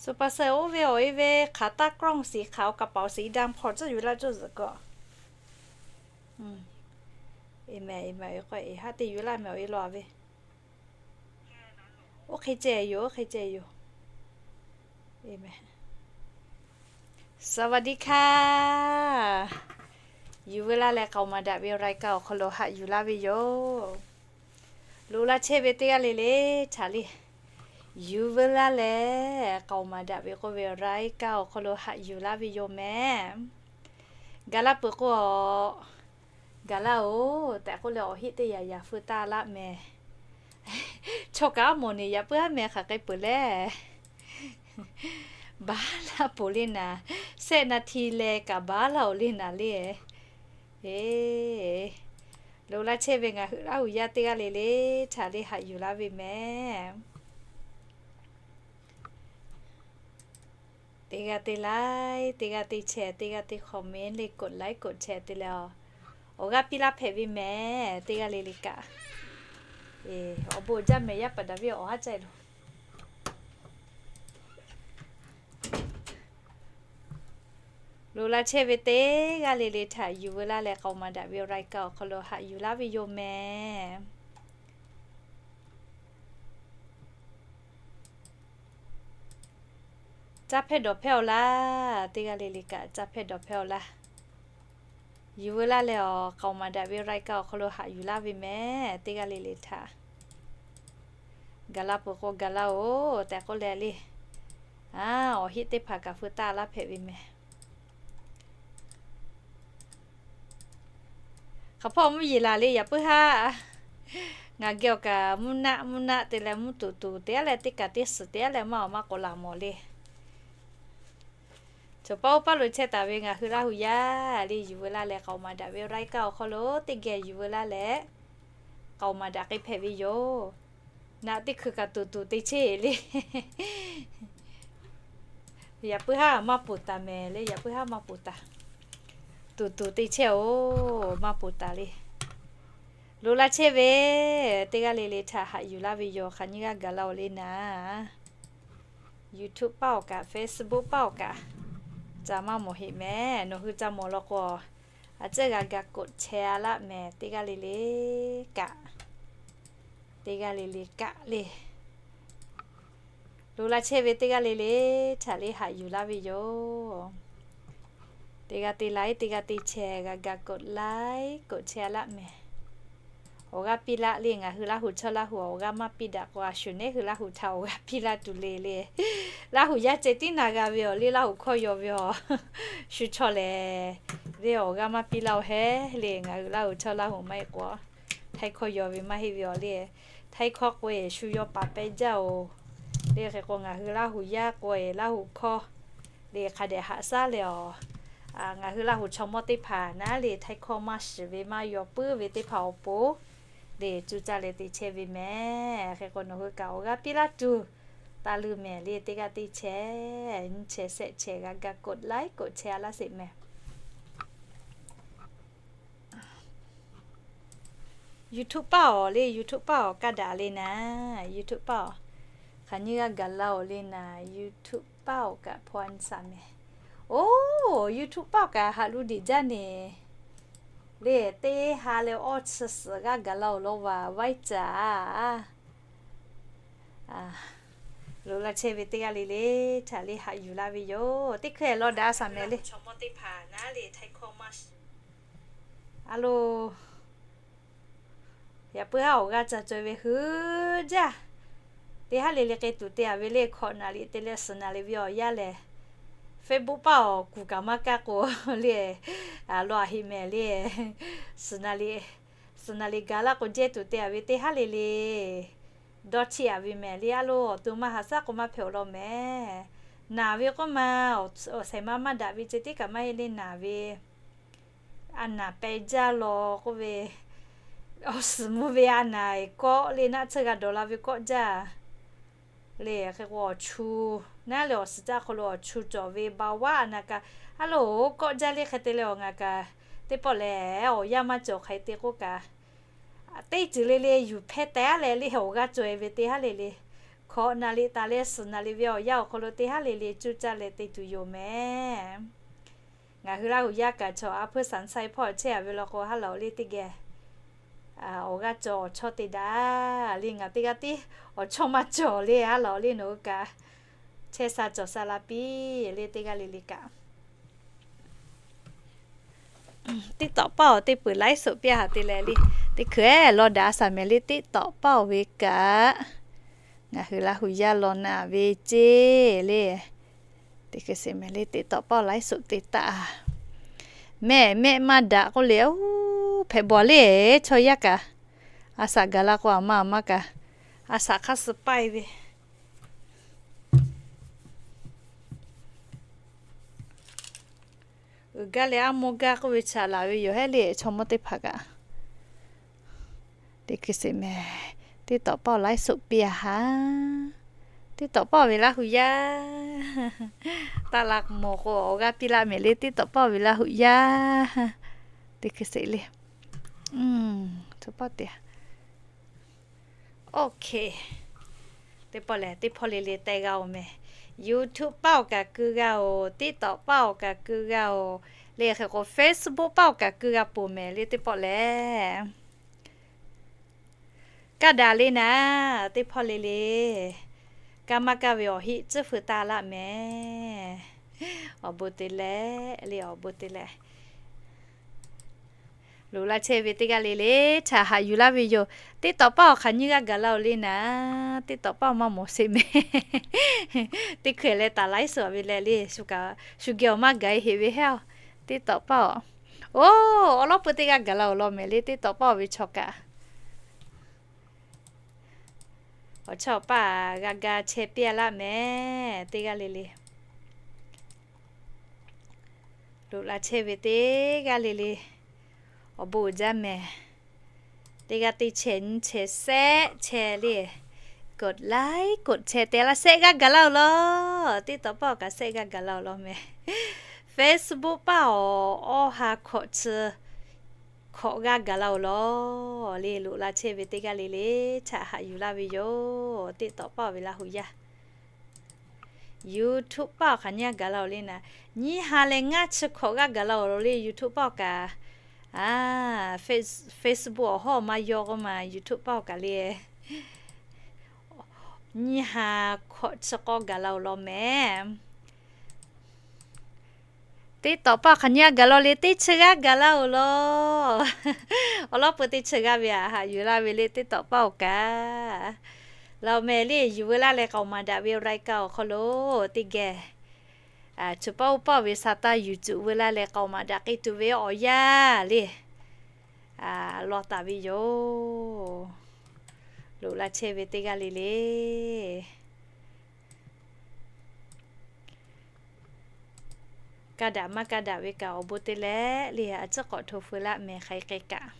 สุภาชัย oˇ ve awˬ e ve hk'aˬ ตากล้อง สีขาว กระเป๋าสีดำ hk'aw tcuhˉ yuˬ laˇ cawˇ zuhꞈ k'o. Eˬ mehˍ, eˬ mehˍ, k'o eˬ haˉ teˇ yuˬ laˇ mehˍ, awˬ e law ve. Oˇ hk'e ceh yoˬ, oˇ hk'e ceh yoˬ. Eˬ mehˍ. สวัสดีค่ะ Yuˬ veu laˇ leh k'aoˍ maˍ daꞈ ve รายการ awˬ hk'aw lo haꞈ yuˬ laˇ ve yoˬ. Lo laˇ chehˇ ve teˇ g'aˇ le le htaꞈ le, yuˬ veu laˇ leh k'aoˍ maˍ daꞈ ve k'oˆ ve รายการ awˬ hk'aw lo haꞈ yuˬ laˇ ve yoˬ mehˍ. Gaˬ laˇ peuˬ k'o, gaˬ laˇ-oˬ tehꞈ k'oˆ leh awˬ heˆ teˇ yanˇ yanˇ feu taˇ laˇ mehˍ. Chaw kaꞈ aˉ mawˬ neˬ yaꞈ puiˉ haˉ meh hk'aˬ hk'e peuˬ le. Baˬ laˇ poˬ le naˍ, แปดนาที leh kaꞈ baˬ laˇ-oˬ le naˍ le. Eˬ, lo laˇ chehˇ ve ngaˬ hui Laˇ huˍ yaˇ teˇ g'aˇ le le htaꞈ le haꞈ yuˬ laˇ ve mehˍ. Teˇ g'aˇ teˇ like, teˇ g'aˇ teˇ share, teˇ g'aˇ teˇ comment le กดไลค์ กดแชร์ te leh, awˬ g'aˇ piˇ laˇ hpehꞈ ve mehˍ. Teˇ g'aˇ le le kaꞈ, awˬ bon jaˇ mehˍ, yaˇ paˍ daꞈ ve awˬ haˉ caˇ lo. Lo laˇ chehˇ ve teˇ g'aˇ le le htaꞈ yuˬ veu laˇ leh k'aoˍ maˍ daꞈ ve รายการ awˬ hk'aw lo haꞈ yuˬ laˇ ve yoˬ mehˍ. Caˇ hpehˇ dawˬ hpehˇ-oˬ laˇ. Teˇ g'aˇ le le kaꞈ caˇ hpehˇ dawˬ hpehˇ-oˬ laˇ. Yuˬ veu laˇ leh awˬ k'aoˍ maˍ daꞈ ve รายการ awˬ hk'aw lo haꞈ yuˬ laˇ ve mehˍ. Teˇ g'aˇ le le htaꞈ gaˬ laˇ peuˬ k'o gaˬ laˇ-oˬ tehꞈ k'oˆ leh le, awˬ heˆ teˇ hpaˍ kaꞈ feu taˇ laˇ hpehꞈ ve mehˍ. Hk'aˬ hpawˇ mvuhˇ yeˬ laˬ le yaꞈ puiˉ haˉ. Ngaˬ geh awˬ kaꞈ mvuhˇ naˆ mvuhˇ naˆ te leh mvuhˇ tuˬ tuˬ te aˉ leh teˇ kaꞈ teˇ suhˍ te aˉ leh maˇ awˬ maˇ k'awꞈ laˬ mawˬ le. Cawˬ paˇ oˇ paˇ lo chehˇ taˍ ve ngaˬ hui Laˇ huˍ yaˇ le yuˬ veu laˇ leh k'aoˍ maˍ daꞈ ve รายการ awˬ hk'aw lo teˇ geh yuˬ veu laˇ leh k'aoˍ maˍ daꞈ k'ai hpehꞈ ve yoˬ. Naꞈ teˇ hkui kaꞈ tuˬ tuˬ te chehˇ le. Yaꞈ puiˉ haˉ maˇ poˬ taˍ mehˍ le, yaꞈ puiˉ haˉ maˇ poˬ taˍ. Tuˬ tuˬ te chehˇ-oˬ, maˇ poˬ taˍ le. Lo laˇ chehˇ ve teˇ g'aˇ le le htaꞈ haꞈ yuˬ laˇ ve yoˬ. Hk'aˬ nyiˇ g'aˇ gaˬ laˇ-oˬ le naˍ. YouTube paˇ awˬ kaꞈ, Facebook paˇ awˬ kaꞈ, ca maˇ mawˬ heꞈ mehˍ. Nawˬ hui ca mawˬ law k'o, a ciˉ g'a ga กดแชร์ a laˇ mehˍ. Teˇ g'aˇ le le kaꞈ, teˇ g'aˇ le le kaꞈ le. Lo laˇ chehˇ ve teˇ g'aˇ le le htaꞈ le haꞈ yuˬ laˇ ve yoˬ. Teˇ g'aˇ teˇ like, teˇ g'aˇ teˇ share g'a ga กดไลค์ กดแชร์ a laˇ mehˍ. Awˬ g'aˇ piˇ laˇ le, ngaˬ hui Laˇ huˍ chaw Laˇ huˍ awˬ g'aˇ maˇ piˇ daꞈ k'o, a shuˍ neˉ hui Laˇ huˍ htaꞈ awˬ g'aˇ piˇ laˇ tuˬ le le. Laˇ huˍ yaˇ ceh tiˉ na g'a ve awˬ le, Laˇ huˍ hkawˇ yaw ve awˬ shu chaw lehˬ, le awˬ g'aˇ maˇ piˇ laˇ-oˬ hehˉ le. Ngaˬ hui Laˇ huˍ chaw Laˇ huˍ maˇ heˆ k'o, Htaiˇ hkawˇ yaw ve maˇ heˆ ve awˬ le. Htaiˇ hkawˇ k'oˆ-e shu yaw paˍ pehˇ jaˇ-oˬ. Le hk'e k'o ngaˬ hui Laˇ huˍ yaˇ k'oˆ-e Laˇ huˍ hkawˇ le hk'a dehꞈ haꞈ shaˉ leh awˬ, ngaˬ hui Laˇ huˍ chaw mawˇ teˇ hpaˍ naˉ le Htaiˇ hkawˇ maˇ shiˍ ve maˇ yaw puiˉ ve teˇ hpaˍ awˬ pon le cuˇ caˇ leh te chehˇ ve mehˍ. Hk'e k'o nawˬ hui kaꞈ awˬ g'aˇ piˇ laˇ tuˬ taˇ leuˇ mehˍ le. Teˇ g'aˇ teˇ chehˇ, nyi chehˇ shehˆ chehˇ g'a ga กดไลค์ กดแชร์ a laˇ sheˍ mehˍ. YouTube paˇ awˬ le, YouTube paˇ awˬ kaˇ daꞈ le naˍ. YouTube paˇ awˬ, hk'aˬ nyiˇ g'aˇ gaˬ laˇ-oˬ le naˍ. YouTube paˇ awˬ kaꞈ hpaw a nyi shaˍ mehˍ. Oˬ, YouTube paˇ awˬ kaꞈ haꞈ lu deꞈ jaˇ neˬ le. Teˇ ha leh awˇ chi suhˍ g'aˇ gaˬ laˇ-oˬ law vaˬ vaiˉ caˍ. Lo laˇ chehˇ ve teˇ g'aˇ le le htaꞈ le haꞈ yuˬ laˇ ve yoˬ. Teˇ hkui lawˇ daꞈ shaˍ mehˍ le. A lo, yaꞈ puiˉ haˉ awˬ g'aˇ ca caweh ve hui jaˇ. Teˇ haˉ le le k'ai tuˬ te-a ve le, hkawꞈ naˍ liꞈ te leh suhˍ naˍ liꞈ ve awˬ yanˇ lehˬ, Facebook paˇ awˬ kuˬ kaꞈ maˇ kaˇ k'o le, law aꞈ heꞈ mehˍ le. Suhˍ naˍ liꞈ, suhˍ naˍ liꞈ gaˬ laˇ k'o jehˇ tuˬ te-a ve teˇ haˉ le le dawˇ chiˇ-a ve mehˍ le. A lo, awˬ to maˇ haꞈ shaˉ k'o maˇ hpehꞈ awˬ lawn mehˍ. Naˬ ve k'oˆ ma, awˬ shehˍ ma maˇ daꞈ ve ceh tiˉ kaꞈ maˇ heˆ le naˬ ve. A naˍ peh jaˇ law k'oˆ ve, awˬ suhˍ mvuh ve a naˍ kawˆ le naˆ tsuhˇ g'a dawˬ la ve kawˆ jaˇ le. Hk'e k'o awˬ chu, naˉ le awˬ suhˍ caˇ hk'aw lo awˬ chu cawˬ ve ba vaˉ a naˍ kaꞈ, a lo, kawˆ jaˇ le hk'e te leh awˬ ngaˬ kaꞈ, teˇ pawˆ lehˬ awˬ yanˇ maˇ cawˬ hk'e te k'oˆ kaꞈ, teˇ ceuˬ le le yuˬ hpehˇ teh-a leh le awˬ g'aˇ caweh ve teˇ haˉ le le, hkawꞈ naˍ riˍ taˍ leh suhˍ naˍ riˍ ve awˬ yanˇ awˬ hk'aw lo teˇ haˉ le le cuˇ caˇ leh te tuˬ yoˬ mehˍ. Ngaˬ hui Laˇ huˍ yaˇ kaꞈ chaw a hpuiˇ shaˍ shaˆ hpawˇ chehˇ a ve law k'o, haˉ lawˬ le teˇ geh awˬ g'aˇ cawˬ awˬ chawˇ te daꞈ le. Ngaˬ teˇ g'aˇ tiˉ awˬ chawˇ maˇ cawˬ le. Haˉ lawˬ le nawˬ hui kaꞈ chehˇ sha cawˬ sha la piˇ le teˇ g'aˇ le le kaꞈ. TikTok paˇ awˬ teˇ peuˬ laiˉ soꞈ piˇ a haˍ te leh le. Teˇ hkui lawˇ daꞈ shaˍ mehˍ le TikTok paˇ awˬ ve kaꞈ. Ngaˬ hui Laˇ huˍ yaˇ law na ve ceˇ le. Teˇ hkui sheˍ mehˍ le TikTok paˇ awˬ laiˉ soꞈ te taˍ. Mehˆ mehˆ maˇ daꞈ k'oˆ le, oˇ hpehꞈ bawˬ le chaw yaˇ kaꞈ. A shaꞈ gaˬ la k'o, aˬ ma aˬ ma kaꞈ a shaꞈ hk'aˇ suh paˇ e ve uiˍ gaˇ leh aˉ mawˇ gaˇ k'oˆ ve chaꞈ laˬ ve yoˬ hehˉ le chaw mawˇ teˇ hpaˍ kaꞈ. Teˇ hkui sheˍ mehˍ, TikTok paˇ awˬ laiˉ soꞈ piˇ a haˍ. TikTok paˇ awˬ ve Laˇ huˍ yaˇ. Taˇ la mawˬ k'o awˬ g'aˇ piˇ laˇ mehˍ le TikTok paˇ awˬ ve Laˇ huˍ yaˇ. Teˇ hkui sheˍ le. Teˇ pawˆ leh teˇ hpawˇ le le teh g'a oˬ mehˍ. YouTube paˇ awˬ kaꞈ keu g'a oˬ, TikTok paˇ awˬ kaꞈ keu g'a oˬ, le hk'e k'o Facebook paˇ awˬ kaꞈ keu g'a peuˬ mehˍ le teˇ pawˆ lehˬ. Kaˇ daꞈ le naˍ, teˇ hpawˇ le le. Kaˇ maˇ kaˇ ve awˬ heˆ tcuhˉ feu taˇ laˇ mehˍ. Awˬ bon te leh le, awˬ bon te leh. Loꞈ la chehˇ ve teˇ g'aˇ le le, htaꞈ haꞈ yuˬ laˇ ve yoˬ. TikTok paˇ awˬ hk'aˬ nyiˇ g'aˇ gaˬ la oˬ le naˍ, TikTok paˇ awˬ maˇ mawˬ sheˍ mehˍ. Teˇ hkui leh taˍ laiˉ suhˍ ve leh le, shu geh awˬ maˇ gaˬ e heˍ ve hehˉ oˬ. TikTok paˇ awˬ, oˇ, awˬ lawˉ peu teˇ g'aˇ gaˬ la oˬ law mehˍ le TikTok paˇ awˬ ve chaw kaꞈ. Awˬ chawˇ awˬ paˇ g'a ga chehˇ piˇ a laˇ mehˍ teˇ g'aˇ le le. Loꞈ la chehˇ ve teˇ g'aˇ le le. Awˬ bon uiˍ jaˇ mehˍ. Teˇ g'aˇ teˇ chehˇ nyiˇ chehˇ shehˆ chehˇ le. กดไลค์ กดแชร์ te laˇ shehˆ g'aˇ gaˬ la oˬ law. TikTok paˇ awˬ kaꞈ shehˆ g'aˇ gaˬ la oˬ law mehˍ. Facebook paˇ awˬ awˇ ha hkawꞈ chi hkawꞈ g'aˇ gaˬ la oˬ law. Le loꞈ la chehˇ ve teˇ g'aˇ le le, htaꞈ haꞈ yuˬ laˇ ve yoˬ. TikTok paˇ awˬ ve Laˇ huˍ yaˇ. YouTube paˇ awˬ hk'aˬ nyiˇ g'aˇ gaˬ la oˬ le naˍ, nyiˇ ha leh ngaˇ chi hkawꞈ g'aˇ gaˬ la oˬ law le YouTube paˇ awˬ kaꞈ. A, Facebook awˬ hawˉ maˇ yaw k'oˆ ma YouTube paˇ awˬ kaꞈ le. Nyiˇ ha hkawꞈ chi k'awˇ gaˬ la oˬ law mehˍ. TikTok paˇ awˬ hk'aˬ nyiˇ g'aˇ gaˬ la oˬ le, teˇ chi g'aˇ gaˬ la oˬ law. Awˬ lawˉ peu teˇ chi g'aˇ ve aꞈ haꞈ yuˬ laˇ ve le TikTok paˇ awˬ kaꞈ. Laˬ oˬ mehˍ le yuˬ veu laˇ leh k'aoˍ maˍ daꞈ ve รายการ awˬ hk'aw lo teˇ geh, chi paˇ oˇ paˇ ve sa taˇ yuˬ cuˬ veu laˇ leh k'aoˍ maˍ daꞈ k'ai tuˬ ve awˬ yanˇ le. Law taˍ ve yoˬ. Loꞈ la chehˇ ve teˇ g'aˇ le le. Kaˇ daꞈ maˇ kaˇ daꞈ ve kaꞈ awˬ bon te leh le, a ciˉ k'awꞈ hto feu laˇ mehˍ hk'aˬ hk'e kaꞈ.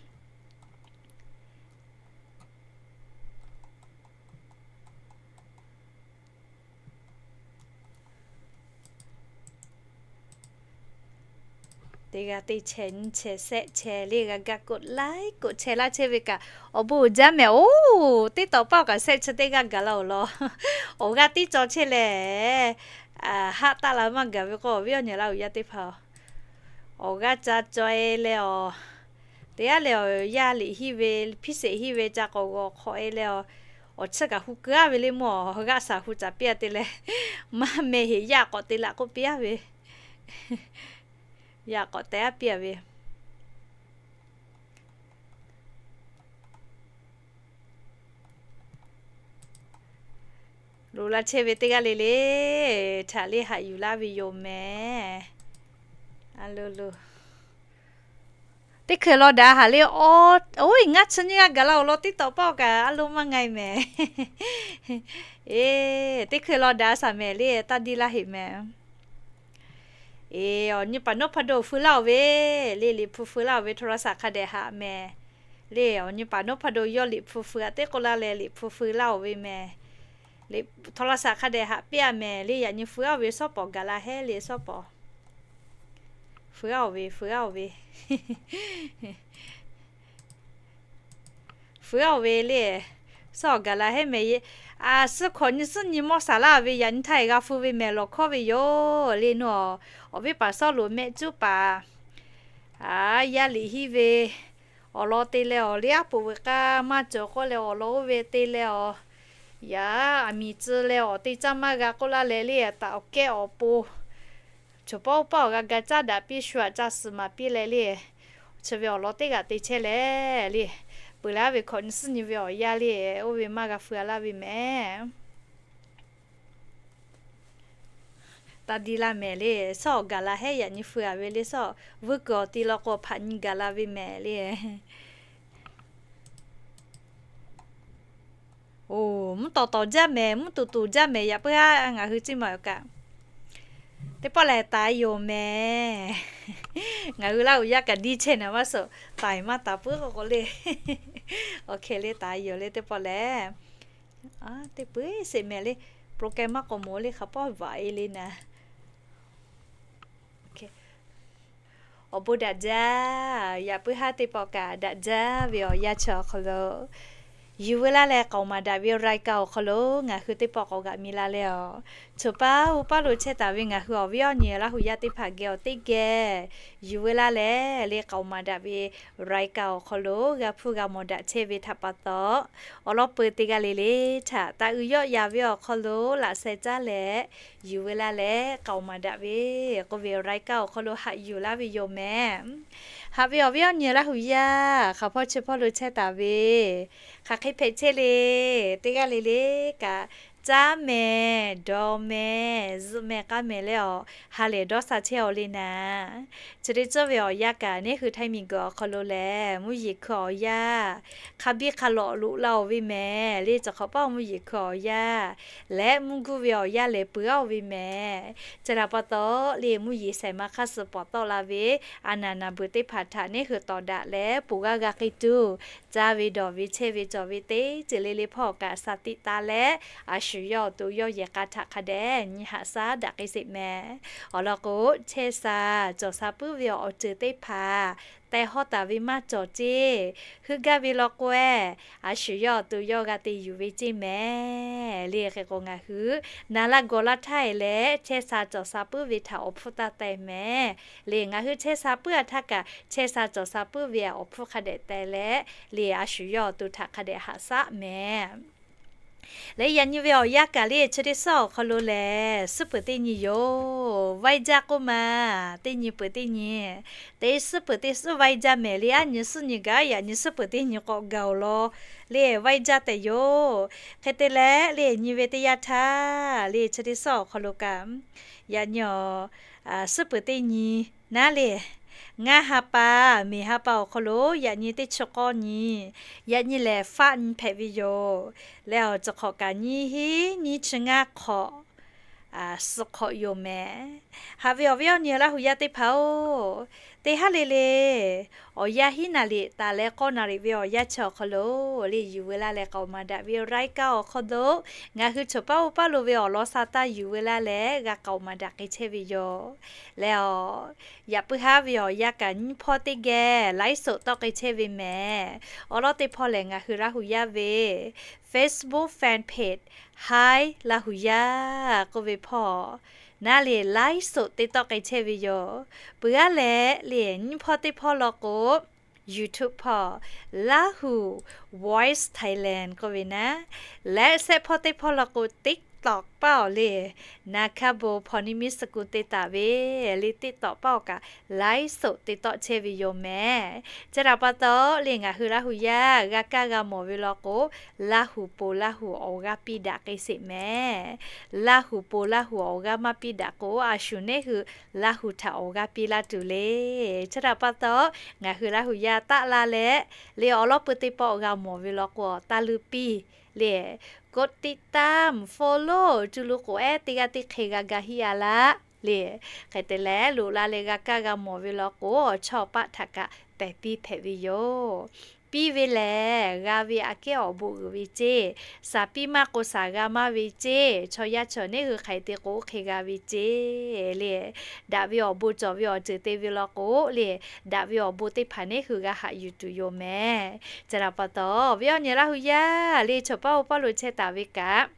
Teˇ g'aˇ teˇ chehˇ nyiˇ chehˇ shehˆ chehˇ le g'a ga กดไลค์ กดแชร์ laˇ chehˇ ve kaꞈ awˬ bon uiˍ jaˇ mehˍ oˬ. TikTok paˇ awˬ kaꞈ shehˆ chi teˇ g'aˇ gaˬ la oˬ law. Awˬ g'aˇ tiˉ caw chehˇ leh, haˆ taˆ la maˇ gaˬ ve k'o awˬ viˉ awˬ nyi Laˇ huˍ yaˇ teˇ hpaˍ, awˬ g'aˇ ca caw e leh awˬ, teˇ g'aˇ leh awˬ yaˇ liꞈ hiˇ ve, hpiˇ sheˍ hiˇ ve ca k'awꞈ g'awˬ hk'awꞈ e leh awˬ, awˬ chiˇ kaꞈ hu keu aˇ ve le mawˬ, g'aˇ shaˍ hu caˍ piˇ a te leh, maˇ meh heˍ yaˇ k'awꞈ te laꞈ k'oˆ piˇ aˇ ve, yaˇ k'awꞈ te aˉ piˇ a ve. Loꞈ la chehˇ ve teˇ g'aˇ le le, htaꞈ le haꞈ yuˬ laˇ ve yoˬ mehˍ. A lo lo. Teˇ hkui law daꞈ haˍ le, oˇ, ngaˇ chi nyiˇ g'aˇ gaˬ la oˬ law TikTok paˇ awˬ kaꞈ a lo maˇ nga e mehˍ. Eˬ, teˇ hkui law daꞈ shaˍ mehˍ le, taˇ diˇ laˇ heꞈ mehˍ. Eˬ, awˬ nyi paˍ nawˉ hpaˇ do feu laˇ oˬ ve, le liꞈ hpu feu laˇ oˬ ve โทรศัพท์ hk'a dehꞈ haꞈ mehˍ. Le awˬ nyi paˍ nawˉ hpaˇ do yawˇ liꞈ hpu feu a teˇ k'oˆ laˇ leh liꞈ hpu feu laˇ oˬ ve mehˍ. โทรศัพท์ hk'a dehꞈ haꞈ piˇ a mehˍ le, yaꞈ nyi feu aˇ oˬ ve shawˉ pawˍ gaˬ la hehˉ le shawˉ pawˍ. Feu aˇ oˬ ve, feu aˇ oˬ ve. Feu aˇ oˬ ve le, shawˉ pawˍ gaˬ la hehˉ mehˍ. A, suhˉ hkawꞈ nyi suhˉ nyi mawˇ saˍ laˇ ve yaꞈ nyi htaˇ e g'a feu ve mehˍ lawˬ hkawˇ ve yoˬ le. Nawˬ awˬ viˉ paˍ Sawˉluꞈ mehˆ cuˉ paˍ, a, yaˇ liꞈ hiˆ ve awˬ lawn te leh awˬ liˇ aˉ poꞈ veuꞈ k'aˇ maˇ cawˬ k'oˆ leh awˬ lawn oˇ ve te leh awˬ, yaꞈ aˬ miˍ tcuh leh awˬ te caˇ maˇ g'a k'oˆ laˇ leh le, taꞈ awˬ kehˉ awˬ pon chaw paˉ oˇ paˉ awˬ g'a ga caˇ daꞈ piˇ shu aꞈ ca suhˍ maˍ piˇ leh le, chi ve awˬ lawn teˇ g'aꞈ te chehˇ leh le, peuˬ leh aˉ ve hkawꞈ nyi suhˉ nyi ve awˬ yaˇ le, oˇ ve maˇ g'a feu a laˇ ve mehˍ. Taˇ diˇ laˇ mehˍ le, sawˉ awˬ gaˬ la hehˉ yaꞈ nyi feu a ve le, sawˉ vuiˇ kuiˬ awˬ ti law k'o hpaꞈ nyi gaˬ la ve mehˍ le. Oˬ, mvuhˇ tawˍ tawˍ jaˇ mehˍ, mvuhˇ tuˬ tuˬ jaˇ mehˍ, yaꞈ puiˉ haˉ ngaˬ hui ciˇ maˬ awˬ kaꞈ. Teˇ pawˆ lehˬ taˍ yoˬ mehˍ. Ngaˬ hui Laˇ huˍ yaˇ kaꞈ diˇ chehˇ naˍ maˇ suhˍ, taˍ maˇ taˍ puiˉ k'o k'o le. Awˬ hkeh le taˍ yoˬ le teˇ pawˆ lehˬ. Teˇ peuˬ sheˍ mehˍ le, program maˇ k'awꞈ mawˬ le hk'a pawˆ vaꞈ e le naˍ. Awˬ bon daꞈ jaˇ, yaꞈ puiˉ haˉ teˇ pawˆ kaꞈ daꞈ jaˇ ve awˬ yanˇ chi awˬ hk'aw lo, yuˬ veu laˇ leh k'aoˍ maˍ daꞈ ve รายการ awˬ hk'aw lo ngaˬ hui teˇ pawˆ k'awꞈ g'aꞈ mi la leh awˬ, choˬ paˇ oˇ paˇ lo chehˇ taˍ ve ngaˬ hui awˬ viˉ awˬ nyi Laˇ huˍ yaˇ teˇ hpaˍ geh awˬ teˇ geh yuˬ veu laˇ leh le k'aoˍ maˍ daꞈ ve รายการ awˬ hk'aw lo g'a hpuˇ g'a mawˬ daꞈ chehˇ ve htaꞈ pa taw, awˬ lawn peu teˇ g'aˇ le le htaꞈ taˇ uiˍ yawˆ yaˍ ve awˬ hk'aw lo laꞈ sheh caˇ leh yuˬ veu laˇ leh k'aoˍ maˍ daꞈ ve k'oˆ ve รายการ awˬ hk'aw lo haꞈ yuˬ laˇ ve yoˬ mehˍ. Haꞈ ve awˬ viˉ awˬ nyi Laˇ huˍ yaˇ hk'a hpawˇ chi hpawˇ lo chehˇ taˍ ve, hk'aˬ hk'e hpehꞈ chehˇ le, teˇ g'aˇ le le kaꞈ, caˉ mehˍ, dawˬ mehˍ, zuhꞈ mehˍ k'aˇ mehˍ leh awˬ ha lehˬ dawˇ sha chehˇ aw le naˍ. Chi teˇ ceuˬ ve awˬ yanˇ kaꞈ neˇ hui Htaiˇ miˬguiˬ awˬ hk'aw lo lehˬ mvuhˇ yeˬ hkui awˬ yanˇ hk'a biˇ hk'a lawꞈ loꞈ la oˬ ve mehˍ le. Chi hk'awꞈ paˇ mvuhˇ yeˬ hkui awˬ yanˇ leh mvuhˇ guˇ ve awˬ yanˇ lehˬ peuˬ aˉ oˬ ve mehˍ. Chi htaꞈ pa taw le mvuhˇ yeˬ shehˍ ma hk'aˇ suh pawˍ tawˆ la ve a naˍ naˍ beuꞈ teˇ hpaˍ htaꞈ neˇ hui tawˍ daꞈ leh poˬ g'aˇ g'a k'ai tuˬ, caˇ ve dawˬ ve chehˇ ve cawˬ ve teˇ ceuˬ le le hpawˇ kaꞈ sha tiꞈ taˍ leh, a shu yawˇ awˬ to yawˇ yehˬ k'a htaꞈ hk'a dehꞈ nyi haꞈ shaˉ daꞈ k'ai sheˍ mehˍ. Awˬ lawn k'o, chehˇ sha cawˬ sha puiˉ ve awˬ ceuˬ teˇ hpaˍ tehˬ hawˉ taˍ ve maˇ cawˬ ceˇ. Heuˆ gaˇ ve law k'o-e, a shu yawˇ awˬ to yawˇ g'a te yuˬ ve ceˇ mehˍ le. Hk'e k'o ngaˬ hui naˍ laˇ gawˬ laˇ htaˇ e leh chehˇ sha cawˬ sha puiˉ ve htaꞈ awˬ hpfuhˇ taˇ teh mehˍ le. Ngaˬ hui chehˇ sha puiˉ a htaˇ kaꞈ chehˇ sha cawˬ sha puiˉ ve awˬ hpfuhˇ hk'a dehꞈ teh leh le, a shu yawˇ awˬ to htaꞈ hk'a dehꞈ haꞈ shaˉ mehˍ. Leh yaꞈ nyi ve awˬ yanˇ kaꞈ le chi teˇ suhˉ awˬ hk'aw lo lehˬ suhˉ peuˬ teˇ nyi yoˬ. Vaiˇ jaˇ k'oˆ ma, teˇ nyi peuˬ teˇ nyi, teˇ suhˉ peuˬ teˇ suhˉ vaiˇ jaˇ mehˍ le. Aˉ nyi suhˉ nyi gaˬ yaꞈ nyi suhˉ peuˬ teˇ nyi k'awꞈ gaˬ awˬ lawn le vaiˇ jaˇ tehꞈ yoˬ. Hk'e te leh le nyi ve teˇ yanˇ htaˇ le chi teˇ suhˉ awˬ hk'aw lo kaꞈ yaꞈ nyi awˬ suhˉ peuˬ teˇ nyi naˉ le, ngaˇ ha pa, miˬ ha pa awˬ hk'aw lo yaꞈ nyi teˇ chi k'awˇ nyi, yaꞈ nyi lehˬ faˆ nyi hpehꞈ ve yoˬ. Leh awˬ ceuˬ hk'awꞈ kaꞈ nyiˇ hinˉ nyiˇ chi ngaˇ hk'awꞈ suh hk'awꞈ yoˬ mehˍ. Haꞈ ve awˬ viˉ awˬ nyi Laˇ huˍ yaˇ teˇ hpaˍ-oˬ, teˇ haˉ le le awˬ yanˇ hiˉ naˍ riˍ taˍ leh k'awˇ naˍ riˍ ve awˬ yanˇ chi awˬ hk'aw lo le yuˬ veu laˇ leh k'aoˍ maˍ daꞈ ve รายการ awˬ hk'aw lo ngaˬ hui choˬ paˉ oˇ paˉ lo ve awˬ lawn sha taˇ yuˬ veu laˇ leh g'a k'aoˍ maˍ daꞈ k'ai chehˇ ve yoˬ. Leh awˬ, yaꞈ puiˉ haˉ ve awˬ yanˇ kaꞈ nyiˇ hpawˇ teˇ geh ไลฟ์สด tawˆ k'ai chehˇ ve mehˍ. Awˬ lawn teˇ hpawˇ lehˬ ngaˬ hui Laˇ huˍ yaˇ ve Facebook fan page Hi Laˇ huˍ yaˇ k'oˆ ve hpawˇ naˉ le ไลฟ์สด te tawˆ k'ai chehˇ ve yoˬ. Peuˬ aˉ leh le nyiˇ hpawˇ teˇ hpawˇ law k'o YouTube hpawˇ Lahu Voice Thailand k'oˆ ve naˉ, leh shehˆ hpawˇ teˇ hpawˇ law k'o TikTok paˇ awˬ le, naˍ hkaˇ bon hpawnˇ niˇ miˉ suh kuˬ te taˍ ve le TikTok paˇ awˬ kaꞈ ไลฟ์สด te tawˆ chehˇ ve yoˬ mehˍ. Chi htaꞈ pa taw le ngaˬ hui Laˇ huˍ yaˇ g'a kaˇ g'a mawˬ ve law k'o, Laˇ huˍ po Laˇ huˍ awˬ g'aˇ piˇ daꞈ k'ai sheˍ mehˍ. Laˇ huˍ po Laˇ huˍ awˬ g'aˇ maˇ piˇ daꞈ k'o, a shu neˇ hui Laˇ huˍ htaꞈ awˬ g'aˇ piˇ laˇ tuˬ le. Chi htaꞈ pa taw, ngaˬ hui Laˇ huˍ yaˇ taˆ la leh le awˬ lawn peu teˇ pawˆ g'a mawˬ ve law k'o, taˇ luˇ piˇ le กดติดตาม follow cuˇ luˬ k'o ehˉ teˇ g'aˇ teˇ hk'e g'a ga hiˆ a laˇ le. Hk'e te leh loꞈ la leh g'a kaˇ g'a mawˬ ve law k'o, awˬ chawˇ paˆ htaꞈ kaꞈ pehˬ piˇ hpehꞈ ve yoˬ. piˇ ve lehˬ, g'a ve aꞈ kehˉ awˬ bon uiˍ ve ceˇ. Saˍ piˇ maˇ k'o, saˍ g'a maˇ ve ceˇ. Chaw yaˇ chaw neˉ hui hk'aˬ hk'e te k'o, oˇ hk'e g'a ve ceˇ le. Daꞈ ve awˬ bon cawˬ ve awˬ ceuˬ te ve law k'o le, daꞈ ve awˬ bon teˇ hpaˍ neˉ hui g'a haꞈ yuˬ tuˬ yoˬ mehˍ. Chi htaꞈ pa taw, awˬ viˉ awˬ nyi Laˇ hu yaˇ le, chaw paˇ oˇ paˇ lo chehˇ taˍ ve kaꞈ,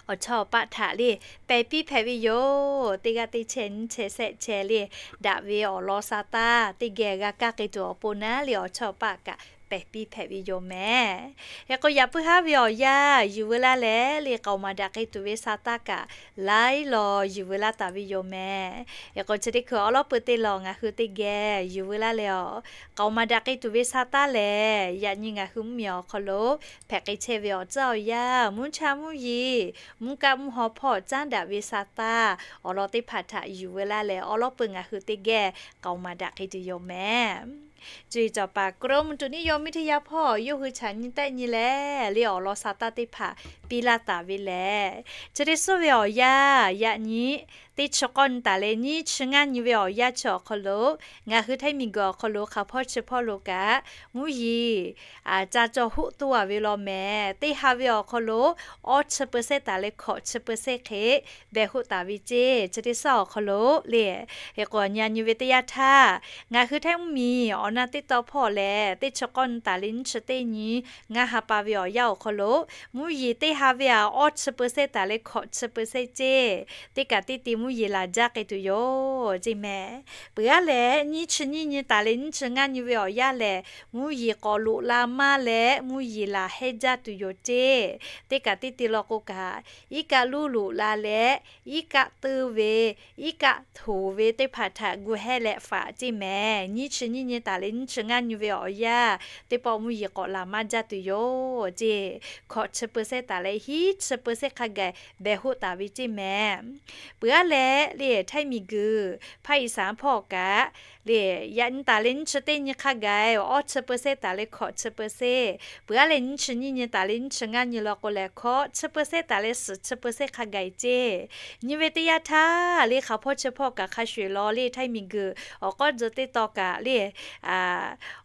awˬ chawˇ awˬ paˆ htaꞈ le pehˬ piˇ hpehꞈ ve yoˬ. Teˇ g'aˇ teˇ chehˇ nyiˇ chehˇ shehˆ chehˇ le, daꞈ ve awˬ lawn sa taˇ teˇ geh g'a kaˇ k'ai tuˬ awˬ pon naˉ le, awˬ chawˇ awˬ paˆ kaꞈ pehˬ piˇ hpehꞈ ve yoˬ mehˍ. Hk'e k'o, yaꞈ puiˉ haˉ ve awˬ yanˇ yuˬ veu laˇ leh le, k'aoˍ maˍ daꞈ k'ai tuˬ ve sa taˇ kaꞈ laiˉ law yuˬ veu laˇ taˍ ve yoˬ mehˍ. Hk'e k'o, chi teˇ hkui awˉ lawˉ peu teˇ lawˬ ngaˬ hui teˇ geh yuˬ veu laˇ leh, awˬ k'aoˍ maˍ daꞈ k'ai tuˬ ve sa taˇ lehˬ, yaꞈ nyi ngaˬ hui mvuhˇmiˬ awˬ hk'aw lo hpehꞈ k'ai chehˇ ve awˬ tcuhˉ awˬ yanˇ, mvuhˇ chaˇ mvuhˇ yeˬ, mvuhˇ kaˆ mvuhˇ haw hpawˇ caˉ daꞈ ve sa taˇ awˬ lawn teˇ hpaˍ htaꞈ yuˬ veu laˇ leh, awˉ lawˉ peu ngaˬ hui teˇ geh k'aoˍ maˍ daꞈ k'ai tuˬ yoˬ mehˍ. Cuˇ yiˍ cawˬ paˍ กรมอุตุนิยมวิทยา hpawˇ yawˇ hui chaꞈ nyi tehˆ nyi leh le, awˬ lawn sa taˇ teˇ hpaˍ piˇ laˇ taˍ ve lehˬ, chi teˇ suhˉ ve awˬ yanˇ yaꞈ nyi teˇ chi k'awˇ nyi taˍ leh nyiˇ chi ngaˇ nyi ve awˬ yanˇ chi awˬ hk'aw lo, ngaˬ hui Htaiˇ miˬguiˬ awˬ hk'aw lo hk'aˬ hpawˇ chi hpawˇ lo kaꞈ mvuhˇ yeˬ ca caw hoˆ toˇ a ve law mehˍ. Teˇ ha ve awˬ hk'aw lo awˇ chi เปอร์เซ็นต์ taˍ leh hkawꞈ chi เปอร์เซ็นต์ hk'e behˬ hoˆ taˍ ve ceˇ. Chi teˇ suhˉ awˬ hk'aw lo le, hk'e k'o, nyi nyi ve teˇ yanˇ htaˇ, ngaˬ hui Htaiˇ mvuhˇmiˬ awˬ na teˇ taw hpawˇ lehˬ, teˇ chi k'awˇ nyi taˍ leh nyiˇ chi teˇ nyi ngaˇ ha pa ve awˬ yanˇ awˬ hk'aw lo, mvuhˇ yeˬ teˇ ha ve aꞈ awˇ chi เปอร์เซ็นต์ taˍ leh hkawꞈ chi เปอร์เซ็นต์ ceˇ. Teˇ kaꞈ teˇ te mvuhˇ yeˬ laˬ jaˇ k'ai tuˬ yoˬ ceˇ mehˍ. Peuˬ aˉ leh, nyiˇ chi nyiˇ nyi taˍ leh nyiˇ chi ngaˇ nyi ve awˬ yanˇ lehˬ, mvuhˇ yeˬ k'awꞈ loꞈ la maˇ leh mvuhˇ yeˬ laˬ hehnˇ jaˇ tuˬ yoˬ ceˇ. Teˇ kaꞈ teˇ te law k'o kaꞈ, iˉ kaˆ luˉ loꞈ la leh, iˉ kaˆ teu ve, iˉ kaˆ htoˍ ve teˇ hpaˍ htaꞈ gu hehnˇ leh faꞈ ceˇ mehˍ. Nyiˇ chi nyiˇ nyi taˍ leh nyiˇ chi ngaˇ nyi ve awˬ yanˇ, teˇ pawˆ mvuhˇ yeˬ k'awꞈ laˬ maˇ jaˇ tuˬ yoˬ ceˇ. Hkawꞈ chi เปอร์เซ็นต์ taˍ leh hiˉ chi เปอร์เซ็นต์ hk'a gaˬ behˬ hoˆ taˍ ve ceˇ mehˍ. Peuˬ aˉ leh le, Htaiˇ miˬguiˬ ภาคอีสาน hpawˇ kaꞈ le, yaꞈ nyi taˍ leh nyiˇ chi teˇ nyi hk'a gaˬ awˇ chi เปอร์เซ็นต์ taˍ leh hkawꞈ chi เปอร์เซ็นต์, peuˬ aˉ leh nyiˇ chi nyiˇ nyi taˍ leh nyiˇ chi ngaˇ nyi law k'o lehˬ, hkawꞈ chi เปอร์เซ็นต์ taˍ leh suhˍ chi เปอร์เซ็นต์ hk'a gaˬ ceˇ. Nyi ve teˇ yanˇ htaˇ le, hk'aˬ hpawˇ chi hpawˇ kaꞈ hk'a shuˍ law le, Htaiˇ miˬguiˬ awˬ k'awˇ tcuh teˇ taw kaꞈ le,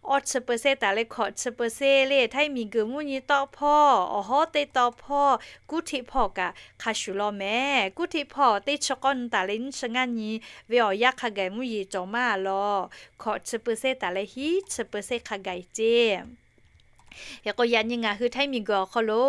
awˇ chi เปอร์เซ็นต์ taˍ leh hkawꞈ chi เปอร์เซ็นต์ le, Htaiˇ miˬguiˬ mvuhˇ nyi tawˆ hpawˇ, awˬ hawˉ teˇ taw hpawˇ, kuˉ hteˆ hpawˇ kaꞈ hk'a shuˍ law mehˍ. Kuˉ hteˆ hpawˇ teˇ chi k'awˇ nyi taˍ leh nyiˇ chi ngaˇ nyi ve awˬ yanˇ hk'a gaˬ mvuhˇ yeˬ cawˬ maˇ a law, hkawꞈ chi เปอร์เซ็นต์ taˍ leh hiˉ chi เปอร์เซ็นต์ hk'a gaˬ ceˇ. Hk'e k'o, yaꞈ nyi ngaˬ hui Htaiˇ miˬguiˬ awˬ hk'aw lo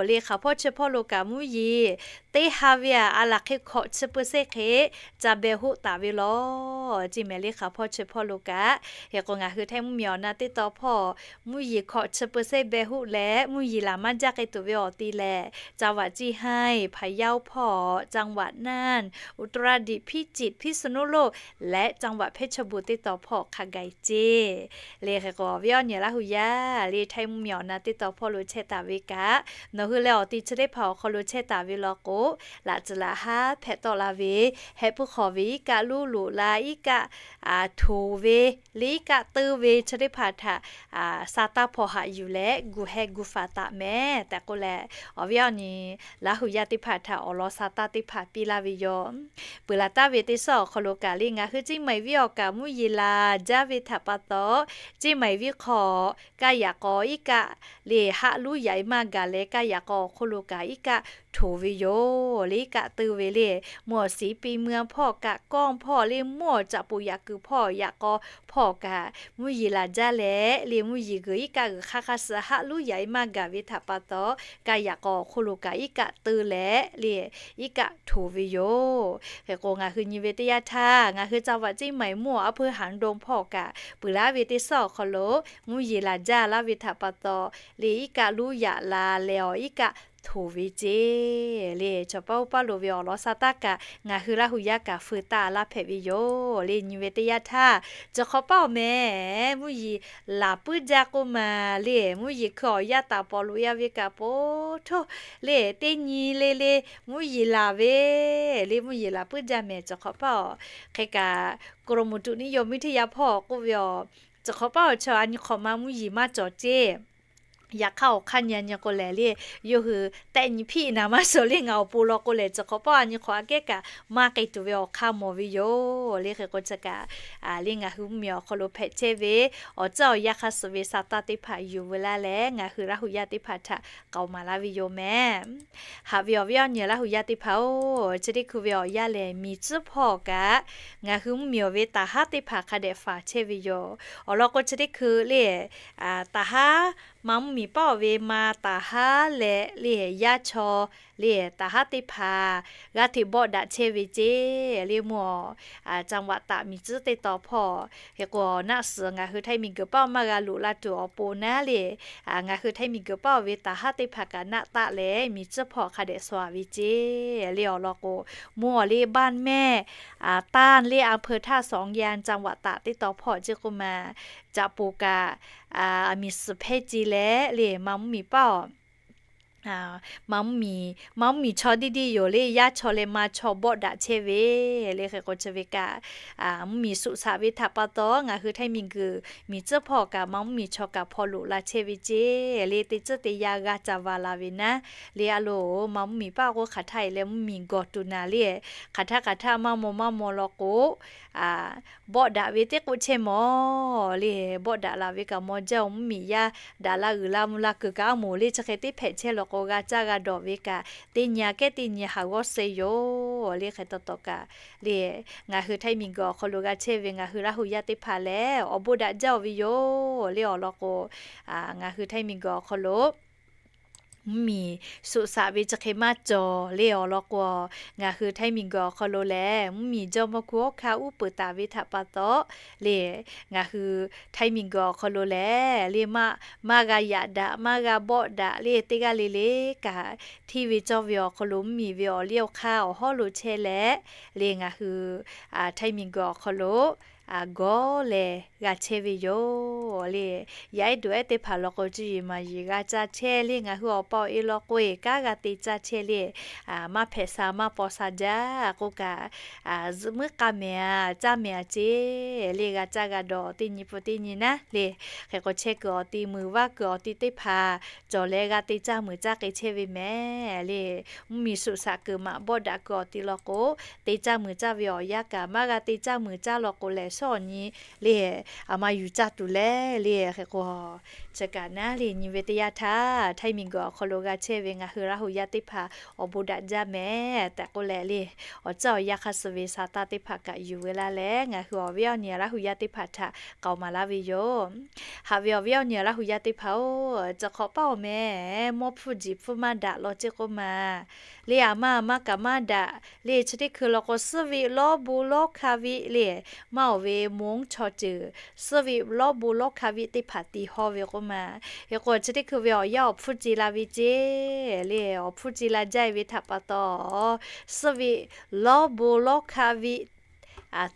le, hk'aˬ hpawˇ chi hpawˇ lo kaꞈ mvuhˇ yeˬ teˇ ha ve aꞈ a laˬ hk'e hkawꞈ chi เปอร์เซ็นต์ hk'e ca behˬ hoˆ taˍ ve law ceˇ mehˍ le, hk'aˬ hpawˇ chi hpawˇ lo kaꞈ. Hk'e k'o, ngaˬ hui Htaiˇ mvuhˇmiˬ awˬ na teˇ taw hpawˇ mvuhˇ yeˬ hkawꞈ chi เปอร์เซ็นต์ behˬ hoˆ leh mvuhˇ yeˬ laˬ maˇ jaˇ k'ai tuˬ ve awˬ ti lehˬ, จังหวัดเชียงราย พะเยา hpawˇ, จังหวัดน่าน อุตรดิตถ์ พิจิตร พิษณุโลก และ จังหวัดเพชรบูรณ์ teˇ taw hpawˇ hk'a gaˬ ceˇ. Le hk'e k'o, awˬ viˉ awˬ nyi Laˇ hu yaˇ le, Htaiˇ mvuhˇmiˬ awˬ na teˇ taw hpawˇ lo chehˇ taˍ ve kaꞈ, nawˬ hui leh awˬ ti chi teˇ hpaˍ awˬ hk'aw lo chehˇ taˍ ve law k'o, laꞈ tcuhˍ laꞈ haˉ hpehꞈ tawˆ la ve, heh puiˉ hk'aw ve iˉ kaˆ luˉ loꞈ la, iˉ kaˆ htoˍ ve le, iˉ kaˆ teu ve chi teˇ hpaˍ htaꞈ sa taˇ hpaw haꞈ yuˬ leh gu heh gu faˍ taˍ mehˍ tehꞈ k'oˆ leh, awˬ viˉ awˬ nyi Laˇ hu yaˇ teˇ hpaˍ htaꞈ awˬ lawn sa taˇ teˇ hpaˍ piˇ laˇ ve yoˬ. Peuˬ laˬ taˍ ve teˇ suhˉ awˬ hk'aw lo kaꞈ le, ngaˬ hui Ceˇ maiˍ viˉ awˬ kaꞈ mvuhˇ yeˬ laˬ jaˇ ve htaꞈ pa taw, Ceˇ maiˍ viˉ hk'aw kaˇ yaꞈ k'aw iˉ kaˆ le haˆ luˉ yaꞈ e maˇ gaˬ leh, kaˇ yaꞈ k'aw awˬ hk'oˆ lo kaꞈ iˉ kaˆ htoˍ ve yoˬ le, iˉ kaˆ teu ve le. Mvuhˇ awˬ siˍ piˇ mvuhˇ hpawˇ kaꞈ, kawˇ hpawˇ le, mvuhˇ awˬ caꞈ poꞈ yaꞈ kuiˬ hpawˇ yaꞈ k'aw hpawˇ kaꞈ mvuhˇ yeˬ laˬ jaˇ leh le, mvuhˇ yeˬ g'uiˬ iˉ kaˆ g'uiˬ hk'a hk'a suh haˆ luˉ yaꞈ e maˇ gaˬ ve htaꞈ pa taw, kaˇ yaꞈ k'aw awˬ hk'oˆ lo kaꞈ iˉ kaˆ teu leh le, iˉ kaˆ htoˍ ve yoˬ. Hk'e k'o, ngaˬ hui nyi ve teˇ yanˇ htaˇ, ngaˬ hui จังหวัดเชียงใหม่ mvuhˇ awˬ aˉ hpuiˇ หางดง hpawˇ kaꞈ peuˬ laˇ ve teˇ suhˉ awˬ hk'aw lo mvuhˇ yeˬ laˬ jaˇ laˇ ve htaꞈ pa taw le, iˉ kaˆ luˉ yaꞈ la leh awˬ iˉ kaˆ htoˍ ve ceˇ le. Chaw paˇ oˇ paˇ loˍ ve awˬ lawn sa taˇ kaꞈ ngaˬ hui Laˇ hu yaˇ kaꞈ feu taˇ laˇ hpehꞈ ve yoˬ le. Nyi ve teˇ yanˇ htaˇ, chi hk'awꞈ paˆ awˬ mehˍ, mvuhˇ yeˬ laˬ puiˉ jaˇ k'oˆ maˬ le, mvuhˇ yeˬ hkui awˬ yaˇ taˍ paw loꞈ yaˇ ve kaꞈ po htoˇ le, teˇ nyi le le mvuhˇ yeˬ laˬ ve le, mvuhˇ yeˬ laˬ puiˉ jaˇ mehˍ chi hk'awꞈ paˆ awˬ. Hk'e kaꞈ, กรมอุตุนิยมวิทยา hpawˇ k'oˆ ve awˬ, chi hk'awꞈ paˆ awˬ chaw a nyi hk'awꞈ ma mvuhˇ yeˬ maˇ cawˬ ceˇ. Yaꞈ hk'aˇ awˬ hk'aˇ nyi nyi k'o lehˬ le, yawˇ hui tehˆ nyi hpiˆ naˍ maˇ suh le ngaˬ awˬ pon law k'o lehˬ, chi hk'awꞈ paˆ a nyi hk'awꞈ aꞈ kehˉ kaꞈ maˇ k'ai tuˬ ve awˬ hk'aˇ mawˬ ve yoˬ le. Hk'e k'o chi kaꞈ, le ngaˬ hui mvuhˇmiˬ awˬ hk'aw lo hpehꞈ chehˇ ve awˬ tcuhˉ awˬ yanˇ hk'aˇ suh ve sa taˇ teˇ hpaˍ yuˬ veu laˇ leh, ngaˬ hui Laˇ huˍ yaˇ teˇ hpaˍ htaꞈ k'aoˍ maˍ laˇ ve yoˬ mehˍ. Haꞈ ve awˬ viˉ awˬ nyi Laˇ huˍ yaˇ teˇ hpaˍ-oˬ, chi teˇ hkui ve awˬ yanˇ lehˬ, miˬ tcuhˉ hpawˇ kaꞈ ngaˬ hui mvuhˇmiˬ awˬ ve taˍ haˉ teˇ hpaˍ hk'a dehꞈ faˍ chehˇ ve yoˬ. Awˬ lawn k'o, chi teˇ hkui le, taˍ haˉ ma mvuhˇmiˬ paˆ awˬ ve ma taˍ haˉ leh le yaˇ chaw le taˍ haˉ teˇ hpaˍ g'a hteꞈ bawˆ daꞈ chehˇ ve ceˇ le mvuhˇ, จังหวัดตาก miˬ tcuhˉ teˇ taw hpawˇ. Hk'e k'o, naˆ suhˍ ngaˬ hui Htaiˇ miˬguiˬ paˆ maˇ g'a loꞈ la tuˬ awˬ pon naˉ le, ngaˬ hui Htaiˇ miˬguiˬ paˆ awˬ ve taˍ haˉ teˇ hpaˍ kaꞈ naˆ taˆ leh miˬ tcuhˉ hpawˇ hk'a dehꞈ sho a ve ceˇ le. Awˬ lawn k'o, mvuhˇ awˬ le บ้านแม่ตาน le อำเภอท่าสองยาง จังหวัดตาก teˇ taw hpawˇ ceˇ k'oˆ ma, caꞈ poˍ kaꞈ miˬ suhˍ hpehˇ ce leh le ma mvuhˇmiˬ paˆ awˬ ma mvuhˇmiˬ, ma mvuhˇmiˬ chaw diˇ diˇ yoˬ le, yaˇ chaw leh ma chaw bawˆ daꞈ chehˇ ve le. Hk'e k'o, chi ve kaꞈ mvuhˇmiˬ suꞈ shaꞈ ve htaꞈ pa taw, ngaˬ hui Htaiˇ miˬguiˬ miˬ tcuhˉ hpawˇ kaꞈ ma mvuhˇmiˬ chaw kaꞈ hpaw loꞈ la chehˇ ve ceˇ le. Teˇ tcuhˉ teˇ yanˇ g'a ca va la ve naˉ le. A loˬ, ma mvuhˇmiˬ paˆ k'o hk'aˬ htaˇ e leh mvuhˇmiˬ gawˬ tuˬ naˍ le, hk'aˬ htaˇ hk'aˬ htaˇ maˇ maw maˇ maw law k'o, bawˆ daꞈ ve teˇ k'oˆ chehˇ mawˬ le. Bawˆ daꞈ la ve kaꞈ maw jaˇ-oˬ, mvuhˇmiˬ yaˇ daꞈ la g'uiˬ la mvuh la kuiˬ kaꞈ a moˍ le. Chi hk'e teˇ hpehꞈ chehˇ law k'o, g'a caˇ g'a dawˬ ve kaꞈ teˇ nyi aꞈ kehˉ teˇ nyi haˍ g'awˇ suh yoˬ le. Hk'e taw taw kaꞈ le, ngaˬ hui Htaiˇ miˬguiˬ awˬ hk'aw lo g'a chehˇ ve ngaˬ hui Laˇ huˍ yaˇ teˇ hpaˍ lehˬ, awˬ bon daꞈ jaˇ-oˬ ve yoˬ le. Awˬ lawn k'o, ngaˬ hui Htaiˇ miˬguiˬ awˬ hk'aw lo mvuhˇmiˬ suꞈ shaꞈ ve chi hk'e maˇ cawˬ le. Awˬ lawn k'o, ngaˬ hui Htaiˇ miˬguiˬ awˬ hk'aw lo lehˬ, mvuhˇmiˬ jawˇmawˇ hku awˉ hkanˇ uˉ peunˍ taˍ ve htaꞈ pa taw le, ngaˬ hui Htaiˇ miˬguiˬ awˬ hk'aw lo lehˬ le, maˇ g'a yaꞈ daꞈ maˇ g'a bawˆ daꞈ le, teˇ g'aˇ le le kaꞈ hteˇ ve cawˇ ve awˬ hk'aw lo mvuhˇmiˬ ve awˬ liˇ awˬ hk'aˇ awˬ hawˉ lo chehˇ leh le, ngaˬ hui Htaiˇ miˬguiˬ awˬ hk'aw lo gawˇ leh g'a chehˇ ve yoˬ le. Yaꞈ ehˉ duˬ ehˉ teˇ hpaˍ law k'o, cuˇ yiˍ maˍ yiˍ g'a caˇ chehˇ le. Ngaˬ hui awˬ pa awˬ e law k'o, eˬ kanˉ g'a te caˇ chehˇ le. Maˇ hpehꞈ sha maˇ paw sha jaˇ k'oˆ kaꞈ, zuhꞈ muiˉ k'a mehˍ a, caˇ mehˍ a ceˇ le. G'a caˇ g'a dawˬ teˇ nyi pun teˇ nyi naˉ le. Hk'e k'o, chehˇ kuiˬ awˬ ti, muiˬ vaˇ kuiˬ awˬ ti teˇ hpaˍ cawˬ leh g'a te caˇ muiˬ caˇ k'ai chehˇ ve mehˍ le. Mvuhˇmiˬ suꞈ shaꞈ kuiˬ maꞈ bawˆ daꞈ kuiˬ awˬ ti law k'o, te caˇ muiˬ caˇ ve awˬ yanˇ kaꞈ, maˇ g'a te caˇ muiˬ caˇ law k'o lehˬ, shawˉ awˬ nyi le, aˬ ma yuˬ caˇ tuˬ leh le. Hk'e k'o, chi kaꞈ naˉ le, nyi ve teˇ yanˇ htaˇ Htaiˇ miˬguiˬ awˬ hk'aw lo g'a chehˇ ve ngaˬ hui Laˇ huˍ yaˇ teˇ hpaˍ awˬ bon daꞈ jaˇ mehˍ tehꞈ k'oˆ leh le, awˬ tcuhˉ awˬ yanˇ hk'aˇ suh ve sa taˇ teˇ hpaˍ kaꞈ yuˬ veu laˇ leh, ngaˬ hui awˬ viˉ awˬ nyi Laˇ huˍ yaˇ teˇ hpaˍ htaꞈ k'aoˍ maˍ laˇ ve yoˬ. Haꞈ ve awˬ viˉ awˬ nyi Laˇ huˍ yaˇ teˇ hpaˍ-oˬ, chi hk'awꞈ paˆ awˬ meh, mawˇ hpfuhˇ jiˬ hpfuhˇ maˇ daꞈ law ceˇ k'oˆ ma le. Aˬ ma aˬ ma kaꞈ maˇ daꞈ le. Chi teˇ hkui law k'o, suhˉ viˆ lawˇ bon lawˇ hka viˆ le, maˇ awˬ ve mvuhˇ chaw ceuˬ suhˉ viˆ lawˇ bon lawˇ hka viˆ teˇ hpaˍ ti hawˇ ve k'oˆ ma. Hk'e k'o, chi teˇ hkui ve awˬ yanˇ awˬ hpfuhˇ ce la ve ceˇ le. Awˬ hpfuhˇ ce la jaˇ ve htaꞈ pa taw, suhˉ viˆ lawˇ bon lawˇ hka viˆ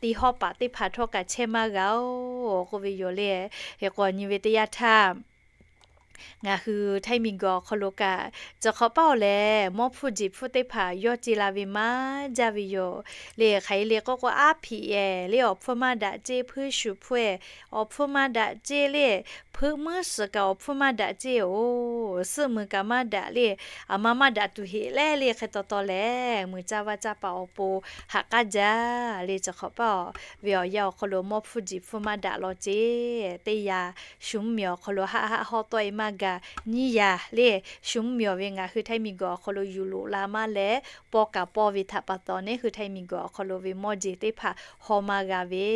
ti hawˇ paˍ teˇ hpaˍ htawˇ kaꞈ chehˇ maˇ g'a-oˬ k'oˆ ve yoˬ le. Hk'e k'o, nyi ve teˇ yanˇ htaˇ ngaˬ hui Htaiˇ miˬguiˬ awˬ hk'aw lo kaꞈ, chi hk'awꞈ paˆ awˬ lehˬ, mawˇ hpfuhˇ jiˬ hpfuhˇ teˇ hpaˍ yawˇ ce la ve maˇ jaˇ ve yoˬ le. Hk'aˬ hk'e le k'oˆ k'o, aˉ hpiꞈ-eˬ le, awˬ hpfuhˇ maˇ daꞈ ceˇ, hpuiˇ shuˍ hpfuhˇ-eˬ awˬ hpfuhˇ maˇ daꞈ ceˇ le, hpeuꞈ muiˉ suhˍ kaꞈ awˬ hpfuhˇ maˇ daꞈ ceˇ-oˬ, suhˆ muiˬ kaꞈ maˇ daꞈ le, aˬ ma maˇ daꞈ tuˬ heꞈ leh le. Hk'e taw taw lehˬ, muiˬ caˇ vaˇ caˇ paˍ awˬ pon haꞈ k'aˉ jaˇ le. Chi hk'awꞈ paˆ ve awˬ yanˇ awˬ hk'aw lo mawˇ hpfuhˇ jiˬ hpfuhˇ maˇ daꞈ law ceˇ. Teˇ yanˇ shu mvuhˇmiˬ awˬ hk'aw lo haˆ haˆ hawˇ tawˆ e maˇ g'a. Nyiˇ yanˇ le, shu mvuhˇmiˬ awˬ ve ngaˬ hui Htaiˇ miˬguiˬ awˬ hk'aw lo yuˬ loꞈ la maˇ leh, paw kaꞈ paw ve htaꞈ pa taw, neˇ hui Htaiˇ miˬguiˬ awˬ hk'aw lo ve mawˇ jeˬ teˇ hpaˍ hawˇ maˇ g'a ve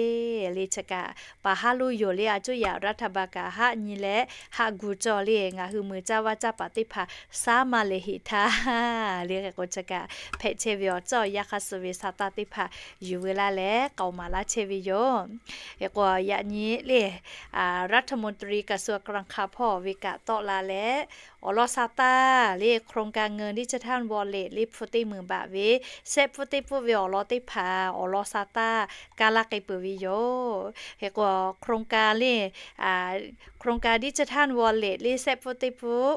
le. Chi kaꞈ paˍ haˉ lonˉ yoˬ le, a coˇ yaꞈ รัฐบาล kaꞈ haˆ nyi leh haˆ gu cawˇ le. Ngaˬ hui muiˬ caˇ vaˇ caˇ paˍ teˇ hpaˍ shaˉ maˇ leh heꞈ htaˇ le. Hk'e k'o, chi kaꞈ hpehꞈ chehˇ ve awˬ tcuhˉ awˬ yanˇ hk'aˇ suh ve sa taˇ teˇ hpaˍ yuˬ veu laˇ leh k'aoˍ maˍ laˇ chehˇ ve yoˬ. Hk'e k'o, yaꞈ nyi le, รัฐมนตรีกระทรวงการคลัง hpawˇ ve kaꞈ tawˆ la leh, awˬ lawn sha taˇ le โครงการเงินดิจิทัลวอลเล็ต le hpu teˇ meunˍ baꞈ ve shehˆ pfuhˇ teˇ pfuhˇ ve awˬ lawn teˇ hpaˍ awˬ lawn sha taˇ kaˇ laˇ k'ai peuˬ ve yoˬ. Hk'e k'o โครงการ le โครงการดิจิทัลวอลเล็ต le shehˆ pfuhˇ teˇ pfuhˇ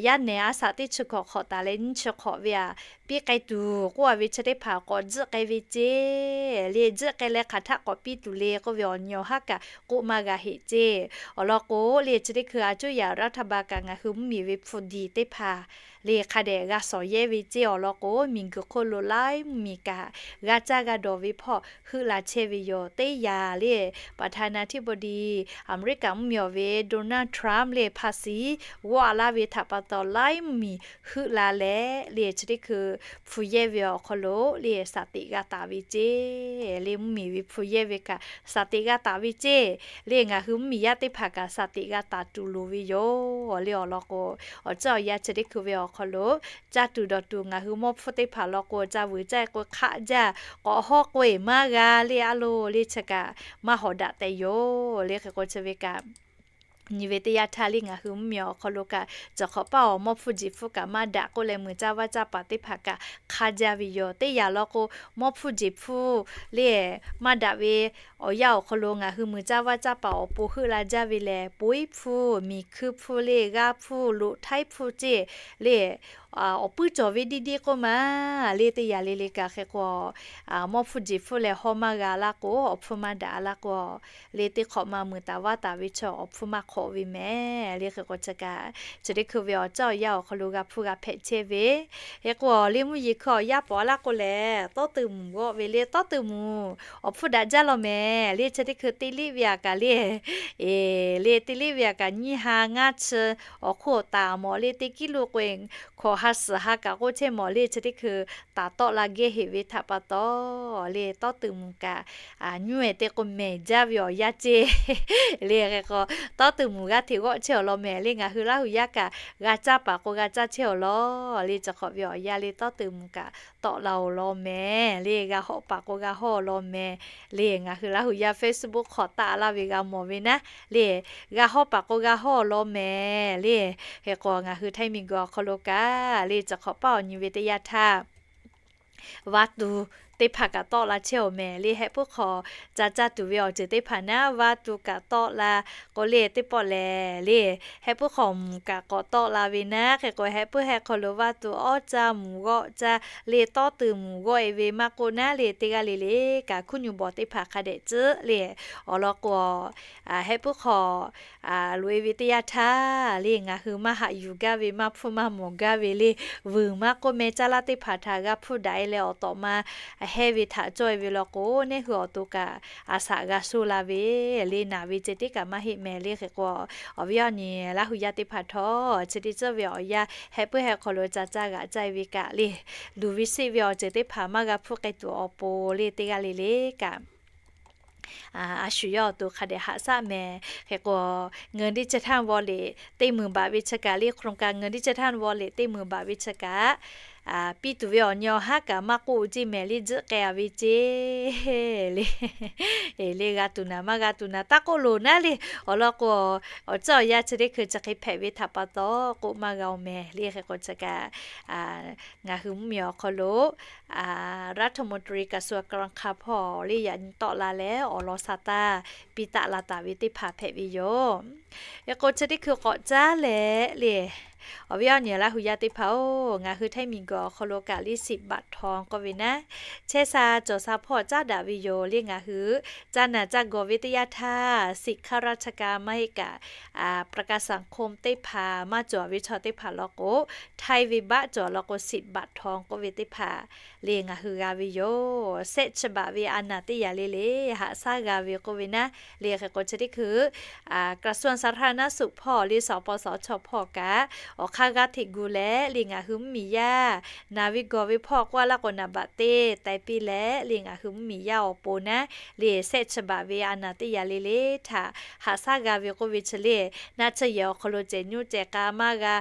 yaˇ nehˬ a shaꞈ teˇ chi hkawꞈ hk'awꞈ taˍ leh nyiˇ chi hk'awꞈ ve aꞈ piˇ k'ai tuˬ k'oˆ a ve chi teˇ hpaˍ k'awꞈ tzuhˆ k'ai ve ceˇ le. Tzuhˆ k'ai leh hk'aˬ htaˆ k'awꞈ piˇ tuˬ le k'oˆ ve awˬ nyi awˬ haˉ kaꞈ k'oˆ maˇ g'a heꞈ ceˇ. Awˬ lawn k'o le chi teˇ hkui a cuˇ yaꞈ รัฐบาล kaꞈ ngaˬ hui mvuhˇmiˬ ve hpu diˬ teˇ hpaˍ le hk'a dehꞈ g'a shawˍ yehˇ ve ceˇ. Awˬ lawn k'o miˬguiˬ hk'oˆ lo laiˉ mvuhˇmiˬ kaꞈ g'a caˇ g'a dawˬ ve hpawˇ heuˆ la chehˇ ve yoˬ. Teˇ yanˇ le ประธานาธิบดี Aˍmeˍriˆkaˍ mvuhˇmiˬ awˬ ve โดนัลด์ ทรัมป์ le hpa shiˍ g'awˆ a laˇ ve htaꞈ pa taw laiˉ mvuhˇmiˬ heuˆ la leh le chi teˇ hkui hpu yehˇ ve awˬ hk'aw lo le shaˍ teꞈ g'a taˍ ve ceˇ. Le mvuhˇmiˬ ve hpu yehˇ ve kaꞈ shaˍ teꞈ g'a taˍ ve ceˇ. Le ngaˬ hui mvuhˇmiˬ yaˇ teˇ hpaˍ kaꞈ shaˍ teꞈ g'a taˍ tuˬ loˍ ve yoˬ. Le awˬ lawn k'o awˬ ceuˬ awˬ yanˇ chi teˇ hkui ve awˬ hk'aw lo caˇ tuˬ dawˬ tuˬ ngaˬ hui mawˇ hpfuhˇ teˇ hpaˍ lawn k'o ca vuiˬ caˇ k'o hk'aˆ jaˇ, k'awꞈ hawˉ k'oˆ e maˇ g'a le a loˬ le chi kaꞈ maˇ hawˍ daꞈ tehꞈ yoˬ. Le hk'e k'o chi ve kaꞈ nyi ve teˇ yanˇ htaˇ le ngaˬ hui mvuhˇmiˬ awˬ hk'aw lo kaꞈ cawˬ hk'awꞈ paˇ awˬ mawˇ hpfuhˇ jeˬ hpfuhˇ kaꞈ maˇ daꞈ k'oˆ leh mui caˇ vaˇ caˇ paˍ teˇ hpaˍ kaꞈ hk'aˇ jaˇ ve yoˬ. Teˇ yanˇ lawn k'o mawˇ hpfuhˇ jeˬ hpfuhˇ le maˇ daꞈ ve awˬ yanˇ awˬ hk'aw lo ngaˬ hui mui caˇ vaˇ caˇ paˍ awˬ pon heuˆ la jaˇ ve lehˬ, poiˉ hpfuhˇ, miˬ hkuiˇ hpfuhˇ le g'aˇ hpfuhˇ loꞈ htaiˉ hpfuhˇ ceˇ le awˬ puiˉ cawˬ ve diˇ diˇ k'oˆ ma le teˇ yanˇ le le kaꞈ hk'e k'o mawˇ hpfuhˇ jeˬ hpfuhˇ leh hawˉ maˇ g'a laˇ k'o, awˬ hpfuhˇ maˇ daꞈ laˇ k'o le teˇ hk'awꞈ ma mui taˍ vaˇ taˍ ve chaw awˬ hpfuhˇ maˇ hk'awꞈ ve mehˍ. Le hk'e k'o chi kaꞈ chi teˇ hkui ve awˬ ceuˬ awˬ yanˇ awˬ hk'aw lo g'a hpfuhˇ g'a hpehꞈ chehˇ ve. Hk'e k'o le mvuhˇ yeˬ hkui awˬ yanˇ pawˍ laˇ k'o lehˬ, tawˇ tuˬ mvuhˬ g'awˆ ve le tawˇ tuˬ mvuhˬ awˬ hpfuhˇ daꞈ jaˇ law mehˍ. Le chi teˇ hkui teˇ liˇ ve aꞈ kaꞈ le, e, le teˇ liˇ ve aꞈ kaꞈ nyiˇ ha ngaˇ chi awˬ hk'oˆ awˬ taˍ mawˬ le teˇ kiˉ lo k'o e hkawꞈ ha suhˍ ha kaꞈ k'oˆ chehˇ mawˬ le chi teˇ hkui taˍ tawˆ la gehˇ heꞈ ve htaꞈ pa taw le tawˇ tuˬ mvuhˬ kaꞈ nyuˇ e te k'o mehˍ jaˇ ve awˬ yanˇ ceˇ. Le hk'e k'o tawˇ tuˬ mvuhˬ g'a hteꞈ g'awˆ chehˇ awˬ lawn mehˍ. Le ngaˬ hui Laˇ huˍ yaˇ kaꞈ g'a caˇ paˍ k'o g'a caˇ chehˇ awˬ lawn. Le chi hk'awꞈ ve awˬ yanˇ le tawˇ tuˬ mvuhˬ kaꞈ tawˆ la awˬ lawn mehˍ. Le g'a hawˉ paˍ k'o g'a hawˉ awˬ lawn mehˍ. Le ngaˬ hui Laˇ huˍ yaˇ Facebook hk'awꞈ taˆ laˇ ve g'a mawˬ ve naˉ le g'a hawˉ paˍ k'o g'a hawˉ awˬ lawn mehˍ. Le hk'e k'o ngaˬ hui Htaiˇ miˬguiˬ awˬ hk'aw lo kaꞈ le chi hk'awꞈ paˇ awˬ nyi ve teˇ yanˇ htaˇ vaˇ tuˬ teˇ hpaˍ kaꞈ tawˆ la chehˇ awˬ mehˍ. Le hehˆ puiˉ hk'awꞈ ca caˇ tuˬ ve awˬ ceuˬ teˇ hpaˍ naˉ vaˇ tuˬ kaꞈ tawˆ la k'o le teˇ pawˆ lehˬ le hehˆ puiˉ hk'awꞈ mvuhˬ kaꞈ k'awꞈ tawˆ la ve naˉ. Hk'e k'o hehˆ puiˉ hehˆ hk'aw lo vaˇ tuˬ awˇ caˇ mvuhˬ g'awˆ caˇ le tawˇ tuˬ mvuhˬ g'awˆ e ve maˇ k'oˆ naˉ le teˇ g'aˇ le le kaꞈ hkuˇ nyi bawˬ teˇ hpaˍ hk'a dehꞈ tcuhˉ le awˬ lawn k'o hehˆ puiˉ hk'awꞈ loꞈ e ve teˇ yanˇ htaˇ le ngaˬ hui maˇ haꞈ yuˬ gaˇ ve maˇ hpfuhˇ maˇ mawˬ gaˇ ve le vuiˬ maˇ k'oˆ meh caˇ laˇ teˇ hpaˍ htaꞈ g'a hpfuhˇ daꞈ e leh awˬ tawꞈ ma hehˇ ve htaꞈ cawˇ e ve law k'o neˇ hui awˬ to kaꞈ a shaꞈ g'a shoˇ la ve le naˍ ve ceh tiˉ kaꞈ maˇ heˆ mehˍ. Le hk'e k'o awˬ viˉ awˬ nyi Laˇ huˍ yaˇ teˇ hpaˍ htawˇ chi teˇ ceuˬ ve awˬ yanˇ hehˆ puiˉ hehˆ hk'aw lo ca caˇ g'aꞈ caˇ e ve kaꞈ le luˬ ve sheˆ ve awˬ ceuˬ teˇ hpaˍ maˇ g'a hpfuhˇ k'ai tuˬ awˬ pon le teˇ g'aˇ le le kaꞈ a shu yawˇ awˬ to hk'a dehꞈ haꞈ shaˆ mehˍ. Hk'e k'o เงินดิจิทัลวอลเล็ต teˇ meunˍ baꞈ ve chi kaꞈ le โครงการเงินดิจิทัลวอลเล็ต teˇ meunˍ baꞈ ve chi kaꞈ piˇ tuˬ ve awˬ nyi awˬ haˉ kaꞈ maˇ k'oˆ ceˇ mehˍ le tzuhˆ k'ai a ve ceˇ le. Le g'a tuˬ naˍ maˇ g'a tuˬ naˍ taˇ k'oˆ loˬ naˉ le. Awˬ lawn k'o awˬ ceuˬ awˬ yanˇ chi teˇ hkui chi hk'e hpehꞈ ve htaꞈ pa taw k'oˆ maˇ g'a oˬ mehˍ. Le hk'e k'o chi kaꞈ ngaˬ hui mvuhˇmiˬ awˬ hk'aw lo รัฐมนตรีกระทรวงการคลัง hpawˇ le yaꞈ nyi tawˆ la leh awˬ lawn sha taˇ piˇ taˆ la taˍ ve teˇ hpaˍ hpehꞈ ve yoˬ. Hk'e k'o chi teˇ hkui k'awꞈ caˉ leh le awˬ viˉ awˬ nyi Laˇ huˍ yaˇ teˇ hpaˍ-oˬ, ngaˬ hui Htaiˇ miˬguiˬ awˬ hk'aw lo kaꞈ le สิบบาททอง k'oˆ ve naˉ chehˇ sha cawˬ sha hpawˇ caˉ daꞈ ve yoˬ. Le ngaˬ hui caˇ naˬ caˇ gawˬ ve teˇ yanˇ htaˇ สิทธิ์ข้าราชการ maˇ heˆ kaꞈ ประกันสังคม teˇ hpaˍ maˇ cawˬ ve chaw teˇ hpaˍ law k'o, Htaiˇ ve baˆ cawˬ law k'o สิบบาททอง k'oˆ ve teˇ hpaˍ le ngaˬ hui g'a ve yoˬ. Shehˆ chi baꞈ ve a naˬ teˇ yanˇ le le haꞈ shaˉ g'a ve k'oˆ ve naˉ le hk'e k'o chi teˇ hkui กระทรวงสาธารณสุข hpawˇ le สปสช hpawˇ kaꞈ awˬ hk'aˇ g'aˇ hteꞈ gu leh le ngaˬ hui mvuhˇmiˬ yaˇ naˬ ve gawˬ ve hpawˇ k'oˆ a laˇ k'o naˍ baꞈ teˇ taiˍ piˇ leh le ngaˬ hui mvuhˇmiˬ yaˇ awˬ pon naˉ le shehˆ chi baꞈ ve a naˬ teˇ yanˇ le le htaꞈ haꞈ shaˉ g'a ve k'oˆ ve chi le naˆ tsuhˇ yehˬ awˬ hk'aw lo cehˬ nyoˇ cehˬ k'a maˇ g'a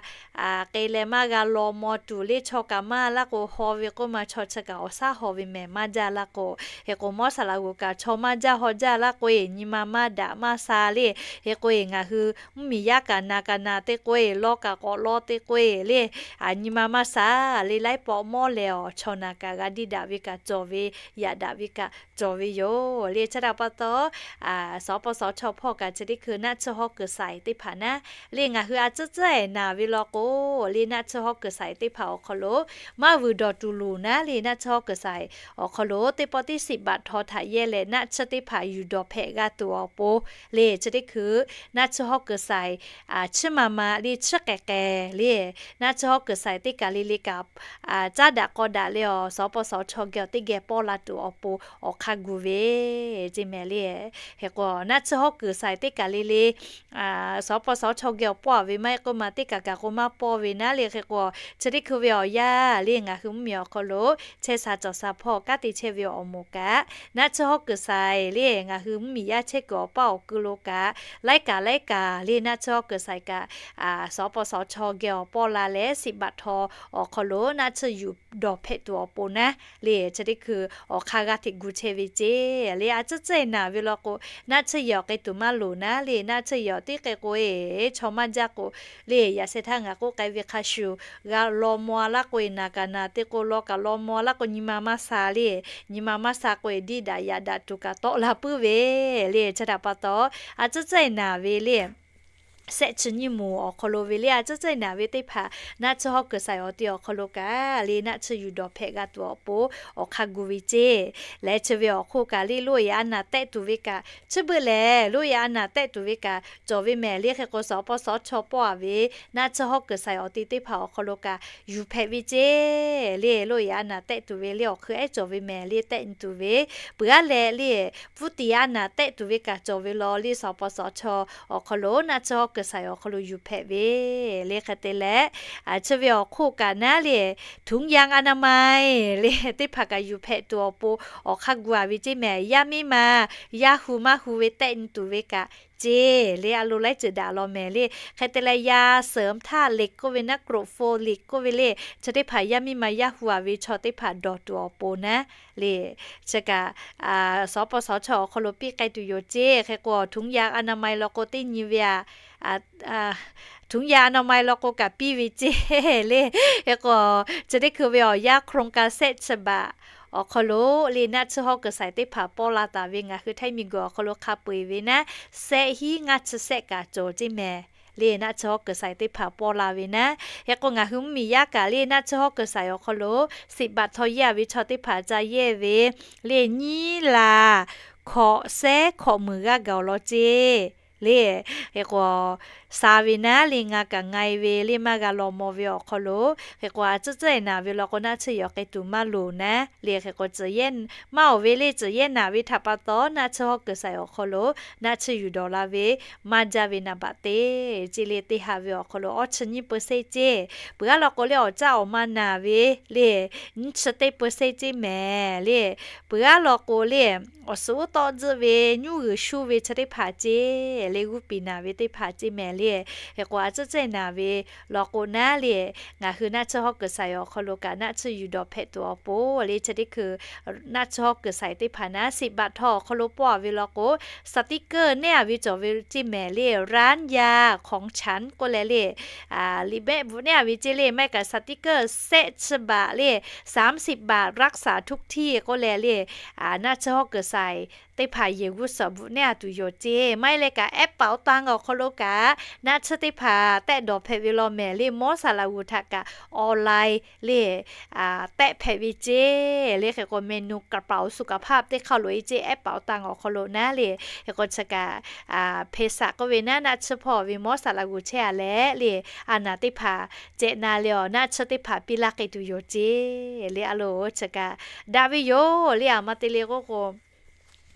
k'ai leh maˇ g'a law maw tuˬ le chaw kaꞈ maˇ laˇ k'o haw ve k'oˆ ma chaw chi kaꞈ awˬ shaˉ haw ve mehˍ maˇ jaˇ laˇ k'o, hk'e k'o mawˇ saˍ laꞈ g'oˍ kaꞈ chaw maˇ jaˇ haw jaˇ laˇ k'o e nyi ma maˇ daꞈ maˇ sha le, hk'e k'o e ngaˬ hui mvuhˇmiˬ yaˇ kaꞈ naˬ kaꞈ naˬ te k'o e law kaꞈ k'awꞈ law te k'oˆ-e le, nyi ma maˇ sha le, laiˉ pawˆ mawˇ leh awˬ chaw naˬ kaꞈ g'a diˇ daꞈ ve kaꞈ cawˬ ve, yaꞈ daꞈ ve kaꞈ cawˬ ve yoˬ le. Chi htaꞈ pa taw, sawˉ pawˇ sawˉ chaw hpawˇ kaꞈ chi teˇ hkui naˆ tsuhˇ hawˉ kuiˬ shaiˍ teˇ hpaˍ naˉ le, ngaˬ hui a tcuhˉ tcuhˉ-e naˍ ve law k'o le, naˆ tsuhˇ hawˉ kuiˬ shaiˍ teˇ hpaˍ awˬ hk'aw lo maˇ vuiˬ dawˬ tuˬ loˍ naˉ le, naˆ tsuhˇ hawˉ kuiˬ shaiˍ awˬ hk'aw lo teˇ pawˆ tiˉ siꞈ baꞈ htaw htaꞈ yehˇ leh naˆ tsuhˇ teˇ hpaˍ yuˬ dawˬ hpehꞈ g'a tuˬ awˬ pon le, chi teˇ hkui naˆ tsuhˇ hawˉ kuiˬ shaiˍ chiˇ ma ma le, chiˇ k'ehˍ k'ehˍ le, naˆ tsuhˇ hawˉ kuiˬ shaiˍ teˇ kaˬ le le kaꞈ caˉ daꞈ k'aw daꞈ leh awˬ sawˉ pawˇ sawˉ chaw geh awˬ teˇ geh pawˇ la tuˬ awˬ pon awˬ hk'aˇ gu ve ceˇ mehˍ le. Hk'e k'o, naˆ tsuhˇ hawˉ kuiˬ shaiˍ teˇ kaˬ le le sawˉ pawˇ sawˉ chaw geh awˬ pawˇ-a ve maˇ heˆ k'oˆ ma, teˇ kaˬ kaꞈ k'o maˇ pawˇ ve naˉ le. Hk'e k'o, chi teˇ hkui ve awˬ yanˇ le, ngaˬ hui mvuhˇmiˬ awˬ hk'aw lo chehˇ sha cawˬ sha hpawˇ kanˉ te chehˇ ve awˬ moˍ kaꞈ, naˆ tsuhˇ hawˉ kuiˬ shaiˍ le, ngaˬ hui mvuhˇmiˬ yaˇ chehˇ kuiˬ awˬ paˇ awˬ ku lo kaꞈ, laiˉ kaꞈ laiˉ kaꞈ le, naˆ tsuhˇ hawˉ kuiˬ shaiˍ kaꞈ sawˉ pawˇ sawˉ chaw geh awˬ pawˇ la leh siꞈ baꞈ htaw awˬ hk'aw lo naˆ tsuhˇ yuˬ dawˬ hpehꞈ tuˬ awˬ pon naˉ le, chi teˇ hkui awˬ hk'aˇ g'aˇ hteꞈ gu chehˇ ve ceˇ le. A tcuhˉ tcuhˉ-e naˍ ve law k'o, naˆ tsuhˇ yehˬ awˬ k'ai tuˬ maˇ loˍ naˉ le, naˆ tsuhˇ yehˬ awˬ tiˉ k'ai k'o-e, chaw maˇ jaˇ k'o le, yaꞈ sheh htaˇ ngaˬ k'oˆ k'ai ve hk'a shuˍ, g'a law maw-a laˇ k'o-e, naˬ kaꞈ naˬ te k'o, law kaꞈ law maw-a laˇ k'o, nyi ma maˇ sha le, nyi ma maˇ sha k'o-e, diˇ daꞈ yaꞈ daꞈ tuˬ kaꞈ tawˆ la puiˉ ve le. Chi htaꞈ pa taw, a tcuhˉ tcuhˉ-e naˍ ve le, shehˆ chi nyiˇ moˍ awˬ hk'aw lo ve le, a tcuhˉ tcuhˉ-e naˍ ve teˇ hpaˍ naˆ tsuhˇ hawˉ kuiˬ shaiˍ awˬ te awˬ hk'aw lo kaꞈ le, naˆ tsuhˇ yuˬ dawˬ hpehꞈ g'a tuˬ awˬ pon awˬ hk'aˇ gu ve ceˇ. Leh chi ve awˬ hk'oˆ kaꞈ le, loˇ yaꞈ a naˍ tehˆ tuˬ ve kaꞈ, chi beuꞈ lehˬ loˇ yaꞈ a naˍ tehˆ tuˬ ve kaꞈ cawˬ ve mehˍ le. Hk'e k'o, sawˉ pawˇ sawˉ chaw pawˇ-a ve naˆ tsuhˇ hawˉ kuiˬ shaiˍ awˬ te teˇ hpaˍ awˬ hk'aw lo kaꞈ yuˬ hpehꞈ ve ceˇ le. Loˇ yaꞈ a naˍ tehˆ tuˬ ve le, awˬ hk'ui ehˉ cawˬ ve mehˍ le, tehˆ nyi tuˬ ve. Peuˬ aˉ leh le, pfuhˇ tiꞈ a naˍ tehˆ tuˬ ve kaꞈ cawˬ ve law le, sawˉ pawˇ sawˉ chaw awˬ hk'aw lo naˆ tsuhˇ hawˉ kuiˬ shaiˍ awˬ hk'aw lo yuˬ hpehꞈ ve le. Hk'e te leh, chi ve awˬ hk'oˆ kaꞈ naˉ le, ถุงยางอนามัย le teˇ hpaˍ kaꞈ yuˬ hpehꞈ tuˬ awˬ pon awˬ hk'aˇ gu-a ve ceˇ mehˍ. Yaˇ miˇ ma yaˇ hu maˇ hu ve tehˆ nyi tuˬ ve kaꞈ ceˇ le, a lo laiˉ ceuˬ daꞈ law mehˍ le. Hk'e te leh, ยาเสริมธาตุเหล็ก k'oˆ ve naˉ, กรดโฟลิก k'oˆ ve le, chi teˇ hpaˍ yaˇ miˇ ma yaˇ hu-a ve chaw teˇ hpaˍ dawˬ tuˬ awˬ pon naˉ le, chi kaꞈ sawˉ pawˇ sawˉ chaw awˬ hk'aw lo piˇ k'ai tuˬ yoˬ ceˇ. Hk'e k'o, ถุงยางอนามัย law k'o teˇ nyi ve a, ถุงยางอนามัย law k'o kaꞈ piˇ ve ceˇ le. Hk'e k'o, chi teˇ hkui ve awˬ yanˇ โครงการ shehˆ chi baꞈ awˬ hk'aw lo le, naˆ tsuhˇ hawˉ kuiˬ shaiˍ teˇ hpaˍ pawˇ la taˍ ve ngaˬ hui Htaiˇ miˬguiˬ awˬ hk'aw lo hk'a peu-eˬ ve naˉ, shehˆ hinˉ ngaˇ chi shehˆ kaꞈ cawˬ ceˇ mehˍ le. Naˆ tsuhˇ hawˉ kuiˬ shaiˍ teˇ hpaˍ pawˇ la ve naˉ, hk'e k'o ngaˬ hui mvuhˇmiˬ yaˇ kaꞈ le, naˆ tsuhˇ hawˉ kuiˬ shaiˍ awˬ hk'aw lo siꞈ baꞈ htaw yehˇ-a ve chaw teˇ hpaˍ ca yehˇ ve le, nyiˉ laˬ hkawꞈ shehˉ hkawꞈ meunˍ g'aˇ gaˬ-oˬ law ceˇ le. Hk'e k'o, sha ve naˉ le, nga kaꞈ nga-e ve le, maˇ g'a law maw ve awˬ hk'aw lo, hk'e k'o, a tcuhˉ tcuhˉ-e naˍ ve law k'o, naˆ tsuhˇ yehˬ awˬ k'ai tuˬ maˇ loˍ naˉ le. Hk'e k'o, maˇ-oˬ ve le, tcuhˉ yehˇ naˍ ve htaꞈ pa taw naˆ tsuhˇ hawˉ kuiˬ shaiˍ awˬ hk'aw lo naˆ tsuhˇ yuˬ dawˬ la ve maˇ jaˇ ve naˍ baꞈ te ceˇ le. Teˇ ha ve awˬ hk'aw lo awˇ chi nyiˇ เปอร์เซ็นต์ ceˇ. Peuˬ aˉ law k'o le, awˬ caˇ awˬ ma naˍ ve le, nyiˇ chi teˇ เปอร์เซ็นต์ ceˇ mehˍ le. Peuˬ aˉ law k'o le, awˬ suhˍ uˉ tawˆ tzuhˆ ve, nyuˇ g'uiˬ shuˇ ve chi teˇ hpaˍ ceˇ le, g'uˇ piˍ naˍ ve teˇ hpaˍ ceˇ mehˍ le. Hk'e k'o, a tcuhˉ tcuhˉ-e naˍ ve law k'o naˉ le, ngaˬ hui naˆ tsuhˇ hawˉ kuiˬ shaiˍ awˬ hk'aw lo kaꞈ naˆ tsuhˇ yuˬ dawˬ hpehꞈ tuˬ awˬ pon le, chi teˇ hkui naˆ tsuhˇ hawˉ kuiˬ shaiˍ teˇ hpaˍ naˉ, siꞈ baꞈ htaw awˬ hk'aw lo pawˇ-a ve law k'o, sticker nehˉ-a ve cawˬ ve ceˇ mehˍ le, ร้านยาของฉัน k'oˆ leh le, liꞈ mehˆ bvuhꞈ nehˉ-a ve ceˇ le, maˇ heˆ kaꞈ sticker shehˆ chi baꞈ le, สามสิบบาท รักษาทุกที่ k'oˆ leh le, naˆ tsuhˇ hawˉ kuiˬ shaiˍ teˇ hpaˍ yehˬ g'uˇ suhˍ bvuhꞈ nehˉ-a tuˬ yoˬ ceˇ. Maˇ heˆ leh kaꞈ, แอปเป๋าตัง awˬ hk'aw lo kaꞈ naˆ tsuhˇ teˇ hpaˍ tehˆ dawˬ hpehꞈ ve law mehˍ le, mawˉ saˍ laˍ g'uˬ htaꞈ kaꞈ online le tehˆ hpehꞈ ve ceˇ le. Hk'e k'o, เมนูกระเป๋าสุขภาพ teˇ hk'aˇ loꞈ-e ceˇ, แอปเป๋าตัง awˬ hk'aw lo naˉ le. Hk'e k'o, chi kaꞈ เภสัช k'oˆ ve naˉ, naˆ tsuhˇ hpawˇ ve mawˉ saˍ laˍ g'uˬ chehˇ-a leh le, a naˍ teˇ hpaˍ cehˬ na leh awˬ naˆ tsuhˇ teˇ hpaˍ piˇ laˇ k'ai tuˬ yoˬ ceˇ le. A lo chi kaꞈ daꞈ ve yoˬ le. A ma te le k'oˆ k'o,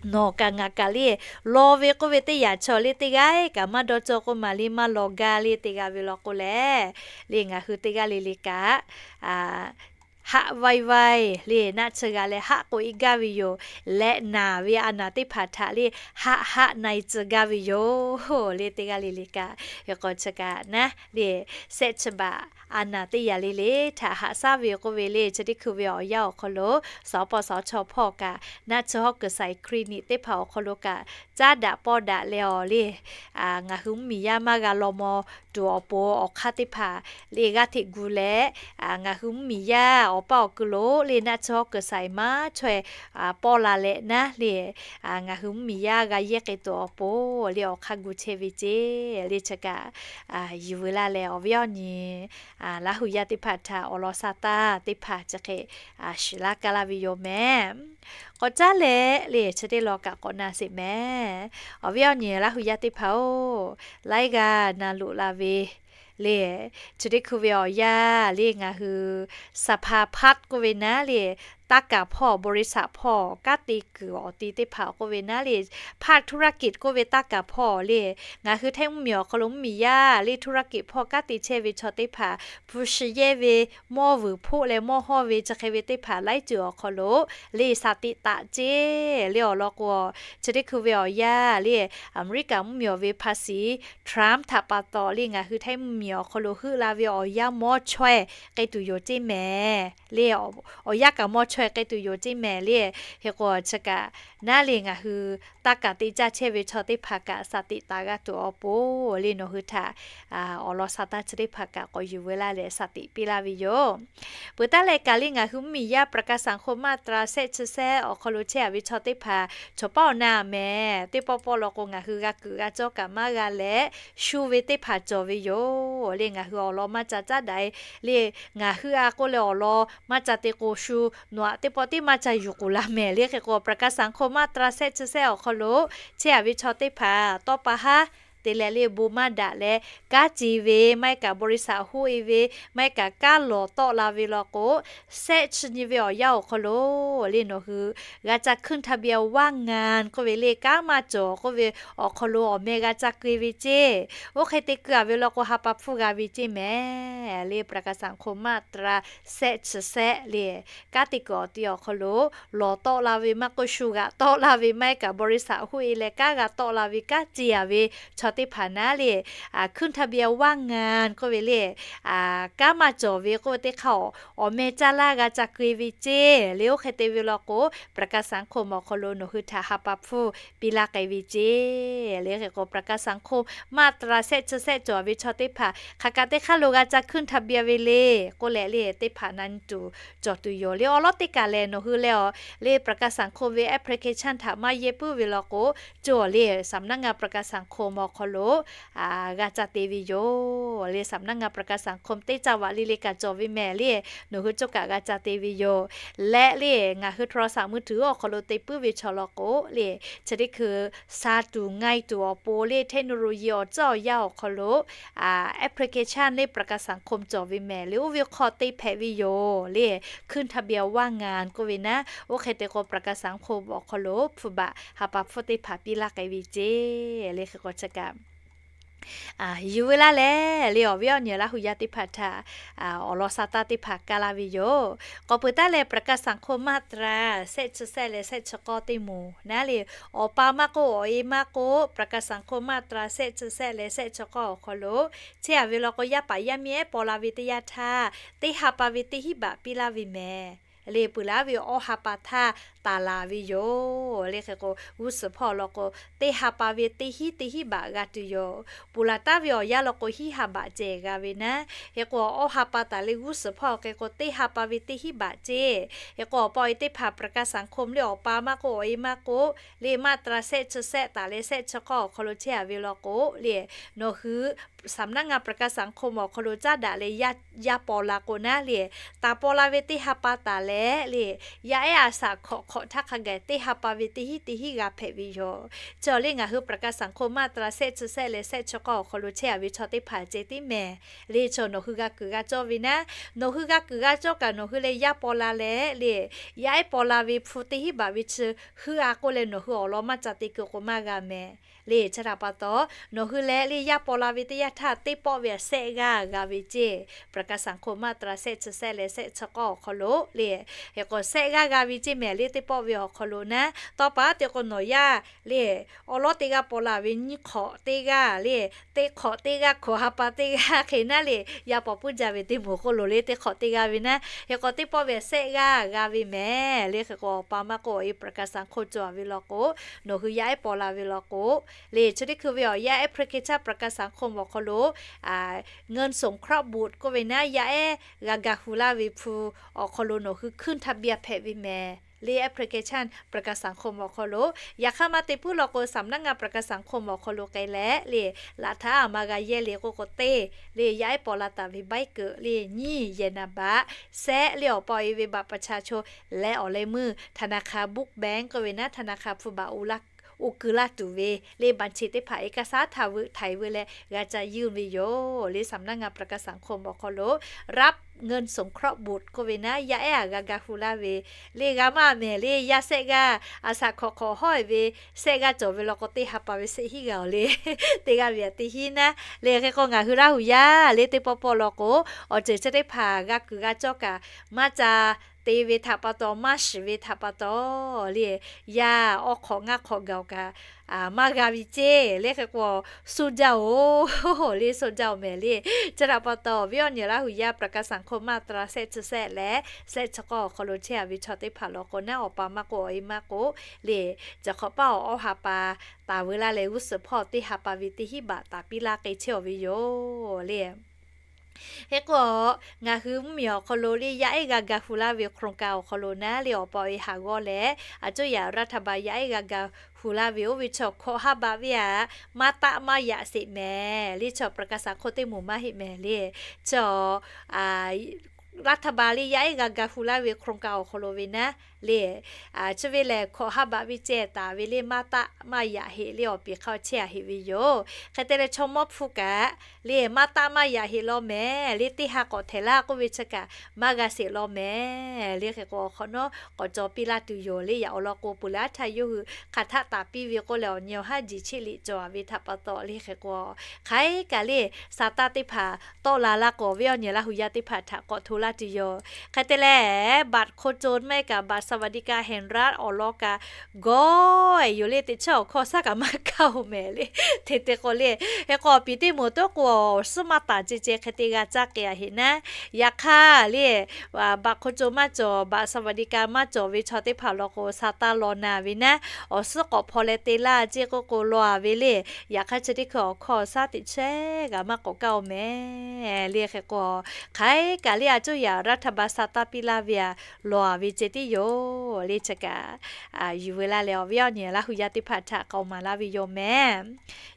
nawˬ kaꞈ ngaˬ kaꞈ le, law ve k'oˆ ve teˇ yanˇ chaw le, teˇ g'aˇ kaꞈ maˇ dawˇ cawˇ k'oˆ maˬ le, maˇ law gaˇ le. Teˇ g'aˇ ve law k'o lehˬ le, ngaˬ hui teˇ g'aˇ le le kaꞈ haˆ vaiˇ vaiˇ le naˆ tsuhˇ g'a leh haˆ k'oꞈ e gaˇ ve yoˬ. Leh naˬ ve a naˬ teˇ hpaˍ htaꞈ le haˆ haˆ na e tcuh gaˇ ve yoˬ le. Teˇ g'aˇ le le kaꞈ hk'e k'o chi kaꞈ naˉ le, sehˆ chi baꞈ a naˬ teˇ yaꞈ le le htaꞈ haꞈ shaˉ ve k'oˆ ve le, chi teˇ hkui ve awˬ yanˇ awˬ hk'aw lo sawˉ pawˆ sawˉ chaw hpawˇ kaꞈ naˆ tsuhˇ hawˉ kuiˬ saiˍ clinic teˇ hpaˍ awˬ hk'aw lo kaꞈ caˉ daꞈ pawˇ daꞈ leh awˬ le, ngaˬ hui mvuhˇmiˬ yaˇ maˇ g'a law maw tuˬ awˬ pon awˬ hk'aˇ teˇ hpaˍ le g'aˇ hteꞈ gu leh, ngaˬ hui mvuhˇmiˬ yaˇ awˬ paˇ awˬ kuiˬ lo le naˆ tsuhˇ hawˉ kuiˬ saiˍ maˇ chaweh pawˇ la leh naˉ le, ngaˬ hui mvuhˇmiˬ yaˇ g'a yehˇ k'ai tuˬ awˬ pon le awˬ hk'aˇ gu chehˇ ve ceˇ le. Chi kaꞈ yuˬ veu laˇ leh awˬ viˉ awˬ nyi Laˇ hu yaˇ teˇ hpaˍ htaꞈ awˬ lawn sha taˇ teˇ hpaˍ chi hk'e shiˍ laˇ kaˇ laˇ ve yoˬ mehˍ. K'awꞈ caˉ leh le chi teˇ lawn kaꞈ k'awꞈ na sheˍ mehˍ. Awˬ viˉ awˬ nyi Laˇ hu yaˇ teˇ hpaˍ-oˬ, laiˉ g'aˇ na loꞈ la ve le, chi teˇ hkui ve awˬ yanˇ le ngaˬ hui สภาพัฒน์ k'oˆ ve naˉ le, taˇ kaˍ hpawˇ บริษัท hpawˇ kanˉ te kuiˬ awˬ ti teˇ hpaˍ k'oˆ ve naˉ le, ภาคธุรกิจ k'oˆ ve taˇ kaˍ hpawˇ le, ngaˬ hui Htaiˇ mvuhˇmiˬ awˬ hk'aw lo mvuhˇmiˬ yaˇ le ธุรกิจ hpawˇ kanˉ te chehˇ ve chaw teˇ hpaˍ hpu shi yehˇ ve, mawˇ vuiˬ hpoˆ leh mawˇ hawˇ ve chi hk'e ve teˇ hpaˍ laiˉ ceuˬ awˬ hk'aw lo le สติ taˍ ceˇ le awˬ lawn k'o, chi teˇ hkui ve awˬ yanˇ le Aˍmeˍriˆkaꞈ mvuhˇmiˬ ve ภาษี Trump htaꞈ pa taw le ngaˬ hui Htaiˇ mvuhˇmiˬ awˬ hk'aw lo heuˆ la ve awˬ yanˇ mawˇ chaweh k'ai tuˬ yoˬ ceˇ mehˍ le. Awˬ yanˇ kaꞈ mawˇ chaweh k'ai tuˬ yoˬ ceˇ mehˍ le. Hk'e k'o chi kaꞈ naˉ le ngaˬ hui taˇ kaˍ te caˇ chehˇ ve chaw teˇ hpaˍ kaꞈ สติ taˍ g'a tuˬ awˬ pon le nawˬ hui htaꞈ awˬ lawn sha taˇ chi teˇ hpaˍ kaꞈ k'awꞈ yuˬ veu laˇ leh สติ piˇ laˇ ve yoˬ. Peuˬ taˉ leh kaꞈ le ngaˬ hui mvuhˇmiˬ yaˇ ประกันสังคม มาตรา sehˆ chi sehˆ awˬ hk'aw lo chehˇ a ve chaw teˇ hpaˍ chaw paˉ awˬ na mehˍ. Teˇ pawˆ pawˆ law k'o ngaˬ hui g'a kuiˬ g'a cawˇ kaꞈ maˇ g'a leh shu ve teˇ hpaˍ cawˬ ve yoˬ le. Ngaˬ hui awˬ lawn maˇ ca caˉ daꞈ e le, ngaˬ hui a k'oˆ leh awˬ lawn maˇ ca te k'o shu nawˬ aꞈ teˇ pawˆ tiˉ maˇ ca yuˬ k'oˍ la mehˍ le. Hk'e k'o ประกันสังคม มาตรา sehˆ chi sehˆ awˬ hk'aw lo chehˇ a ve chaw teˇ hpaˍ tawˇ pa haˉ te leh le bon maˇ daꞈ leh kanˉ ce ve maˇ heˆ kaꞈ บริษัท hoˆ e ve maˇ heˆ kaꞈ kanˉ lawˬ tawˆ la ve law k'o, sehˆ chi nyi ve awˬ yanˇ awˬ hk'aw lo le nawˬ hui g'a ca ขึ้นทะเบียนว่างงาน k'oˆ ve le kanˉ maˇ cawˬ k'oˆ ve awˬ hk'aw lo awˬ meh g'a ca keu ve ceˇ. Oˇ hk'e te keu a ve law k'o ha pa hpfuhˇ g'a ve ceˇ mehˍ le. ประกันสังคม มาตรา sehˆ chi sehˆ le kanˉ te kuiˬ awˬ ti awˬ hk'aw lo lawˬ tawˆ la ve maˇ k'oˆ shu g'aꞈ tawˆ la ve maˇ heˆ kaꞈ บริษัท hoˆ e leh kanˉ g'a tawˆ la ve kanˉ ce a ve chaw teˇ hpaˍ naˉ le ขึ้นทะเบียนว่างงาน k'oˆ ve le kanˉ maˇ cawˬ ve k'oˆ ve teˇ hk'aˇ awˬ meh caˇ laˇ g'a ca keu ve ceˇ le. Oˇ hk'e te ve law k'o ประกันสังคม awˬ hk'aw lo nawˬ hui htaꞈ ha pa hpfuhˇ piˇ laˇ k'ai ve ceˇ le. Hk'e k'o ประกันสังคม มาตรา sehˆ chi sehˆ cawˬ ve chaw teˇ hpaˍ hk'aˬ kaꞈ teˇ hk'aˇ lo g'a ca ขึ้นทะเบียน ve le k'oˆ leh le teˇ hpaˍ na nyi tuˬ cawˬ tuˬ yoˬ le. Awˬ lawn teˇ kaˬ lehˬ nawˬ hui leh awˬ le ประกันสังคม ve application htaꞈ maˇ yehˇ puiˉ ve law k'o, cawˬ le สำนักงาน ประกันสังคม awˬ hk'aw lo g'a ca te ve yoˬ le. สำนักงาน ประกันสังคม teˇ caˇ vaꞈ le le kaꞈ cawˬ ve mehˍ le. Nawˬ hui cawˬ kaꞈ g'a ca te ve yoˬ. Leh le ngaˬ hui โทรศัพท์มือถือ awˬ hk'aw lo te puiˉ ve chaw law k'o le, chi teˇ hkui sha tuˬ ngai tuˬ awˬ pon le เทคโนโลยี awˬ tcuhˉ awˬ yanˇ awˬ hk'aw lo application le ประกันสังคม cawˬ ve mehˍ le. Oˇ ve hk'aw te hpehꞈ ve yoˬ le. ขึ้นทะเบียนว่างงาน k'oˆ ve naˉ. Oˇ hk'e te k'o ประกันสังคม awˬ hk'aw lo hpu baꞈ ha pa hpfuhˇ teˇ hpaˍ piˇ laˇ k'ai ve ceˇ le. Hk'e k'o chi kaꞈ yuˬ veu laˇ leh le awˬ viˉ awˬ nyi Laˇ hu yaˇ teˇ hpaˍ htaꞈ awˬ lawn sha taˇ teˇ hpaˍ kaˇ laˇ ve yoˬ. K'awꞈ peuˬ taˉ leh ประกันสังคม มาตรา sehˆ chi sehˆ leh sehˆ chi k'awˇ teˇ moˍ naˉ le, awˬ pa maˇ k'oˆ awˬ e maˇ k'oˆ ประกันสังคม มาตรา sehˆ chi sehˆ leh sehˆ chi k'awˇ awˬ hk'aw lo chehˇ a ve law k'o yaˇ paˍ yaˇ miˇ ehˉ paw la ve teˇ yanˇ htaˇ teˇ ha pa ve teˇ hinˉ baꞈ piˇ laˇ ve mehˍ le. Peuˬ laˇ ve awˇ ha pa htaˇ taˍ laˬ ve yoˬ le. Hk'e k'o g'uˇ suhˍ hpawˇ law k'o teˇ ha pa ve teˇ hinˉ teˇ hinˉ baꞈ g'a tuˬ yoˬ. Ponˬ laˬ taˍ ve awˬ yanˇ law k'o hinˉ ha baꞈ ceh g'a ve naˉ. Hk'e k'o awˇ ha pa taˍ le g'uˇ suhˍ hpawˇ hk'e k'o teˇ ha pa ve teˇ hinˉ baꞈ ceˇ. Hk'e k'o awˬ pa awˬ e teˇ hpaˍ ประกันสังคม le awˬ pa maˇ k'oˆ awˬ e maˇ k'oˆ le มาตรา sehˆ chi sehˆ taˍ leh sehˆ chi k'awˇ awˬ hk'aw lo chehˇ a ve law k'o le nawˬ hui สำนักงาน ประกันสังคม awˬ hk'aw lo caˉ daꞈ leh yaˇ paw la k'o naˉ le, taˍ paw la ve teˇ ha pa taˍ leh le, yaˇ ehˉ a shaꞈ hkawꞈ hk'awꞈ htaˇ hk'a gaˬ teˇ ha pa ve teˇ hinˉ teˇ hinˉ g'a hpehꞈ ve yoˬ. Chi awˬ le ngaˬ hui ประกันสังคม มาตรา shehˆ chi shehˆ leh shehˆ chi k'awˇ awˬ hk'aw lo chehˇ a ve chaw teˇ hpaˍ ceh tiˉ mehˍ. Le chi nawˬ hui g'a kuiˬ g'a cawˇ ve naˉ, nawˬ hui g'a kuiˬ g'a cawˇ kaꞈ nawˬ hui leh yaˇ paw la leh le, yaˇ ehˉ paw la ve hpu teˇ hinˉ baꞈ ve chi heuˆ a k'oˆ leh nawˬ hui awˬ lawn maˇ ca te kuiˬ k'o maˇ g'a mehˍ. Le chi htaꞈ pa taw, nawˬ hui leh le yaˇ paw la ve teˇ yanˇ htaˇ teˇ pawˆ ve a shehˆ g'aˇ g'a ve ceˇ. ประกันสังคม มาตรา shehˆ chi shehˆ leh shehˆ chi k'awˇ awˬ hk'aw lo le, hk'e k'o shehˆ g'aˇ g'a ve ceˇ mehˍ le teˇ pawˆ ve awˬ hk'aw lo naˉ. Tawˇ pa te k'o nawˬ yaˇ le awˬ lawˉ teˇ g'aˇ paw la ve nyiˇ hk'awꞈ teˇ g'aˇ le, teˇ hk'awꞈ teˇ g'aˇ hkawꞈ ha pa teˇ g'aˇ hk'e naˉ le, yaˇ paw puiˉ jaˇ ve teˇ moˍ k'oˆ lo le teˇ hk'awꞈ teˇ g'aˇ ve naˉ. Hk'e k'o teˇ pawˆ ve a shehˆ g'aˇ g'a ve mehˍ le. Hk'e k'o awˬ pa maˇ k'oˆ awˬ e ประกันสังคม cawˬ a ve law k'o, nawˬ hui yaˇ ehˉ paw la ve law k'o, le chi teˇ hkui ve awˬ yaˇ แอปพลิเคชัน ประกันสังคม awˬ hk'aw lo เงินสงเคราะห์บุตร k'oˆ ve naˉ yaˇ ehˉ g'a ga hu laˇ ve hpu awˬ hk'aw lo nawˬ hui ขึ้นทะเบียน hpehꞈ ve mehˍ le แอปพลิเคชัน ประกันสังคม awˬ hk'aw lo. Yaꞈ hk'aˇ maˇ te puiˉ law k'o สำนักงานประกันสังคม awˬ hk'aw lo k'ai leh le, laꞈ htaꞈ a ma g'a yehˇ le k'oˆ k'o teˇ le yaˇ ehˉ paw la taˍ ve ใบเกิด le nyiˇ yehˬ นามบัตร shehˆ le awˬ pa awˬ e ve บัตรประชาชน leh awˬ leh meuˇ ธนาคาร Book Bank k'oˆ ve naˉ ธนาคาร hpu baꞈ oˇ kuiˬ laˇ tuˬ ve le บัญชี teˇ hpaˍ เอกสาร htaꞈ veuꞈ htaiˍ veu leh g'a ca yeuˇ ve yoˬ le. สำนักงานประกันสังคม awˬ hk'aw lo รับเงินสงเคราะห์บุตร k'oˆ ve naˉ yaˇ ehˉ a g'a ga hu laˇ ve le g'a maˇ mehˍ le. Yaˇ shehˆ g'aˇ a shaꞈ hkawꞈ hk'awꞈ hawˉ e ve shehˆ g'aˇ cawˬ ve law k'o teˇ ha pa ve shehˆ hinˉ g'a awˬ le, teˇ g'aˇ ve a teˇ hinˉ naˉ le. Hk'e k'o ngaˬ hui Laˇ huˍ yaˇ le teˇ pawˆ pawˆ law k'o, awˬ ceuˬ chi teˇ hpaˍ g'a kuiˬ g'a cawˇ kaꞈ maˇ ca te ve htaꞈ pa taw, maˇ shiˍ ve htaꞈ pa taw le, yaˇ awˇ hk'awꞈ ngaˇ hk'awꞈ gaˬ awˬ kaꞈ maˇ g'a ve ceˇ le. Hk'e k'o suh jaˇ oˬ le, suh jaˇ oˬ mehˍ le. Chi htaꞈ pa taw awˬ viˉ awˬ nyi Laˇ huˍ yaˇ ประกันสังคม มาตรา shehˆ chi shehˆ leh shehˆ chi k'awˇ awˬ hk'aw lo chehˇ a ve chaw teˇ hpaˍ law k'o naˉ, awˬ pa maˇ k'oˆ awˬ e maˇ k'oˆ le, caˬ hk'awꞈ paˇ awˬ awˇ ha pa taˍ veu laˇ leh g'uˇ suhˍ hpawˇ teˇ ha pa ve teˇ hinˉ baꞈ taˍ piˇ laˇ k'ai chehˇ awˬ ve yoˬ le. Hk'e k'o, ngaˬ hui mvuhˇmiˬ awˬ hk'aw lo le yaˇ ehˉ g'a ga hu laˇ ve โครงการ awˬ hk'aw lo naˉ le awˬ pa awˬ e haˍ g'awˇ leh, a coˇ yaꞈ รัฐบาล yaˇ ehˉ g'a ga hu laˇ ve oˇ ve chaw hkawꞈ ha baꞈ ve aꞈ maˇ taˆ maˇ yaꞈ sheˍ mehˍ le. Chaw ประกันสังคม teˇ moˍ maˇ heˆ mehˍ le. Chaw รัฐบาล le yaˇ ehˉ g'a ga hu laˇ ve โครงการ awˬ hk'aw lo ve naˉ le, chi ve lehˬ hkawꞈ ha baꞈ ve ceh taˍ ve le maˇ taˆ maˇ yaꞈ heꞈ le awˬ piˍ hk'a chehˇ a heꞈ ve yoˬ. Hk'e te leh chaw mawˇ hpu kaꞈ le maˇ taˆ maˇ yaꞈ heꞈ law mehˍ le, teˇ ha k'awꞈ htehꞈ laˇ k'oˆ ve chi kaꞈ maˇ g'a sheˍ law mehˍ le. Hk'e k'o awˬ hk'awꞈ nawˉ k'awꞈ caw piˇ laˇ tuˬ yoˬ le. Yaꞈ awˬ lawn k'o peuˬ leh aˉ htaˇ yawˇ hui hk'aˬ htaˆ taˍ piˇ ve k'oˆ leh awˬ nyi awˬ haˉ jiˬ cheˆ liꞈ cawˬ a ve htaꞈ pa taw le. Hk'e k'o hk'aˬ hk'e kaꞈ le sa taˇ teˇ hpaˍ tawˆ la laˇ k'o awˬ viˉ awˬ nyi Laˇ huˍ yaˇ teˇ hpaˍ htaꞈ k'awꞈ hto laˇ tuˬ yoˬ. Hk'e te leh บัตรคนจน maˇ heˆ kaꞈ บัตรสวัสดิการแห่งรัฐ awˬ lawn kaꞈ gawˇ e yoˬ le. Teꞈ chiˉ awˬ hkawˇ shaˉ kaꞈ maˇ kaˇ oˬ mehˍ le. Hteˇ te k'o le, hk'e k'o awˬ piˍ teˇ moˍ toˉ k'o awˬ suhˉ maˇ taˍ ceh ceh hk'e te g'a caˇ k'ai a heꞈ naˉ. Yaꞈ hk'aˇ le บัตรคนจน maˇ cawˬ บัตรสวัสดิการ maˇ cawˬ ve chaw teˇ hpaˍ law k'o sa taˇ law na ve naˉ, awˬ suhˉ k'awꞈ hpaw leh te laˇ ceˇ k'oˆ k'o law a ve le. Yaꞈ hk'aˇ chi teˇ hkui awˬ hkawˇ shaˉ teꞈ chehˇ g'a maˇ k'awꞈ kaˇ oˬ mehˍ le. Hk'e k'o hk'aˬ hk'e kaꞈ le a coˇ yaꞈ รัฐบาล sa taˇ piˇ laˇ ve aꞈ law a ve ceh tiˉ yoˬ le. Chi kaꞈ yuˬ veu laˇ leh awˬ viˉ awˬ nyi Laˇ huˍ yaˇ teˇ hpaˍ htaꞈ k'awꞈ maˍ laˇ ve yoˬ mehˍ.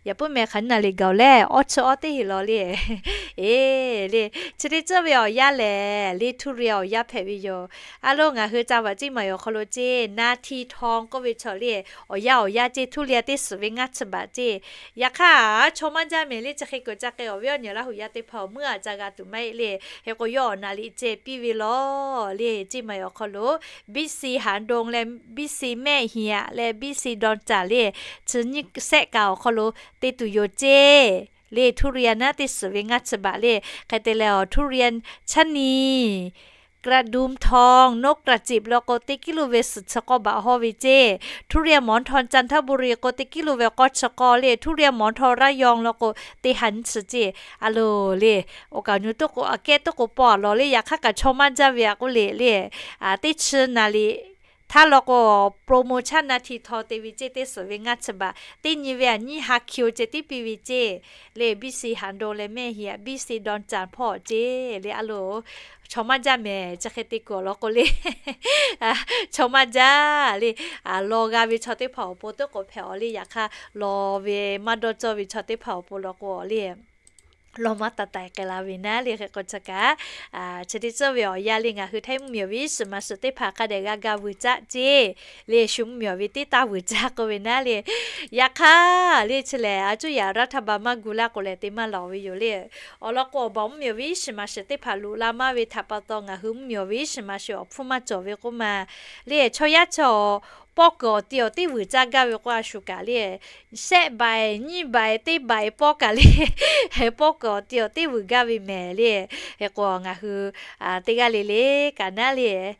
Yaꞈ puiˉ mehˍ hk'aˬ nyi naˍ liꞈ gaˬ leh awˇ chi awˇ teˇ heˍ law le. Eˬ le, chi teˇ ceuˬ ve awˬ yanˇ lehˬ le ทุเรียน awˬ yanˇ hpehꞈ ve yoˬ. A lo ngaˬ hui ca vaꞈ ceˇ maˬ awˬ hk'aw lo ceˇ นาทีทอง k'oˆ ve chaw le, awˬ yanˇ awˬ yanˇ ceˇ ทุเรียน teˇ suhˍ ve ngaˇ chi baꞈ ceˇ. Yaꞈ hk'aˇ chaw maˇ jaˇ mehˍ le. Chi hk'e kuiˬ ca k'ai awˬ viˉ awˬ nyi Laˇ huˍ yaˇ teˇ hpaˍ meuˇ a ca g'a tuˬ maˇ heˆ le. Hk'e k'o yawˇ awˬ naˍ liꞈ ceh piˇ ve law le. Ceˇ maˬ awˬ hk'aw lo บีซี หางดง leh บีซี แม่เหียะ leh บีซี ดอนจันทน์ le, chi nyiˇ sehˆ kaꞈ awˬ hk'aw lo te tuˬ yoˬ ceˇ. Le ทุเรียน naˉ teˇ suhˍ ve ngaˇ chi baꞈ le. Hk'e te leh awˬ ทุเรียน ชะนี กระดุมทอง นกกระจิบ law k'o teˇ kiˉ lo ve suhˍ chi k'awˇ baꞈ hawˇ ve ceˇ. ทุเรียน หมอนทอง จันทบุรี k'o teˇ kiˉ lo ve k'awˇ chi k'awˇ le. ทุเรียน หมอนทอง ระยอง law k'o teˇ ha nyiˇ chi ceˇ. A lo le, awˬ kaˍ nyi toˉ k'o aꞈ kehˉ toˉ k'o paw a law le. Yaꞈ hk'aˇ kaꞈ chaw maˇ jaˇ ve aꞈ k'oˆ le le, teˇ chi naˍ liꞈ htaˇ law k'o โปรโมชั่น นาทีทอง te ve ceˇ. Teˇ suhˍ ve ngaˇ chi baꞈ, teˇ nyi ve aꞈ nyiˇ ha คิว ceˇ tiˉ piˇ ve ceˇ. Le บีซี หางดง leh แม่เหียะ บีซี ดอนจันทน์ hpawˇ ceˇ le. A lo, chaw maˇ jaˇ mehˍ. Chi hk'e te kuiˬ awˬ lawn k'o le, chaw maˇ jaˇ le. Law g'a ve chaw teˇ hpaˍ awˬ pon toˉ k'o hpehꞈ awˬ le. Yaꞈ hk'aˇ law ve maˇ dawˇ cawˇ ve chaw teˇ hpaˍ awˬ pon law k'o le lawˇ maˇ taˍ taiˍ k'ai la ve naˉ le. Hk'e k'o chi kaꞈ, chi teˇ tcuhˇ ve awˬ yanˇ le ngaˬ hui htaiˇ mvuhˇmiˬ awˬ ve iˉ shiˍ ma shiˍ teˇ hpaˍ hk'a dehꞈ g'a ga vuiˬ caˆ ceˇ le. Shu mvuhˇmiˬ awˬ ve teˇ taˇ vuiˬ caˆ k'oˆ ve naˉ le. Yaꞈ hk'aˇ le chi lehˬ, a cuˇ yaꞈ รัฐบาล maˇ gu laˇ k'o lehˬ te maˇ lawˬ ve yoˬ le. Awˬ lawn k'o, awˬ baˬ mvuhˇmiˬ awˬ ve iˉ shiˍ ma shiˍ teˇ hpaˍ loꞈ la maˇ ve htaꞈ pa taw, ngaˬ hui mvuhˇmiˬ awˬ ve iˉ shiˍ ma shiˍ awˬ hpfuhˇ maˇ cawˬ ve k'oˆ ma le. Chaw yaˇ chaw pawˇ kuiˬ awˬ ti awˬ teˇ vuiˬ caˇ gaˇ ve k'o, a shu kaꞈ le shehˆ baiˬ nyiˇ baiˬ teˇ baiˬ pawˇ kaꞈ le, pawˇ kuiˬ awˬ ti awˬ teˇ vuiˬ gaˇ ve mehˍ le. Hk'e k'o ngaˬ hui teˇ g'aˇ le le kaꞈ naˉ le,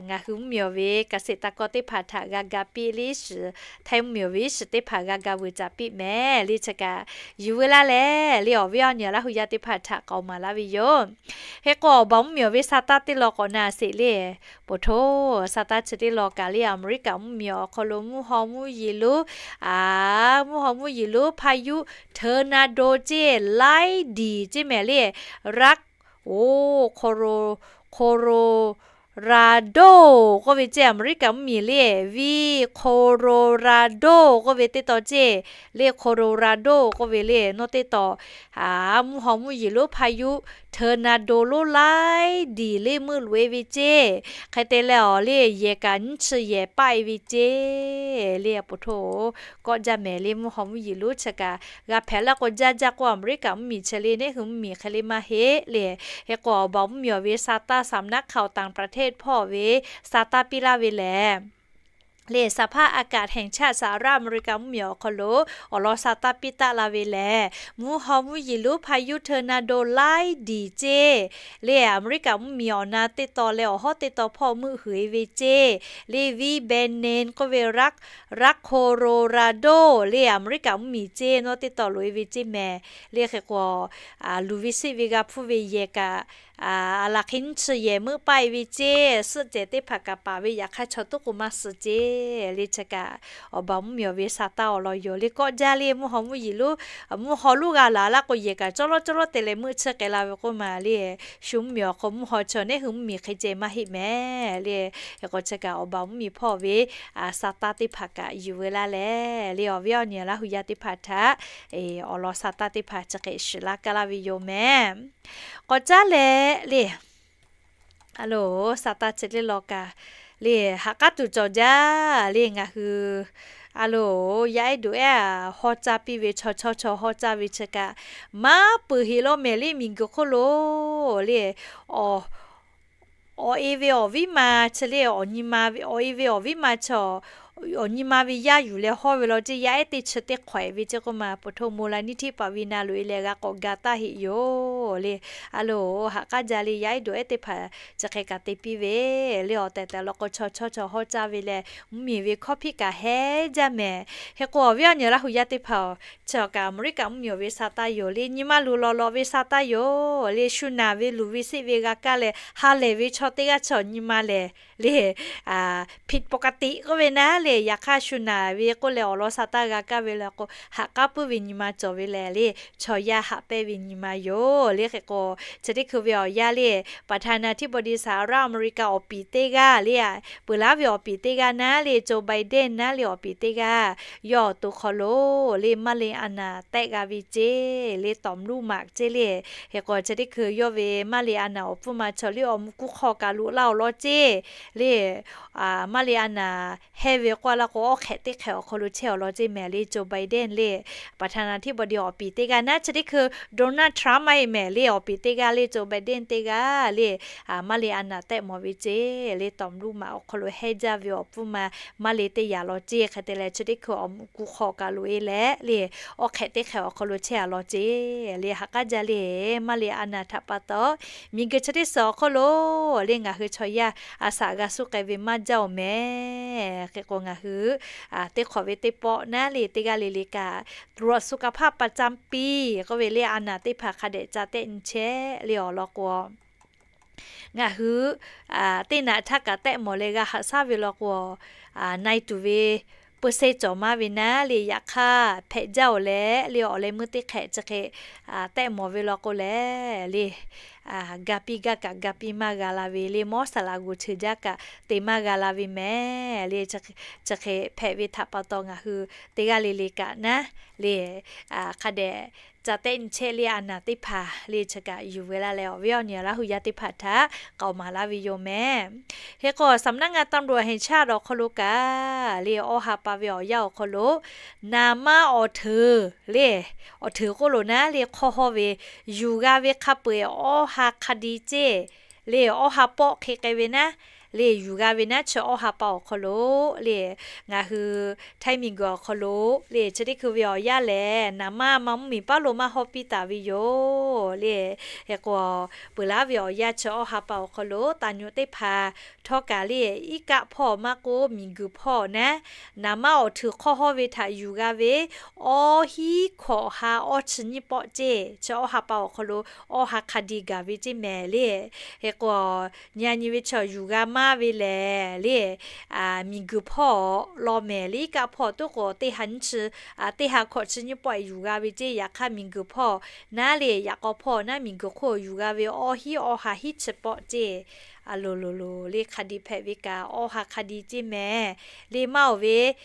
ngaˬ hui mvuhˇmiˬ awˬ ve เกษตรกร teˇ hpaˍ htaꞈ g'a ga piˇ le iˉ shiˍ, htaiˇ mvuhˇmiˬ awˬ ve iˉ shiˍ teˇ hpaˍ g'a ga vuiˬ caˍ piˇ mehˍ le. Chi kaꞈ yuˬ veu laˇ leh le, awˬ viˉ awˬ nyi Laˇ hu yaˇ teˇ hpaˍ htaꞈ k'aoˍ maˍ laˇ ve yoˬ. Hk'e k'o, awˬ baˬ mvuhˇmiˬ awˬ ve sa taˇ teˇ law k'awꞈ na sheˍ le. Poˬ htoˇ, sa taˇ chi teˇ law kaꞈ le, Aˍmeˍriˆkaˍ mvuhˇmiˬ awˬ hk'aw lo mvuhˇ haw mvuhˇ yeˬ lonˉ, a, mvuhˇ haw mvuhˇ yeˬ lonˉ พายุทอร์นาโด ceˇ, lightning ceˇ mehˍ le. รัฐ o, Colo, Colorado k'oˆ ve ceˇ, Aˍmeˍriˆkaˍ mvuhˇmiˬ le, V, Colorado k'oˆ ve teˇ taw ceˇ le. Colorado k'oˆ ve le, nawˬ teˇ taw, a, mvuhˇ haw mvuhˇ yeˬ lonˉ พายุทอร์นาโด lonˉ lightning le meuˆ loꞈ e ve ceˇ. Hk'e te leh awˬ le yehˬ kaꞈ nyiˇ chi yehˬ paˆ e ve ceˇ le. Poˬ htoˇ, kawˆ jaˇ mehˍ le, mvuhˇ haw mvuhˇ yeˬ lonˉ chi kaꞈ g'a hpehꞈ laˇ k'o, jaˇ jaˇ k'o, Aˍmeˍriˆkaˍ mvuhˇmiˬ chi le, neˇ hui mvuhˇmiˬ hk'e le maˇ heˆ le. Hk'e k'o, awˬ baˬ mvuhˇmiˬ awˬ ve sa taˇ สำนักข่าวต่างประเทศ hpawˇ ve sa taˇ piˇ laˇ ve lehˬ le, สหภาพอากาศแห่งชาติ สหรัฐอเมริกา mvuhˇmiˬ awˬ hk'aw lo awˬ lawn sa taˇ piˇ taˆ la ve lehˬ, mvuhˇ haw mvuhˇ yeˬ lonˉ พายุทอร์นาโด lightning ceˇ le, Aˍmeˍriˆkaˍ mvuhˇmiˬ awˬ na teˇ taw leh awˬ hawˉ teˇ taw hpawˇ meuˆ huiˍ e ve ceˇ le. V, Bannon k'oˆ ve รัฐ Colorado le, Aˍmeˍriˆkaˍ mvuhˇmiˬ ceˇ, nawˬ teˇ taw loꞈ e ve ceˇ mehˍ le. Hk'e k'o, luˬ ve seˆ ve g'a hpuˇ ve yehˬ kaꞈ, a laˬ hk'e nyiˇ chi yehˬ meuˆ paˆ e ve ceˇ. Suhˆ cehˬ teˇ hpaˍ kaꞈ paˍ ve, yaꞈ hk'aˇ chaw tuˉ k'o maˇ suh ceˇ le. Chi kaꞈ awˬ baˬ mvuhˇmiˬ awˬ ve sa taˇ awˬ lawn yoˬ le. Kawˆ jaˇ le, mvuhˇ haw mvuhˇ yeˬ lonˉ, mvuhˇ haw lonˉ g'a laˬ laˇ k'o, yehˬ kaꞈ cawˇ lawˉ cawˇ lawˉ te leh meuˆ tsuhˇ k'ai la ve k'oˆ ma le. Shu mvuhˇmiˬ awˬ hk'aw mvuhˇ haw chaw neˇ hui mvuhˇmiˬ hk'e ceh maˇ heˆ mehˍ le. Hk'e k'o, chi kaꞈ awˬ baˬ mvuhˇmiˬ hpawˇ ve sa taˇ teˇ hpaˍ kaꞈ yuˬ veu laˇ leh le, awˬ viˉ awˬ nyi Laˇ hu yaˇ teˇ hpaˍ htaꞈ awˬ lawn sa taˇ teˇ hpaˍ chi hk'e shiˍ laˇ kaˇ laˇ ve yoˬ mehˍ. K'awꞈ caˉ leh le, a lo, sa taˇ chi teˇ law kaꞈ le, ha k'aˉ tuˬ cawˬ jaˇ le. Ngaˬ hui a lo, yaˇ ehˉ duˬ ehˉ hawˉ caˇ piˇ ve chaw chawˇ chaw hawˉ caˇ ve chi kaꞈ maˇ peuˬ heˆ law mehˍ le. Miˬguiˬ hk'oˆ lo le, awˬ e ve awˬ viˉ ma chi le, awˬ nyi ma ve awˬ e ve awˬ viˉ ma chi awˬ nyi ma ve yaˇ yuˬ leh hawˇ ve law ceˇ. Yaˇ ehˉ teˇ chi teˇ hk'awehꞈ ve ceˇ k'oˆ ma, poˬ htoˇ มูลนิธิปวีณา loꞈ e leh g'a k'awꞈ ga taˇ heˆ yoˬ le. A lo, ha k'aˉ jaˇ le, yaˇ ehˉ duˬ ehˉ teˇ hpaˍ chi hk'e kaꞈ te piˇ ve le. Awˬ tehˬ tehˬ law k'o, chaw chawˇ chaw hawˉ caˇ ve leh mvuhˇmiˬ ve hkawˇ hpiˆ kaꞈ heˉ jaˇ mehˍ. Hk'e k'o, awˬ viˉ awˬ nyi Laˇ hu yaˇ teˇ hpaˍ-oˬ, chi kaꞈ Aˍmeˍriˆkaˍ mvuhˇmiˬ awˬ ve sa taˇ yoˬ le. Nyi ma luˬ lawˬ lawˬ ve sa taˇ yoˬ le. Shu naˬ ve luˬ ve seˆ ve g'a kaˇ leh ha lehˬ ve chaw teˇ g'aˇ chi awˬ nyi ma lehˬ le, ผิดปกติ k'oˆ ve naˉ le. Yaꞈ hk'aˇ shu naˬ ve k'oˆ leh awˬ lawn sa taˇ g'a kaˇ ve le k'o, ha k'aˉ puiˉ ve nyi ma cawˬ ve lehˬ le, chaw yaˇ haꞈ pehnˇ ve nyi ma yoˬ le. Hk'e k'o, chi teˇ hkui ve awˬ yanˇ le, ประธานาธิบดีสหรัฐอเมริกา awˬ piˍ teˇ g'aˇ le, peuˬ laˉ ve awˬ piˍ teˇ g'aˇ naˉ le, Joe Biden naˉ le awˬ piˍ teˇ g'aˇ, yawˇ awˬ to hk'aw lo le maˇ le a naˍ tehˆ g'a ve ceˇ le, ตำรวจ maꞈ ceˇ le. Hk'e k'o, chi teˇ hkui yawˇ ve maˇ le a naˍ awˬ pfuhˇ ma chaw le awˬ muꞈ kuˇ hk'aw kaꞈ loꞈ la awˬ lawn ceˇ le. Maˇ le a naˍ hehnˇ ve k'oˆ laˇ k'o, awˇ hk'ehꞈ teˇ hk'ehꞈ awˬ hk'aw lo chehˇ awˬ lawn ceˇ mehˍ le. Joe Biden le, ประธานาธิบดี awˬ piˍ teˇ g'aˇ naˉ, chi teˇ hkui Donald Trump maˇ heˆ mehˍ le, awˬ piˍ teˇ g'aˇ le, Joe Biden teˇ g'aˇ le, maˇ le a naˍ tehˆ mawˬ ve ceˇ le, ตำรวจ maꞈ awˬ hk'aw lo hehnˇ jaˇ ve awˬ pfuhˇ ma maˇ le teˇ yaꞈ lawn ceˇ. Hk'e te leh, chi teˇ hkui awˬ muꞈ kuˇ hk'aw kaꞈ loꞈ e leh le, awˇ hk'ehꞈ teˇ hk'ehꞈ awˬ hk'aw lo chehˇ a lawn ceˇ le. Ha k'aˉ jaˇ le, maˇ le a naˍ htaꞈ pa taw, miˬguiˬ chi teˇ suhˍ awˬ hk'aw lo le ngaˬ hui chaw yaˇ a shaꞈ g'a suh k'ai ve maˇ jaˇ-oˬ mehˍ. Hk'e k'o, ngaˬ hui teˇ hk'awꞈ ve teˇ pawˆ naˉ le, teˇ g'aˇ le le kaꞈ ตรวจสุขภาพประจำปี k'oˆ ve le, a naˍ teˇ hpaˍ hk'a dehꞈ ca tehˆ nyi chehˇ le awˬ lawn k'o, ngaˬ hui teˇ naꞈ htaˇ kaꞈ tehˆ mawˬ leh g'a haꞈ shaˉ ve law k'o, na e tuˬ ve เปอร์เซ็นต์ cawˬ maˇ ve naˉ le. Yaꞈ hk'aˇ, hpehꞈ jaˇ-oˬ leh le, awˬ leh meuˇ teˇ hk'ehꞈ chi hk'e tehˆ mawˬ ve law k'o leh le, ga piˇ gaˇ kaꞈ ga piˇ maˇ g'a la ve le, mawˇ saˍ laꞈ g'uˬ cheuˬ jaˇ kaꞈ te maˇ g'a la ve mehˍ le. Chi hk'e hpehꞈ ve htaꞈ pa taw ngaˬ hui teˇ g'aˇ le le kaꞈ naˉ le, hk'a dehꞈ ca tehˆ nyi chehˇ le, a naˍ teˇ hpaˍ le chi kaꞈ yuˬ ve laˇ leh awˬ viˉ awˬ nyi Laˇ hu yaˇ teˇ hpaˍ htaꞈ k'aoˍ maˍ laˇ ve yoˬ mehˍ. Hk'e k'o สำนักงานตำรวจแห่งชาติ awˬ hk'aw lo kaꞈ le, awˇ ha pa ve awˬ yanˇ awˬ hk'aw lo naˍ manˇ awˬ hteuꞈ le, awˬ hteuꞈ k'oˆ lo naˉ le, hk'awˇ hawˇ ve yuˬ g'a ve hk'a peu-eˬ awˇ ha hk'a di ceˇ le, awˇ ha pawˆ hk'e k'ai ve naˉ le, yuˬ g'a ve naˉ chi awˇ ha pa awˬ hk'aw lo le, ngaˬ hui Htaiˇ miˬguiˬ awˬ hk'aw lo le, chi teˇ hkui ve awˬ yanˇ lehˬ, naˍ manˇ maˇ mvuhˇ miˬ paˉ lo maˇ hawˇ piˇ taˍ ve yoˬ le. Hk'e k'o, peuˬ laˉ ve awˬ yanˇ chi awˇ ha pa awˬ hk'aw lo taˍ nyi teˇ hpaˍ htawˇ kaꞈ le, iˉ kaˆ hpawˇ maˇ k'oˆ miˬguiˬ hpawˇ naˉ, naˍ manˇ awˬ hteuꞈ hk'awˇ hawˇ ve htaꞈ yuˬ g'a ve awˇ hiˉ hkawꞈ ha awˇ chi nyiˇ pawˆ ceˇ, chi awˇ ha pa awˬ hk'aw lo awˇ ha hk'a di gaˬ ve ceˇ mehˍ le. Hk'e k'o, nyi a nyi ve chaw yuˬ g'a maˇ ve lehˬ le, miˬguiˬ hpawˇ law mehˍ le, iˉ kaˆ hpawˇ tuˉ k'o teˇ ha nyiˇ chi, teˇ ha hkawꞈ chi nyiˇ pawˆ yuˬ g'a ve ceˇ. Yaꞈ hk'aˇ miˬguiˬ hpawˇ naˉ le, yaꞈ k'aw hpawˇ naˉ miˬguiˬ hk'oˆ yuˬ g'a ve awˇ hiˉ awˇ ha hiˉ chi pawˆ ceˇ. A loˍ loˍ loˍ le hk'a di hpehꞈ ve kaꞈ, awˇ ha hk'a di ceˇ mehˍ le. Maˇ oˬ ve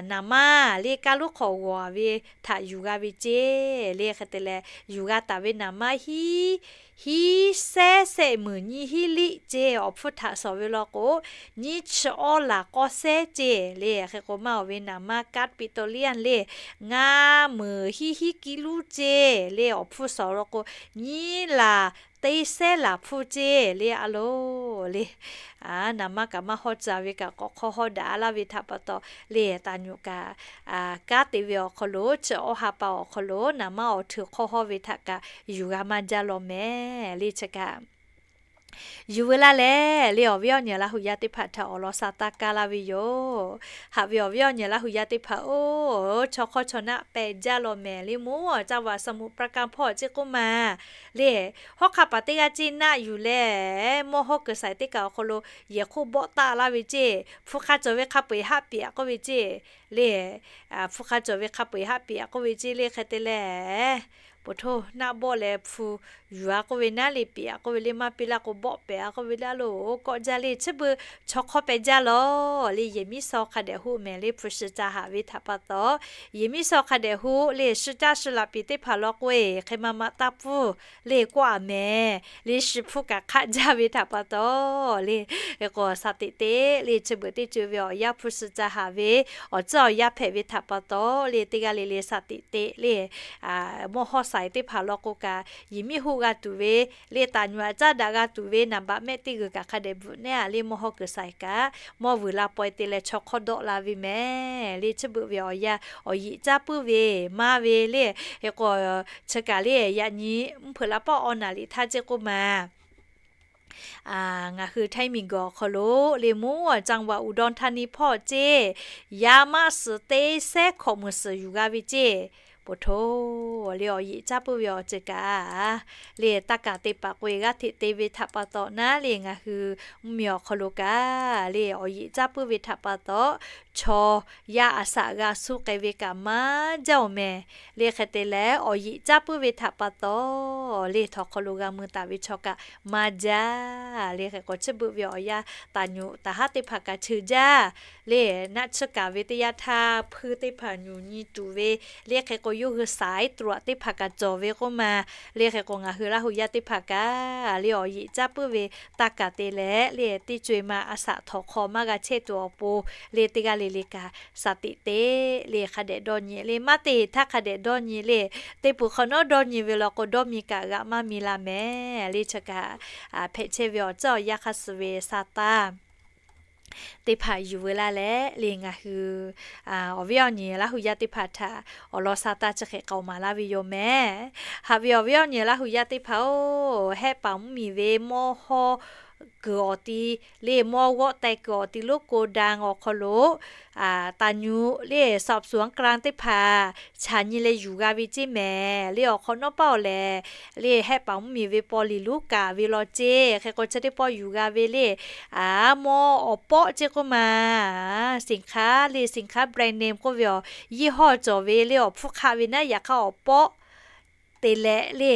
naˍ manˇ le, kaˇ luˉ hk'awꞈ g'awˬ ve htaꞈ yuˬ g'a ve ceˇ le. Hk'e te leh, yuˬ g'a taˍ ve naˍ manˇ hiˉ hiˉ sehˉ sehˆ meunˍ nyiˇ hiˉ liˆ ceˇ. Awˬ hpfuhˇ htaꞈ shawˍ ve law k'o, nyiˇ chi awˇ laˬ k'awˇ sehˉ ceˇ le. Hk'e k'o, maˇ oˬ ve naˍ manˇ kaꞈ piꞈ taw liˇ a le, ngaˇ meunˍ hiˉ hiˉ kiˇ luˉ ceˇ le. Awˬ hpfuhˇ shawˍ law k'o, nyiˇ laˬ teˇ sehˉ laˬ hpfuhˇ ceˇ le. A loˍ le, naˍ manˇ kaꞈ maˇ hawˇ tcuh ve kaꞈ k'awꞈ hk'awˇ hawˇ daꞈ laˇ ve htaꞈ pa taw le, taˍ nyi kaꞈ kanˉ te ve awˬ hk'aw lo, chi awˇ ha pa awˬ hk'aw lo naˍ manˇ awˬ hteuꞈ hk'awˇ hawˇ ve htaꞈ kaꞈ yuˬ g'a maˇ jaˇ law mehˍ le. Chi kaꞈ yuˬ ve laˇ leh le, awˬ viˉ awˬ nyi Laˇ hu yaˇ teˇ hpaˍ htaꞈ awˬ lawn sha taˇ kaˇ laˇ ve yoˬ. Haꞈ ve awˬ viˉ awˬ nyi Laˇ hu yaˇ teˇ hpaˍ-oˬ, chaw hk'awˇ chaw naˆ pehˬ jaˇ law mehˍ le. Mvuhˇ awˬ caˇ vaꞈ สมุทรปราการ hpawˇ ceˇ k'oˆ ma le, hawˉ hk'aˇ paˍ teˇ g'aˇ ceˇ naˆ yuˬ leh, mawˇ hawˇ kuiˬ shaiˍ teˇ kaꞈ awˬ hk'aw lo yehˬ hk'oˆ bawˆ taˆ laˇ ve ceˇ. Hpu hk'a cawˬ ve hk'a peu-eˬ haˆ piˍ-a k'oˆ ve ceˇ le. Hpu hk'a cawˬ ve hk'a peu-eˬ haˆ piˍ-a k'oˆ ve ceˇ le. Hk'e te leh, poˬ htoˇ naˆ bawˆ leh hpu yuˬ-a k'oˆ ve naˉ le, piˍ-a k'oˆ ve le, maˇ piˇ laˇ k'o bawˆ pehˍ-a k'oˆ ve le. A loˍ kawˆ jaˇ le, chi beuꞈ chaw hk'awˇ pehˬ jaˇ law le. Yehˬ miˉ saw hk'a dehꞈ hoˆ mehˍ le, hpu shi ca haꞈ ve htaꞈ pa taw, yehˬ miˉ saw hk'a dehꞈ hoˆ le, shi caˇ shi laꞈ piˍ teˇ hpaˍ law k'o-e, hk'e ma ma taˇ pfuhˇ le kawˆ-a mehˍ le, shi hpfuhˇ kaꞈ hk'aˆ jaˇ ve htaꞈ pa taw le. Hk'e k'o, sha teꞈ teꞈ le, chi beuꞈ teˇ co-e ve awˬ yanˇ hpu shi ca haꞈ ve awˬ tcuhˉ awˬ yanˇ hpehꞈ ve htaꞈ pa taw le, teˇ g'aˇ le le sha teꞈ teꞈ le. Mawˇ hawˇ saiˍ teˇ hpaˍ law k'o kaꞈ, yehˬ miˉ hoˆ g'a tuˬ ve le, taˍ nyi-a caˉ daꞈ g'a tuˬ ve naˍ baꞈ mehˆ teˇ g'uiˬ kaꞈ hk'a dehꞈ bvuhꞈ nehˉ-a le, mawˇ hawˇ kuiˬ saiˍ kaꞈ mawˇ vuiˬ la paw-e te leh chaw hk'awˇ dawˆ la ve mehˍ le. Chi beuꞈ ve awˬ yanˇ awˬ yeꞈ caˇ puiˉ ve maˇ ve le. Hk'e k'o, chi kaꞈ le yaꞈ nyi mvuhˇ hpeuꞈ la pawˆ awˬ naˍ liꞈ htaˇ ceˇ k'oˆ ma, ngaˬ hui Htaiˇ miˬguiˬ awˬ hk'aw lo le, mvuhˇ awˬ จังหวัดอุดรธานี hpawˇ ceˇ, yaˇ maˆ suhˍ teˇ sehˉ hkawꞈ meunˍ suhˍ yuˬ g'a ve ceˇ. Poˬ htoˇ le awˬ yeꞈ caˇ puiˉ ve awˬ ceuˬ kaꞈ le, taˇ kaˍ te paˍ k'oꞈ-e g'aˇ hteꞈ te ve htaꞈ pa taw naˉ le, ngaˬ hui mvuhˇmiˬ awˬ hk'aw lo kaꞈ le awˬ yeꞈ caˇ puiˉ ve htaꞈ pa taw, chaw yaˇ aˬ shaꞈ g'a suh k'ai ve kaꞈ maˇ jaˇ-oˬ mehˍ le. Hk'e te leh awˬ yeꞈ caˇ puiˉ ve htaꞈ pa taw le, htawnˍ hk'aw lo g'a mui taˍ ve chaw kaꞈ maˇ jaˇ le. Hk'e k'o, chi beuꞈ ve awˬ yanˇ taˍ nyi taˍ haˉ teˇ hpaˍ kaꞈ cheu jaˇ le. Naˆ tsuhˇ kaˍ ve teˇ yanˇ htaˇ hpuiˇ teˇ hpaˍ nyi nyi tuˬ ve le. Hk'e k'o, yawˇ hui saiˍ tuˬ-a teˇ hpaˍ kaꞈ cawˬ ve k'oˆ ma le. Hk'e k'o, ngaˬ hui Laˇ hu yaˇ teˇ hpaˍ kaꞈ le awˬ yeꞈ caˇ puiˉ ve taˇ kaˍ te leh le, teˇ co-e ma aˬ shaꞈ htawnˍ hk'aw maˇ g'a chehˇ tuˬ awˬ pon le, teˇ g'aˇ le le kaꞈ shaˍ teꞈ teꞈ le hk'a dehꞈ dawˇ nyi le, maˇ te htaˇ hk'a dehꞈ dawˇ nyi le. Teˇ peuˬ hk'awꞈ nawˉ dawˇ nyi ve law k'o, dawˇ mi kaꞈ g'aꞈ maˇ mi la mehˍ le. Chi kaꞈ hpehꞈ chehˇ ve awˬ tcuhˉ awˬ yanˇ hk'a suh ve sa taˇ teˇ hpaˍ yuˬ veu laˇ leh le, ngaˬ hui awˬ viˉ awˬ nyi Laˇ hu yaˇ teˇ hpaˍ htaꞈ awˬ lawn sa taˇ chi hk'e k'aoˍ maˍ laˇ ve yoˬ mehˍ. Haꞈ ve awˬ viˉ awˬ nyi Laˇ hu yaˇ teˇ hpaˍ-oˬ, hehˆ paˍ mvuhˇmiˬ ve mawˇ hawˇ kuiˬ awˬ ti le, mawˇ g'awˆ teh kuiˬ awˬ ti lonˉ โกดัง awˬ hk'aw lo taˍ nyi le สอบสวนกลาง teˇ hpaˍ chaꞈ nyi leh yuˬ g'a ve ceˇ mehˍ le. Awˬ hk'awꞈ nawˉ paˆ-oˬ lehˬ le, hehˆ paˍ mvuhˇmiˬ ve paw liˬ lonˉ kaˍ ve law ceˇ. Hk'e k'o, chi teˇ pawˆ yuˬ g'a ve le, a, mawˇ awˬ pawˆ ceˇ k'oˆ ma, สินค้า le, สินค้า brand name k'oˆ ve awˬ ยี่ห้อ cawˬ ve le, awˬ hpfuhˇ hk'aˆ ve naˉ. Yaꞈ hk'aˇ awˬ pawˆ te leh le,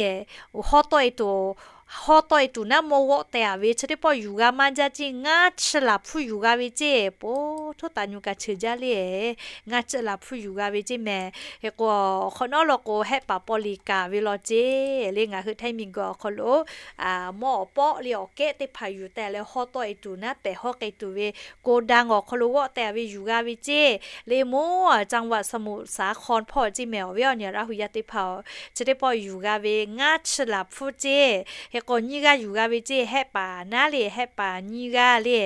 hawˉ tawˆ-e tuˬ hawˉ tawˆ e tuˬ naˉ mawˇ g'awˆ teh-a ve chi teˇ pawˆ yuˬ g'a maˇ jaˇ ceˇ. Ngaˇ chi laˬ hpuˇ yuˬ g'a ve ceˇ. Poˬ htoˇ taˍ nyu kaꞈ cheuˬ jaˇ le. Ngaˇ chi laˬ hpuˇ yuˬ g'a ve ceˇ mehˍ. Hk'e k'o, awˬ hk'awꞈ nawˉ law k'o, hehˆ paˍ paw liꞈ kaˍ ve law ceˇ le. Ngaˬ hui Htaiˇ miˬguiˬ awˬ hk'aw lo mawˇ awˬ pawˆ le awˬ kehˉ teˇ hpaˍ yuˬ teh leh hawˉ tawˆ e tuˬ naˉ pehˬ hawˉ k'ai tuˬ ve koˍ daꞈ awˬ hk'aw lo g'awˆ teh-a ve yuˬ g'a ve ceˇ. Le mawˇ จังหวัดสมุทรสาคร hpawˇ ceˇ mehˍ. Awˬ viˉ awˬ nyi Laˇ hu yaˇ teˇ hpaˍ-oˬ, chi teˇ pawˆ yuˬ g'a ve ngaˇ chi laˬ hpuˇ ceˇ. Hk'e k'o, nyiˇ g'aˇ yuˬ g'a ve ceˇ. Hehˆ paˍ naˉ le, hehˆ paˍ nyiˇ g'aˇ le.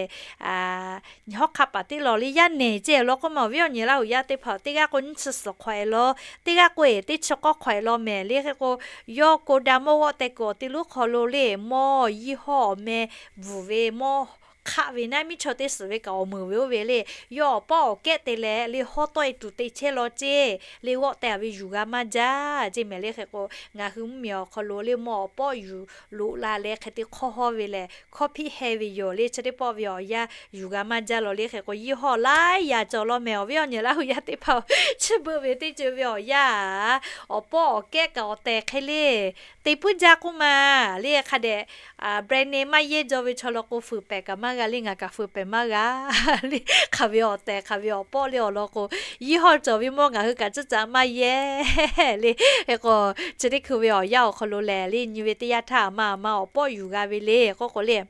Hawˉ hk'aˆ paˍ teˇ law le yaˇ nehˬ ceˇ. Law k'oˆ ma awˬ viˉ awˬ nyi Laˇ hu yaˇ teˇ hpaˍ-oˬ, teˇ g'aˇ k'o nyiˇ chi suhˍ hk'awꞈ e law, teˇ g'aˇ k'o e teˇ chi k'awˇ hk'awꞈ e law mehˍ le. Hk'e k'o, yawˇ koˍ daꞈ mawˇ g'awˆ teh kuiˬ awˬ te lonˉ hk'aw lo le mawˇ yiˇ hawˉ awˬ meh bvuhˬ ve mawˇ hk'aˆ ve naˉ miˇ chaw teˇ suhˍ ve kaꞈ awˬ meunˍ ve oˇ ve le, yawˇ awˬ pawˆ awˬ kehˉ te leh le hawˉ tawˆ e tuˬ te chehˇ law ceˇ. Le g'awˆ teh-a ve yuˬ g'a maˇ jaˇ ceˇ mehˍ le. Hk'e k'o, ngaˬ hui mvuhˇmiˬ awˬ hk'aw lo le mawˇ awˬ pawˆ yuˬ loꞈ la leh hk'e te hk'awˇ hawˇ ve lehˬ, hkawˇ hpiˆ heh ve yoˬ le. Chi teˇ pawˆ ve awˬ yanˇ yuˬ g'a maˇ jaˇ law le. Hk'e k'o, yiˇ hawˉ laiˉ yaˇ cawˬ law mehˍ. Awˬ viˉ awˬ nyi Laˇ hu yaˇ teˇ hpaˍ-oˬ, chi beuꞈ ve teˇ ceuˬ ve awˬ yanˇ, awˬ pawˆ awˬ kehˉ kaꞈ awˬ tehˬ hk'e le te puiˉ jaˇ k'oˆ ma le. Hk'a dehꞈ brand name maˇ yehˇ jaw ve chaw law k'o, fuiˍ pehˍ kaꞈ maˇ g'a le. Ngaˬ kaꞈ fuiˍ pehˍ maˇ g'a le. Hk'aˬ ve awˬ tehˬ hk'aˬ ve awˬ pawˆ le awˬ lawn k'o, yiˇ hawˉ cawˬ ve mawˇ ngaˬ hui kaꞈ ciˇ caꞈ maˇ yehˇ le. Hk'e k'o, chi teˇ hkui ve awˬ yanˇ awˬ hk'aw lo lehˬ le, nyi ve teˇ yanˇ htaˇ aˬ ma aˬ ma awˬ pawˆ yuˬ g'a ve le k'oˆ k'o le,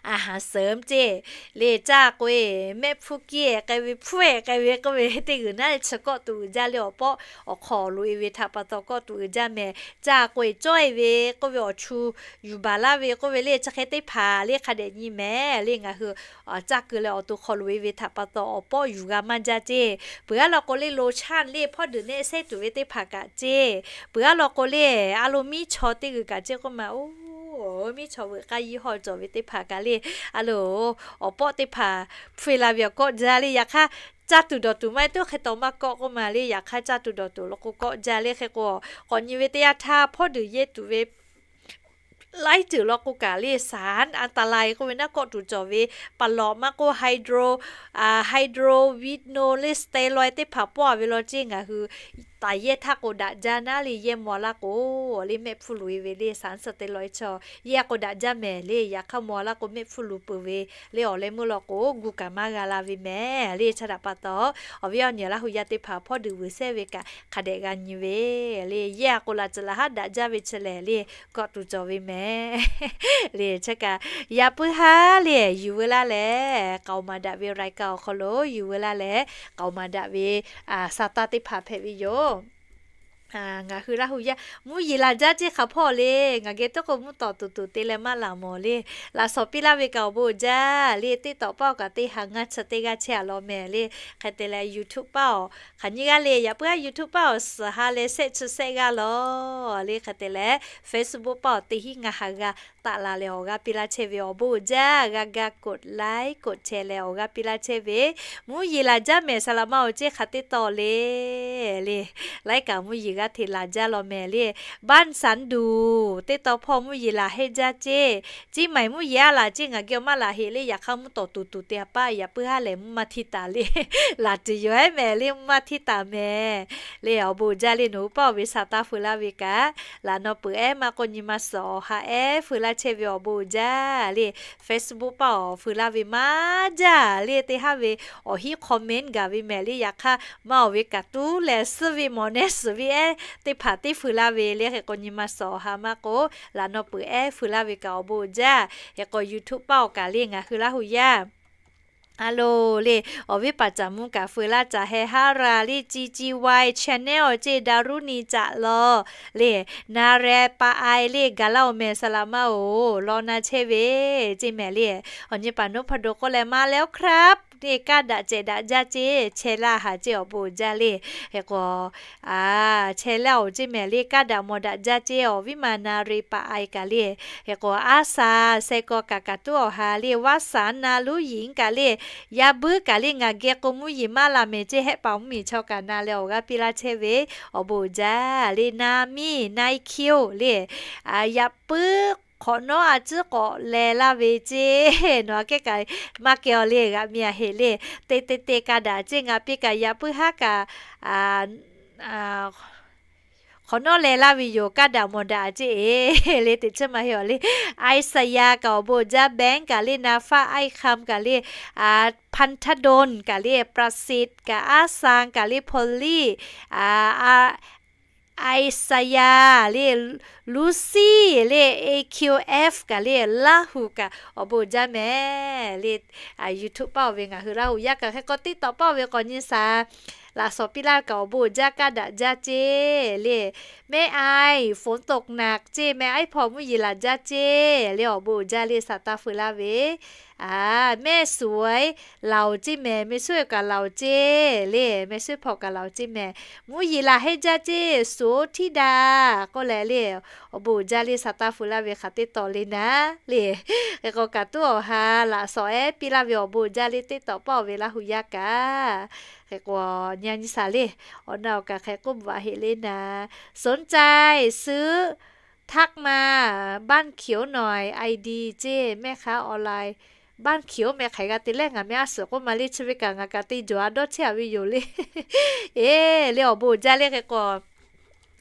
อาหารเสริม ceˇ. Le caˇ k'oˆ e, mehˆ hpfuhˇ kiˇ-e k'ai ve hpfuhˇ-e k'ai ve k'oˆ ve teˇ g'uiˬ naˉ chi kawˆ tuˬ uiˍ jaˇ le. Awˬ pawˆ awˬ hk'aw loꞈ e ve htaꞈ pa taw kawˆ tuˬ uiˍ jaˇ mehˍ. Caˇ k'oˆ e cawˇ e ve k'oˆ ve awˬ chu yuˬ baˬ laˇ ve k'oˆ ve le, chi hk'e teˇ hpaˍ le hk'a dehꞈ nyi mehˍ le. Ngaˬ hui caˇ keu leh awˬ to hk'aw loꞈ e ve htaꞈ pa taw awˬ pawˆ yuˬ g'a maˇ jaˇ ceˇ. Peuˬ aˉ law k'o le, lotion le hpawˇ deuꞈ nehˆ sehˉ tuˬ ve teˇ hpaˍ kaꞈ ceˇ. Peuˬ aˉ law k'o le, a lo miˉ chaw teˇ g'uiˬ kaꞈ ceˇ k'oˆ ma oˬ, miˉ chaw veuꞈ k'aˇ yiˇ hawˉ cawˬ ve teˇ hpaˍ kaꞈ le, a lo, awˬ pawˆ teˇ hpaˍ hpu e la ve awˬ kawˆ jaˇ le. Yaꞈ hk'aˇ, caˇ tuˬ dawˬ tuˬ maˇ heˆ tuˬ hk'e taw maˇ kawˆ k'oˆ ma le. Yaꞈ hk'aˇ, caˇ tuˬ dawˬ tuˬ law k'o kawˆ jaˇ le. Hk'e k'o, k'awꞈ nyi ve teˇ yanˇ htaˇ hpawˇ deuꞈ yehˇ tuˬ ve laiˉ ceuˬ law k'o kaꞈ le, สารอันตราย k'oˆ ve naˉ kawˆ tuˬ cawˬ ve, paˍ lawꞈ maˇ k'oˆ, hydro, hydro, vino le steroid teˇ hpaˍ pawˆ-a ve law ceˇ. Ngaˬ hui taˍ yehˇ htaˇ k'o daꞈ jaˇ naˉ le, yehˇ maw laˇ k'o le mehˆ hpfuhˇ loꞈ e ve le สารสเตียรอยด์ chaw yehˇ k'o daꞈ jaˇ mehˍ le. Yaꞈ hk'aˇ maw laˇ k'o mehˆ hpfuhˇ loꞈ peuˬ ve le awˬ leh meuˇ law k'o gu kaꞈ maˇ g'a la ve mehˍ le. Chi htaꞈ pa taw, awˬ viˉ awˬ nyi Laˇ hu yaˇ teˇ hpaˍ hpawˇ deuꞈ vuiˬ sehˉ ve kaꞈ hk'a dehꞈ g'a nyi ve le. Yehˇ-a k'o laˬ tcuhˍ laˬ haˉ daꞈ jaˇ ve chi lehˬ le, kawˆ tuˬ cawˬ ve mehˍ le. Chi kaꞈ, yaꞈ puiˉ haˉ le yuˬ veu laˇ leh, k'aoˍ maˍ daꞈ ve รายการ awˬ hk'aw lo yuˬ veu laˇ leh, k'aoˍ maˍ daꞈ ve สาระ teˇ hpaˍ hpehꞈ ve yoˬ. Ngaˬ hui Laˇ hu yaˇ mvuhˇ yeˬ laˬ jaˇ ceˇ hk'aˬ hpawˇ le. Ngaˬ geh tuˉ k'o mvuhˇ tawˍ tuˬ tuˬ te leh maˇ laˬ mawˬ le. Laꞈ shawnˍ piˇ laˇ ve kaꞈ awˬ bon jaˇ le. TikTok paˇ-oˬ kaꞈ teˇ ha ngaˇ chi teˇ g'aˇ chehˇ-a law mehˍ le. Hk'e te leh YouTube paˇ-oˬ, hk'aˬ nyiˇ g'aˇ le. Yaꞈ puiˉ haˉ YouTube paˇ-oˬ, suhˍ ha leh shehˆ chi shehˆ g'aˇ law le. Hk'e te leh Facebook paˇ-oˬ, teˇ hinˉ ngaˇ ha g'aˇ taˆ la leh awˬ g'aˇ piˇ laˇ chehˇ ve awˬ bon jaˇ. G'a ga กดไลค์ กดแชร์ leh awˬ g'aˇ piˇ laˇ chehˇ ve, mvuhˇ yeˬ laˬ jaˇ mehˍ. Saˍ laꞈ ma-oˬ ceˇ hk'aˬ teˇ taw le le, laiˉ kaꞈ mvuhˇ yeˬ g'aˇ hteꞈ laˬ jaˇ law mehˍ le. Ban San Du teˇ taw hpawˇ mvuhˇ yeˬ laˬ heˆ jaˇ ceˇ. Ceˇ maiˍ mvuhˇ yeˬ aˉ laˬ ceˇ ngaˬ geh maˇ laˬ heˆ le. Yaꞈ hk'aˇ mvuhˇ tawˍ tuˬ tuˬ te-a paˇ, yaꞈ puiˉ haˉ lehˬ mvuhˇ maˇ htiˇ taˍ le. Laˬ tuˬ yoˬ ehˉ mehˍ le, mvuhˇ maˇ htiˇ taˍ mehˍ le. Awˬ bon jaˇ le. Nawˬ hui paˇ-oˬ ve สาระ feu laˇ ve kaꞈ, laꞈ naw peuˬ ehˉ maˇ k'oˆ, nyi ma suhˍ awˬ ha ehˉ feu laˇ chehˇ ve awˬ bon jaˇ le. Facebook paˇ-oˬ, feu laˇ ve maˇ jaˇ le. Teˇ haˉ ve awˬ hinˉ comment gaˬ ve mehˍ le. Yaꞈ hk'aˇ, maˇ-oˬ ve kaꞈ tuˉ leh suhˉ ve mawˬ nehˉ suhˍ ve ehˉ teˇ hpaˍ teˇ feu laˇ ve le. Hk'e k'o, nyi ma suhˍ awˬ ha maˇ k'oˆ, laꞈ naw peuˬ ehˉ feu laˇ ve kaꞈ awˬ bon jaˇ. Hk'e k'o, YouTube paˇ-oˬ kaꞈ le ngaˬ hui Laˇ hu yaˇ a lo le, awˬ viˉ paˍ caˍ mvuh kaꞈ feu laˇ caˍ heh haˉ ra le, G G Y channel ceˇ, Daˍruˇniˆ caꞈ law le, na reh pa ai le gaˬ laˇ-oˬ mehˍ. Saˍ laꞈ ma-oˬ, law na chehˇ ve ceˇ mehˍ le. Awˬ nyi paˍ นพดล k'oˆ leh มาแล้วครับ le, kaˇ daꞈ cehˬ daꞈ jaˇ ceˇ, chehˇ laˇ haˍ ceˇ awˬ bon jaˇ le. Hk'e k'o, chehˇ laˇ-oˬ ceˇ mehˍ le, kaˇ daꞈ mawˬ daꞈ jaˇ ceˇ. Awˬ viˉ ma na reh pa ai kaꞈ le. Hk'e k'o, aˉ sa seh kaw kaꞈ kaꞈ tuˉ awˬ ha le, วาสนา Luˉyiˍ kaꞈ le, yaˇ buiˉ kaꞈ le ngaˬ geh k'o mvuhˇ yeˬ maˇ la mehˍ ceˇ, hehˆ paˍ mvuhˇmiˬ chaw kaꞈ na leh awˬ g'aˇ piˇ laˇ chehˇ ve, awˬ bon jaˇ le. Na miˇ na i kiˇ-oˬ le, yaꞈ puiˉ hk'awꞈ nawˉ a ciˉ k'awꞈ leh laˇ ve ceˇ. Nawˬ aꞈ kehˉ kaꞈ maˇ kehˬ-aw le, g'aꞈ mi-a heˆ le. Te te te kaˇ daꞈ ceˇ, ngaˬ piˇ kaꞈ yaꞈ puiˉ haˉ kaꞈ, Hk'awꞈ nawˉ leh laˇ ve yoˬ, kaˇ daꞈ mawˬ daꞈ ceˇ le, teꞈ chiˉ maˇ heˆ awˬ le. Isaiah kaꞈ awˬ bon jaˇ, Bank kaꞈ le, Nafa Ai Kham kaꞈ le, Panthadon kaꞈ le, Prasit kaꞈ, Asan kaꞈ le, Poli, Isaiah le, Lucy le, A Q F kaꞈ le, Laˇ huˍ kaꞈ awˬ bon jaˇ mehˍ le. YouTube paˇ oˬ ve ngaˬ hui Laˇ huˍ yaˇ kaꞈ hk'e k'o, TikTok paˇ oˬ ve k'awꞈ nyi shaˍ. Laꞈ shawnˍ piˇ laˇ kaꞈ awˬ bon jaˇ, kaˇ daꞈ jaˇ ceˇ le. Mehˆ aiˉ ฝนตกหนัก ceˇ, mehˆ aiˉ hpawˇ mvuhˇ yeˬ laˬ jaˇ ceˇ le, awˬ bon jaˇ le, shaˍ taˇ feu laˇ ve. Mehˆ suhˍ laˬ oˬ ceˇ mehˍ, mehˆ suhˍ kaꞈ laˬ oˬ ceˇ le, mehˆ suhˍ hpawˇ kaꞈ laˬ oˬ ceˇ mehˍ, mvuhˇ yeˬ laˬ heˆ jaˇ ceˇ, suhˍ oˇ htiˇ daꞈ k'oˆ leh le, awˬ bon jaˇ le, shaˍ taˇ feu laˇ ve hk'aˬ teˇ taw le naˉ le. Hk'e k'o kaꞈ tuˉ awˬ ha laꞈ shawnˍ ehˉ piˇ laˇ ve awˬ bon jaˇ le, TikTok paˇ oˬ ve Laˇ huˍ yaˇ kaꞈ. Hk'e k'o nyi nyi shaˍ le, awˬ na awˬ kaꞈ hk'e k'oˆ bvuhꞈ heˆ le naˉ, สนใจซื้อ ทักมา บ้านเขียวหน่อย ID ceˇ, mehˆ hk'aˇ online, บ้านเขียว mehˆ hk'aˬ hk'e g'a te leh ngaˬ mehˆ a suhˍ k'oˆ ma le, chi ve kaꞈ ngaˬ kaꞈ te jawˬ a dawˇ chehˇ a ve yoˬ le. Eˬ le, awˬ bon jaˇ le. Hk'e k'o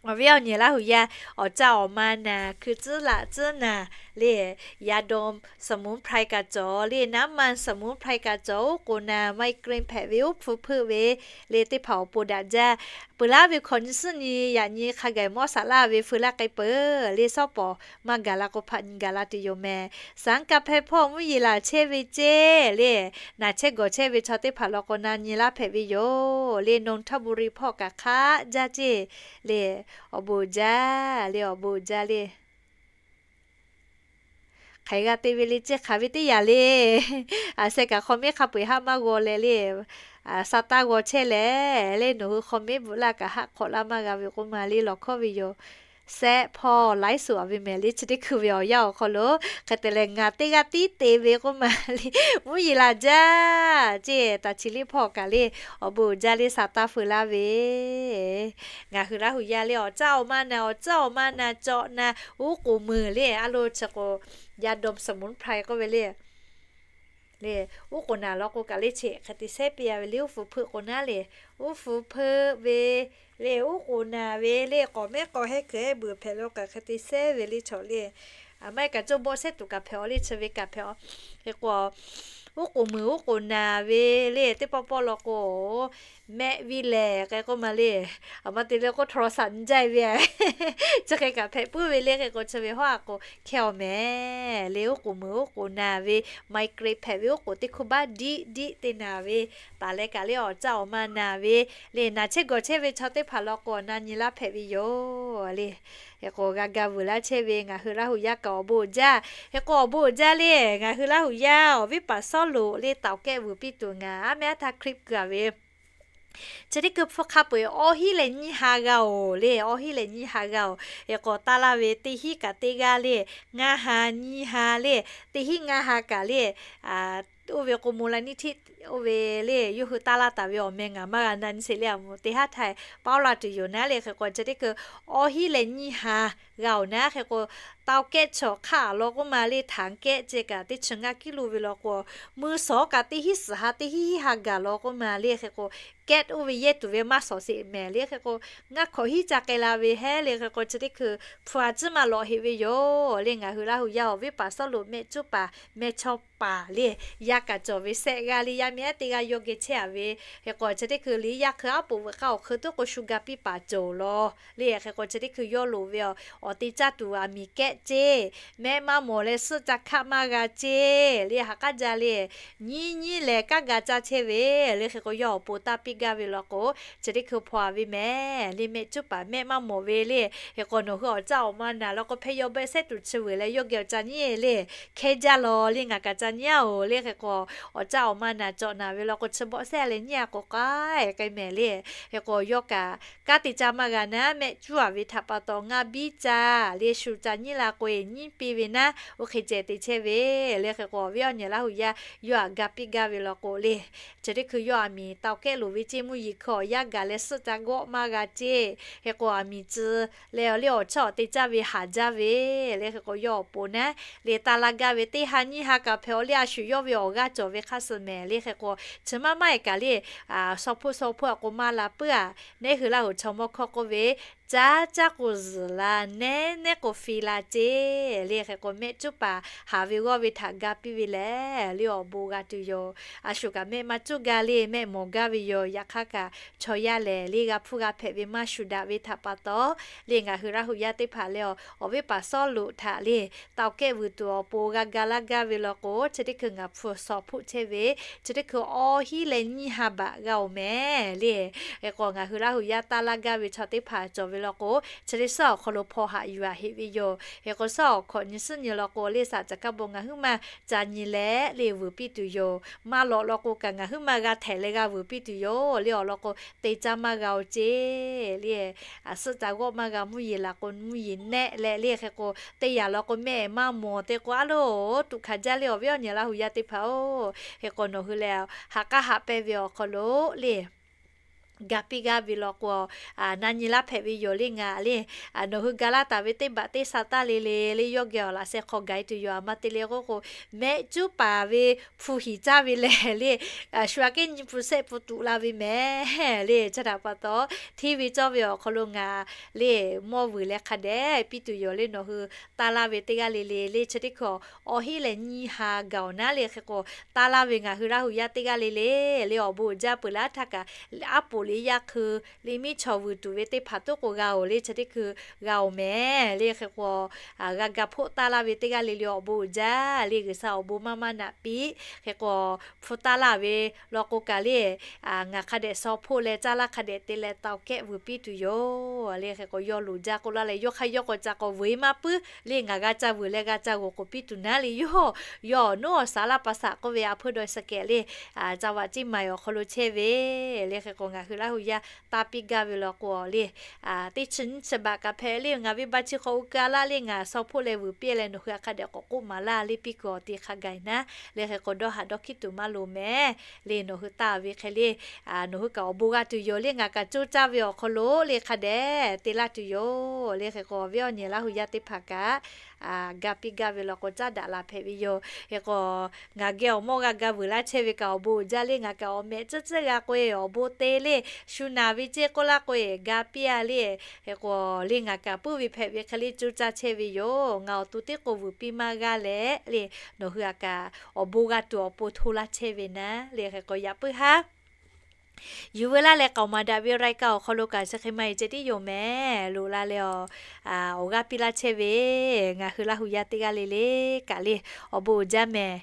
awˬ viˉ awˬ nyi Laˇ huˍ yaˇ, awˬ caˇ awˬ ma naˍ, hkui tcuhˉ laꞈ tcuhˉ naˍ le, yaꞈ daw สมุนไพร kaꞈ cawˬ le, น้ำมันสมุนไพร kaꞈ cawˬ, oˉ k'oˍ naˍ, migraine hpehꞈ ve, uˉ hpfuh hpeuˆ ve le, teˇ hpaˍ awˬ pon daꞈ jaˇ. Peuˬ laˇ ve hkawꞈ nyi suhˉ nyi yaꞈ nyi hk'a gaˬ mawˇ shaˍ laˇ ve feu laˇ k'ai peuˬ le, shawˉ pawˍ maˇ gaˬ la k'o hpaꞈ nyi gaˬ la tuˬ yoˬ mehˍ. Saˍ ka hpehˇ hpawˇ mvuhˇ yeˬ laˬ chehˇ ve ceˇ le, naˬ chehˇ gawˬ chehˇ ve chaw teˇ hpaˍ law k'o na nyi laˇ hpehꞈ ve yoˬ le, นนทบุรี hpawˇ kaꞈ hk'aˆ jaˇ ceˇ le, awˬ bon jaˇ le, awˬ bon jaˇ le. Hk'aˬ hk'e g'a te ve le, ceˇ hk'aˬ ve teˇ yanˇ le. A sheh kaꞈ hk'aw miˉ hk'a peu-eˬ haˆ maˇ g'aw leh le, a sha taˇ g'aw chehˇ leh le, nawˬ hui hk'aw miˉ bvuhꞈ laˇ kaꞈ haˆ hk'awꞈ laˇ maˇ g'a ve k'oˆ ma le, lawˬ hkawˇ ve yoˬ. Shehˆ hpawˇ laiˉ suhˍ a ve mehˍ le, chi teˇ hkui ve awˬ yanˇ awˬ hk'aw lo hk'e te leh ngaˬ teˇ g'aˇ tiˉ te ve k'oˆ ma le, mvuhˇ yeˬ laˬ jaˇ ceˇ, taˍ chi liˇ hpawˇ kaꞈ le, awˬ bon jaˇ le, sha taˇ feu laˇ ve. Ngaˬ hui Laˇ huˍ yaˇ le, awˬ caˇ awˬ ma naˍ, awˬ caˇ awˬ ma naˍ cawꞈ naˍ, uˉ k'oˍ meuˍ le, a lo chi k'o, ยาดมสมุนไพร k'oˆ ve le. Le, uˉ k'oˍ naˍ law k'o kaꞈ le, cheꞈ hk'e te sehˉ piˇ a ve le, uˉ hpu hpeuˆ k'o naˉ le, uˉ hpu hpeuˆ ve le, uˉ k'oˍ naˍ ve le, k'awꞈ mehˉ k'awꞈ heh kuiˬ heh beuˬ hpehꞈ lo kaꞈ hk'e te sehˉ ve le chaw le. A maˇ heˆ kaꞈ, coˇ bawˆ sehˉ tuˬ kaꞈ hpehꞈ a le, chi ve kaꞈ hpehꞈ a. Hk'e k'o, uˉ k'oˍ meuˍ uˉ k'oˍ naˍ ve le, teˇ pawˆ pawˆ law k'o, mehˆ viˇ lehˬ k'ai k'oˆ ma le. A ma te le k'o, โทรศัพท์ nyi jaˇ ve, chi hk'e kaꞈ hpehꞈ puiˉ ve le. Hk'e k'o, chi ve hawˉ a k'o hkehˇ awˬ mehˍ le, uˉ k'oˍ meuˍ uˉ k'oˍ naˍ ve, migraine hpehꞈ ve, uˉ k'oˍ teˇ hkuˇ baˆ diˆ diˆ te naˍ ve, taˍ leh kaꞈ le, awˬ caˇ awˬ ma naˍ ve le, naˬ chehˇ gawˬ chehˇ ve chaw teˇ hpaˍ law k'o, na nyi laˇ hpehꞈ ve yoˬ le. Hk'e k'o, g'a ga vuiˬ laˇ chehˇ ve ngaˬ hui Laˇ huˍ yaˇ kaꞈ awˬ bon jaˇ. Hk'e k'o, awˬ bon jaˇ le, ngaˬ hui Laˇ huˍ yaˇ awˬ viˉ paˍ Sawˉluꞈ le, taoˍ kehˆ vuiˬ piˇ tuˬ ngaˬ aˉ mehˉ aˉ htaˇ คลิป keu a ve chi teˇ keu hpu hk'a peu-eˬ awˇ hiˉ leh nyiˇ ha g'a oˬ le, awˇ hiˉ leh nyiˇ ha g'a oˬ. Hk'e k'o, taˇ laˇ ve teˇ hiˉ kaꞈ teˇ g'aˇ le, ngaˇ ha nyiˇ ha le, teˇ hiˉ ngaˇ ha kaꞈ le, oˇ ve k'o, มูลนิธิ oˇ ve le, yawˇ hui taˇ laˇ taˍ ve awˬ meh ngaˬ maˇ g'a na nyi sheˍ le, a moˍ teˇ haˉ htaˇ paoˇ la tuˬ yoˬ naˉ le. Hk'e k'o, chi teˇ keu awˇ hiˉ leh nyiˇ ha g'a oˬ naˉ. Hk'e k'o, taoˍ kehˆ chaw hk'aˆ law k'oˆ ma le, htaˍ kehˆ ceh kaꞈ teˇ chi ngaˇ kiˇ lo ve law k'o, mui shawˍ kaꞈ teˇ hiˉ suhˍ ha teˇ hiˉ hiˉ ha gaˬ law k'oˆ ma le. Hk'e k'o, kehˆ oˇ ve yehˇ tuˬ ve maˇ shawˍ sheˍ mehˍ le. Hk'e k'o, ngaˇ hkawꞈ hiˉ ca k'ai la ve hehˉ le. Hk'e k'o, chi teˇ keu hpu a ciˉ maˇ lawꞈ heꞈ ve yoˬ le. Ngaˬ hui Laˇ huˍ yaˇ awˬ viˉ paˍ Sawˉluꞈ mehˆ cuˉ paˍ mehˇ chawˇ paˍ le, yaˇ kaꞈ cawˬ ve shehˆ g'aˇ le, yaˇ miˇ ehˉ teˇ g'aˇ yawˇ geh chehˇ a ve. Hk'e k'o, chi teˇ keu le, yaˇ hk'e aˉ poꞈ veuꞈ k'aˇ awˬ hk'eun tuˉ k'o, shu ga piˇ paˍ cawˬ law le. Hk'e k'o, chi teˇ keu yawˇ loˍ ve awˬ te caˇ tuˬ aˬ miˍ kehˆ ceˇ, mehˆ maˇ mawˬ leh suhˆ ca hkaˆ maˇ g'a ceˇ le. Ha k'aˉ jaˇ le, nyiˇ nyiˇ lehˬ kaˉ ga caˇ chehˇ ve le. Hk'e k'o, yawˇ awˬ pon taˇ piˇ gaˇ ve law k'o, chi teˇ hkui hpaw a ve mehˍ le, mehˆ cuˉ paˍ mehˆ maˇ mawˬ ve le. Hk'e k'o, nawˬ hui awˬ caˇ awˬ ma naˍ law k'o, hpehˇ yawˇ beh sehˉ tuˬ chi vuiˬ leh yawˇ geh awˬ ca nyiˇ le, hkehˇ jaˇ law le, ngaˬ kaꞈ ca nyiˇ a oˬ le. Hk'e k'o, awˬ caˇ awˬ ma naˍ cawꞈ naˍ ve law k'o, chi bawˆ sehˉ leh nyiˇ a k'o k'ai k'ai mehˍ le. Hk'e k'o, yawˇ kaꞈ kanˉ te caˇ maˇ g'a naˉ, mehˆ cuˉ a ve htaꞈ pa taw ngaˇ biˇ caˇ le, shu ca nyiˇ la k'o-e nyiˇ piˇ ve naˉ, oˇ hk'e ceh te chehˇ ve le. Hk'e k'o, awˬ viˉ awˬ nyi Laˇ huˍ yaˇ yawˇ aꞈ ga piˇ gaˇ ve law k'o le, chi teˇ hkui yawˇ aˬ miˍ tawˍ kehˆ loˍ ve ceˇ, mvuhˇ yeˬ hkui awˬ yaˇ gaˬ leh suhˆ ca g'awˆ maˇ g'a ceˇ. Hk'e k'o, aˬ miˍ tcuh leh awˬ le awˬ chawˇ awˬ te caˇ ve haˍ jaˇ ve le. Hk'e k'o, yawˇ awˬ pon naˉ le, taˇ laˇ gaˇ ve teˇ ha nyiˇ ha kaꞈ hpehꞈ awˬ le, a shu yawˇ ve awˬ g'aˇ cawˬ ve hk'aˇ suh mehˍ le. Hk'e k'o, chi maˇ maˇ e kaꞈ le, shaw hpuˇ shaw hpuˇ a k'o maˇ la puiˉ a, neˉ hui Laˇ huˍ chaw mawˇ hkawˇ k'oˆ ve, caˉ caˉ k'o zuhˬ la, nehˉ nehˉ k'o fi la ceˇ le. Hk'e k'o mehˆ cuˉ paˍ haˍ ve g'awˇ ve htaꞈ ga piˇ ve lehˬ le awˬ bon g'a tuˬ yoˬ. A shu kaꞈ mehˆ maˇ cuˉ ga le mehˆ mawˬ gaˇ ve yoˬ. Yaꞈ hk'aˇ kaꞈ chaw yaˇ lehˬ le g'a hpuˇ g'a hpehꞈ ve maˇ shuˍ daꞈ ve htaꞈ pa taw le ngaˬ hui Laˇ huˍ yaˇ teˇ hpaˍ lehˬ awˬ viˉ paˍ Sawˉluꞈ htaꞈ le taoˍ kehˆ vuiˬ tuˬ awˬ pon g'a ga laˇ gaˇ ve law k'o, chi teˇ hkui ngaˬ hpu shaw hpoˆ chehˇ ve, chi teˇ hkui awˇ hiˉ leh nyiˇ ha baꞈ g'a oˬ mehˍ le. Hk'e k'o ngaˬ hui Laˇ huˍ yaˇ taˇ laˇ gaˇ ve chaw teˇ hpaˍ cawˬ ve law k'o, chi teˇ suhˉ awˬ hk'aw lo hpaw haꞈ yuˬ a heꞈ ve yoˬ. Hk'e k'o suhˉ awˬ hkawꞈ nyi suhˉ nyi law k'o le saˍ caˍ kaˇ bon ngaˬ huiˉ maˇ ca nyi leh le vuiˬ piˇ tuˬ yoˬ. Maˇ lawꞈ law k'o kaꞈ ngaˬ huiˉ maˇ g'a htehꞈ leh g'a vuiˬ piˇ tuˬ yoˬ le awˬ lawn k'o, te caˇ maˇ g'a oˬ ceˇ le. Suhˆ ca g'awˆ maˇ g'a mvuhˇ yeˬ laˬ k'o mvuhˇ yeˬ nehˆ leh le hk'e k'o, teˇ yanˇ law k'o mehˆ maˇ mawˬ te k'o a loˬ tuꞈ hkanˍ jaˇ le awˬ viˉ awˬ nyi Laˇ huˍ yaˇ teˇ hpaˍ-oˬ. Hk'e k'o nawˬ hui lehˬ haꞈ k'aˉ haꞈ pehnˇ ve awˬ hk'aw lo le ga piˇ gaˇ ve law k'o, na nyi laˇ hpehꞈ ve yoˬ le ngaˬ le. Nawˬ hui ga laˇ taˍ ve teˇ baꞈ teˇ sha taˇ le le le yawˇ geh awˬ laꞈ sheh hk'aw gaˬ e tuˬ yoˬ. A ma te le k'oˆ k'o, mehˆ cuˉ paˍ ve hpu hiˍ caˇ ve lehˬ le, shu aꞈ kehˉ nyi pun shehˆ pun tuꞈ la ve mehˍ le. Chi htaꞈ pa taw, hteˇ ve cawˇ ve awˬ hk'aw lo ngaˬ le mawˇ vuiˬ leh hk'a dehꞈ piˇ tuˬ yoˬ le. Nawˬ hui taˇ laˇ ve teˇ g'aˇ le le le chi teˇ hkui awˬ hiˉ leh nyiˇ ha gaˬ awˬ naˉ le. Hk'e k'o taˇ laˇ ve ngaˬ hui Laˇ huˍ yaˇ teˇ g'aˇ le le le awˬ bon uiˍ jaˇ peuˬ laˇ htaˇ kaꞈ, aˉ poꞈ le yaˇ hkui le miˉ chaw vuiˬ tuˬ ve teˇ hpaˍ toˉ k'o g'a oˬ le chi teˇ hkui g'a oˬ mehˍ le. Hk'e k'o g'a ga hpoˆ taˇ laˇ ve teˇ g'aˇ le le awˬ bon uiˍ jaˇ le. G'uiˬsha awˬ bon maˇ maˇ naꞈ piˇ. Hk'e k'o hpu taˇ laˇ ve law k'o kaꞈ le ngaˬ hk'a dehꞈ shaw hpoˆ leh caˇ laˇ hk'a dehꞈ te leh taoˍ kehˆ vuiˬ piˇ tuˬ yoˬ le. Hk'e k'o yawˇ loˍ jaˇ k'oˆ laˇ leh yawˇ hk'aˇ yawˇ k'o ca k'awꞈ vuiˬ e maˇ puiˉ le ngaˬ g'a ca vuiˬ leh g'a ca g'awˬ k'oˍ piˇ tuˬ naˉ le yawˇ. Yawˇ awˬ nuˉ awˬ shaˍ laˇ pa shaꞈ k'oˆ ve a hpeuˇ dawˇ suh kehˬ le, ca vaꞈ ciˇ maiˍ awˬ hk'aw lo chehˇ ve le. Hk'e k'o ngaˬ hui Laˇ huˍ yaˇ taˇ piˇ gaˇ ve law k'o le teˇ chi nyiˇ chi baꞈ kaꞈ hpehꞈ le ngaˬ ve ba chi hk'aw u ka laˇ le ngaˬ shaw hpoˆ leh vuiˬ piˇ leh nawˬ hui a hk'a dehꞈ k'awꞈ k'oˆ maˍ laˇ le piˇ kuiˬ awˬ te hk'a gaˬ e naˉ le. Hk'e k'o dawˇ haꞈ dawˇ hkiˉ tuˬ maˇ loˍ mehˍ le. Nawˬ hui taˇ ve hk'e le nawˬ hui kaꞈ awˬ bon g'a tuˬ yoˬ le. Ngaˬ kaꞈ coˇ caˇ ve awˬ hk'aw lo le hk'a dehꞈ te laˇ tuˬ yoˬ le. Hk'e k'o awˬ viˉ awˬ nyi Laˇ huˍ yaˇ teˇ hpaˍ kaꞈ ga piˇ gaˇ ve law k'o caˉ daꞈ la hpehꞈ ve yoˬ. Hk'e k'o ngaˬ geh awˬ mawˇ g'a ga vuiˬ laˇ chehˇ ve kaꞈ awˬ bon uiˍ jaˇ le. Ngaˬ kaꞈ awˬ mehꞈ tcuhˉ tcuhˉ g'a k'o e awˬ bon te le shu naˍ ve ceˇ k'oˆ laˇ k'o e ga piˇ a le. Hk'e k'o le ngaˬ kaꞈ puiˉ ve hpehꞈ ve hk'e le coˇ caˇ chehˇ ve yoˬ. Ngaˬ awˬ to tiˉ k'o vuiˬ piˇ maˇ g'aˇ leh le nawˬ hui a kaꞈ awˬ bon g'a tuˬ awˬ pon hto laˇ chehˇ ve naˉ le. Hk'e k'o yaꞈ puiˉ haˉ yuˬ veu laˇ leh k'aoˍ maˍ daꞈ ve รายการ awˬ hk'aw lo kaꞈ chi hk'e maˇ heˆ ceh tiˉ yoˬ mehˍ. Loꞈ la leh awˬ g'aˇ piˇ laˇ chehˇ ve ngaˬ hui Laˇ huˍ yaˇ teˇ g'aˇ le le kaꞈ le awˬ bon uiˍ jaˇ mehˍ.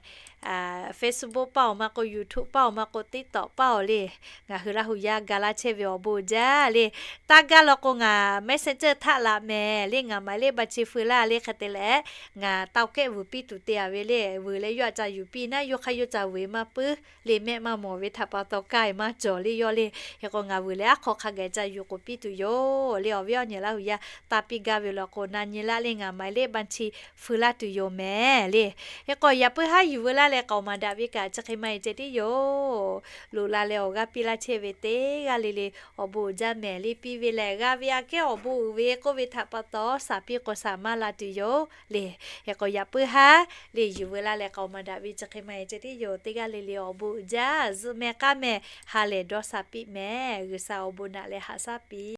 Facebook paˇ awˬ maˇ k'o, YouTube paˇ awˬ maˇ k'o, TikTok paˇ awˬ le ngaˬ hui Laˇ huˍ yaˇ ga laˇ chehˇ ve awˬ bon uiˍ jaˇ le. Taˇ gaˇ law k'o ngaˬ Messenger htaꞈ laꞈ mehˍ le ngaˬ หมายเลขบัญชี feu laˇ le hk'e te leh ngaˬ taoˍ kehˆ vuiˬ piˇ tuˬ te a ve le. Vuiˬ leh yawˇ a ca yuˬ piˇ naˉ yawˇ hk'aˇ yawˇ ca vuiˬ e maˇ puiˉ le mehˆ maˇ mawˬ ve htaꞈ pa taw kaˇ e maˇ cawˬ le yawˇ le. Hk'e k'o ngaˬ vuiˬ leh aˉ hk'aw hk'a gaˬ ca yuˬ k'oˍ piˇ tuˬ yoˬ le. Awˬ viˉ awˬ nyi Laˇ huˍ yaˇ taˇ piˇ gaˇ ve law k'o na nyi laˇ le ngaˬ หมายเลขบัญชี feu laˇ tuˬ yoˬ mehˍ le. Hk'e k'o yaꞈ puiˉ haˉ yuˬ veu laˇ leh k'aoˍ maˍ daꞈ ve kaꞈ chi hk'e maˇ heˆ ceh tiˉ yoˬ. Loꞈ la leh awˬ g'aˇ piˇ laˇ chehˇ ve teˇ g'aˇ le le awˬ bon uiˍ jaˇ mehˍ le piˇ ve lehˬ g'a ve aꞈ kehˉ awˬ bon uiˍ ve k'oˆ ve htaꞈ pa taw shaˍ piˇ k'o shaˍ maˇ la tuˬ yoˬ le. Hk'e k'o yaꞈ puiˉ haˉ le yuˬ veu laˇ leh k'aoˍ maˍ daꞈ ve chi hk'e maˇ heˆ ceh tiˉ yoˬ. Teˇ g'aˇ le le awˬ bon uiˍ jaˇ zuhꞈ mehˍ k'aˉ mehˍ ha lehˬ dawˇ shaˍ piˇ mehˍ. G'uiˬsha awˬ bon naꞈ leh haꞈ shaˉ piˇ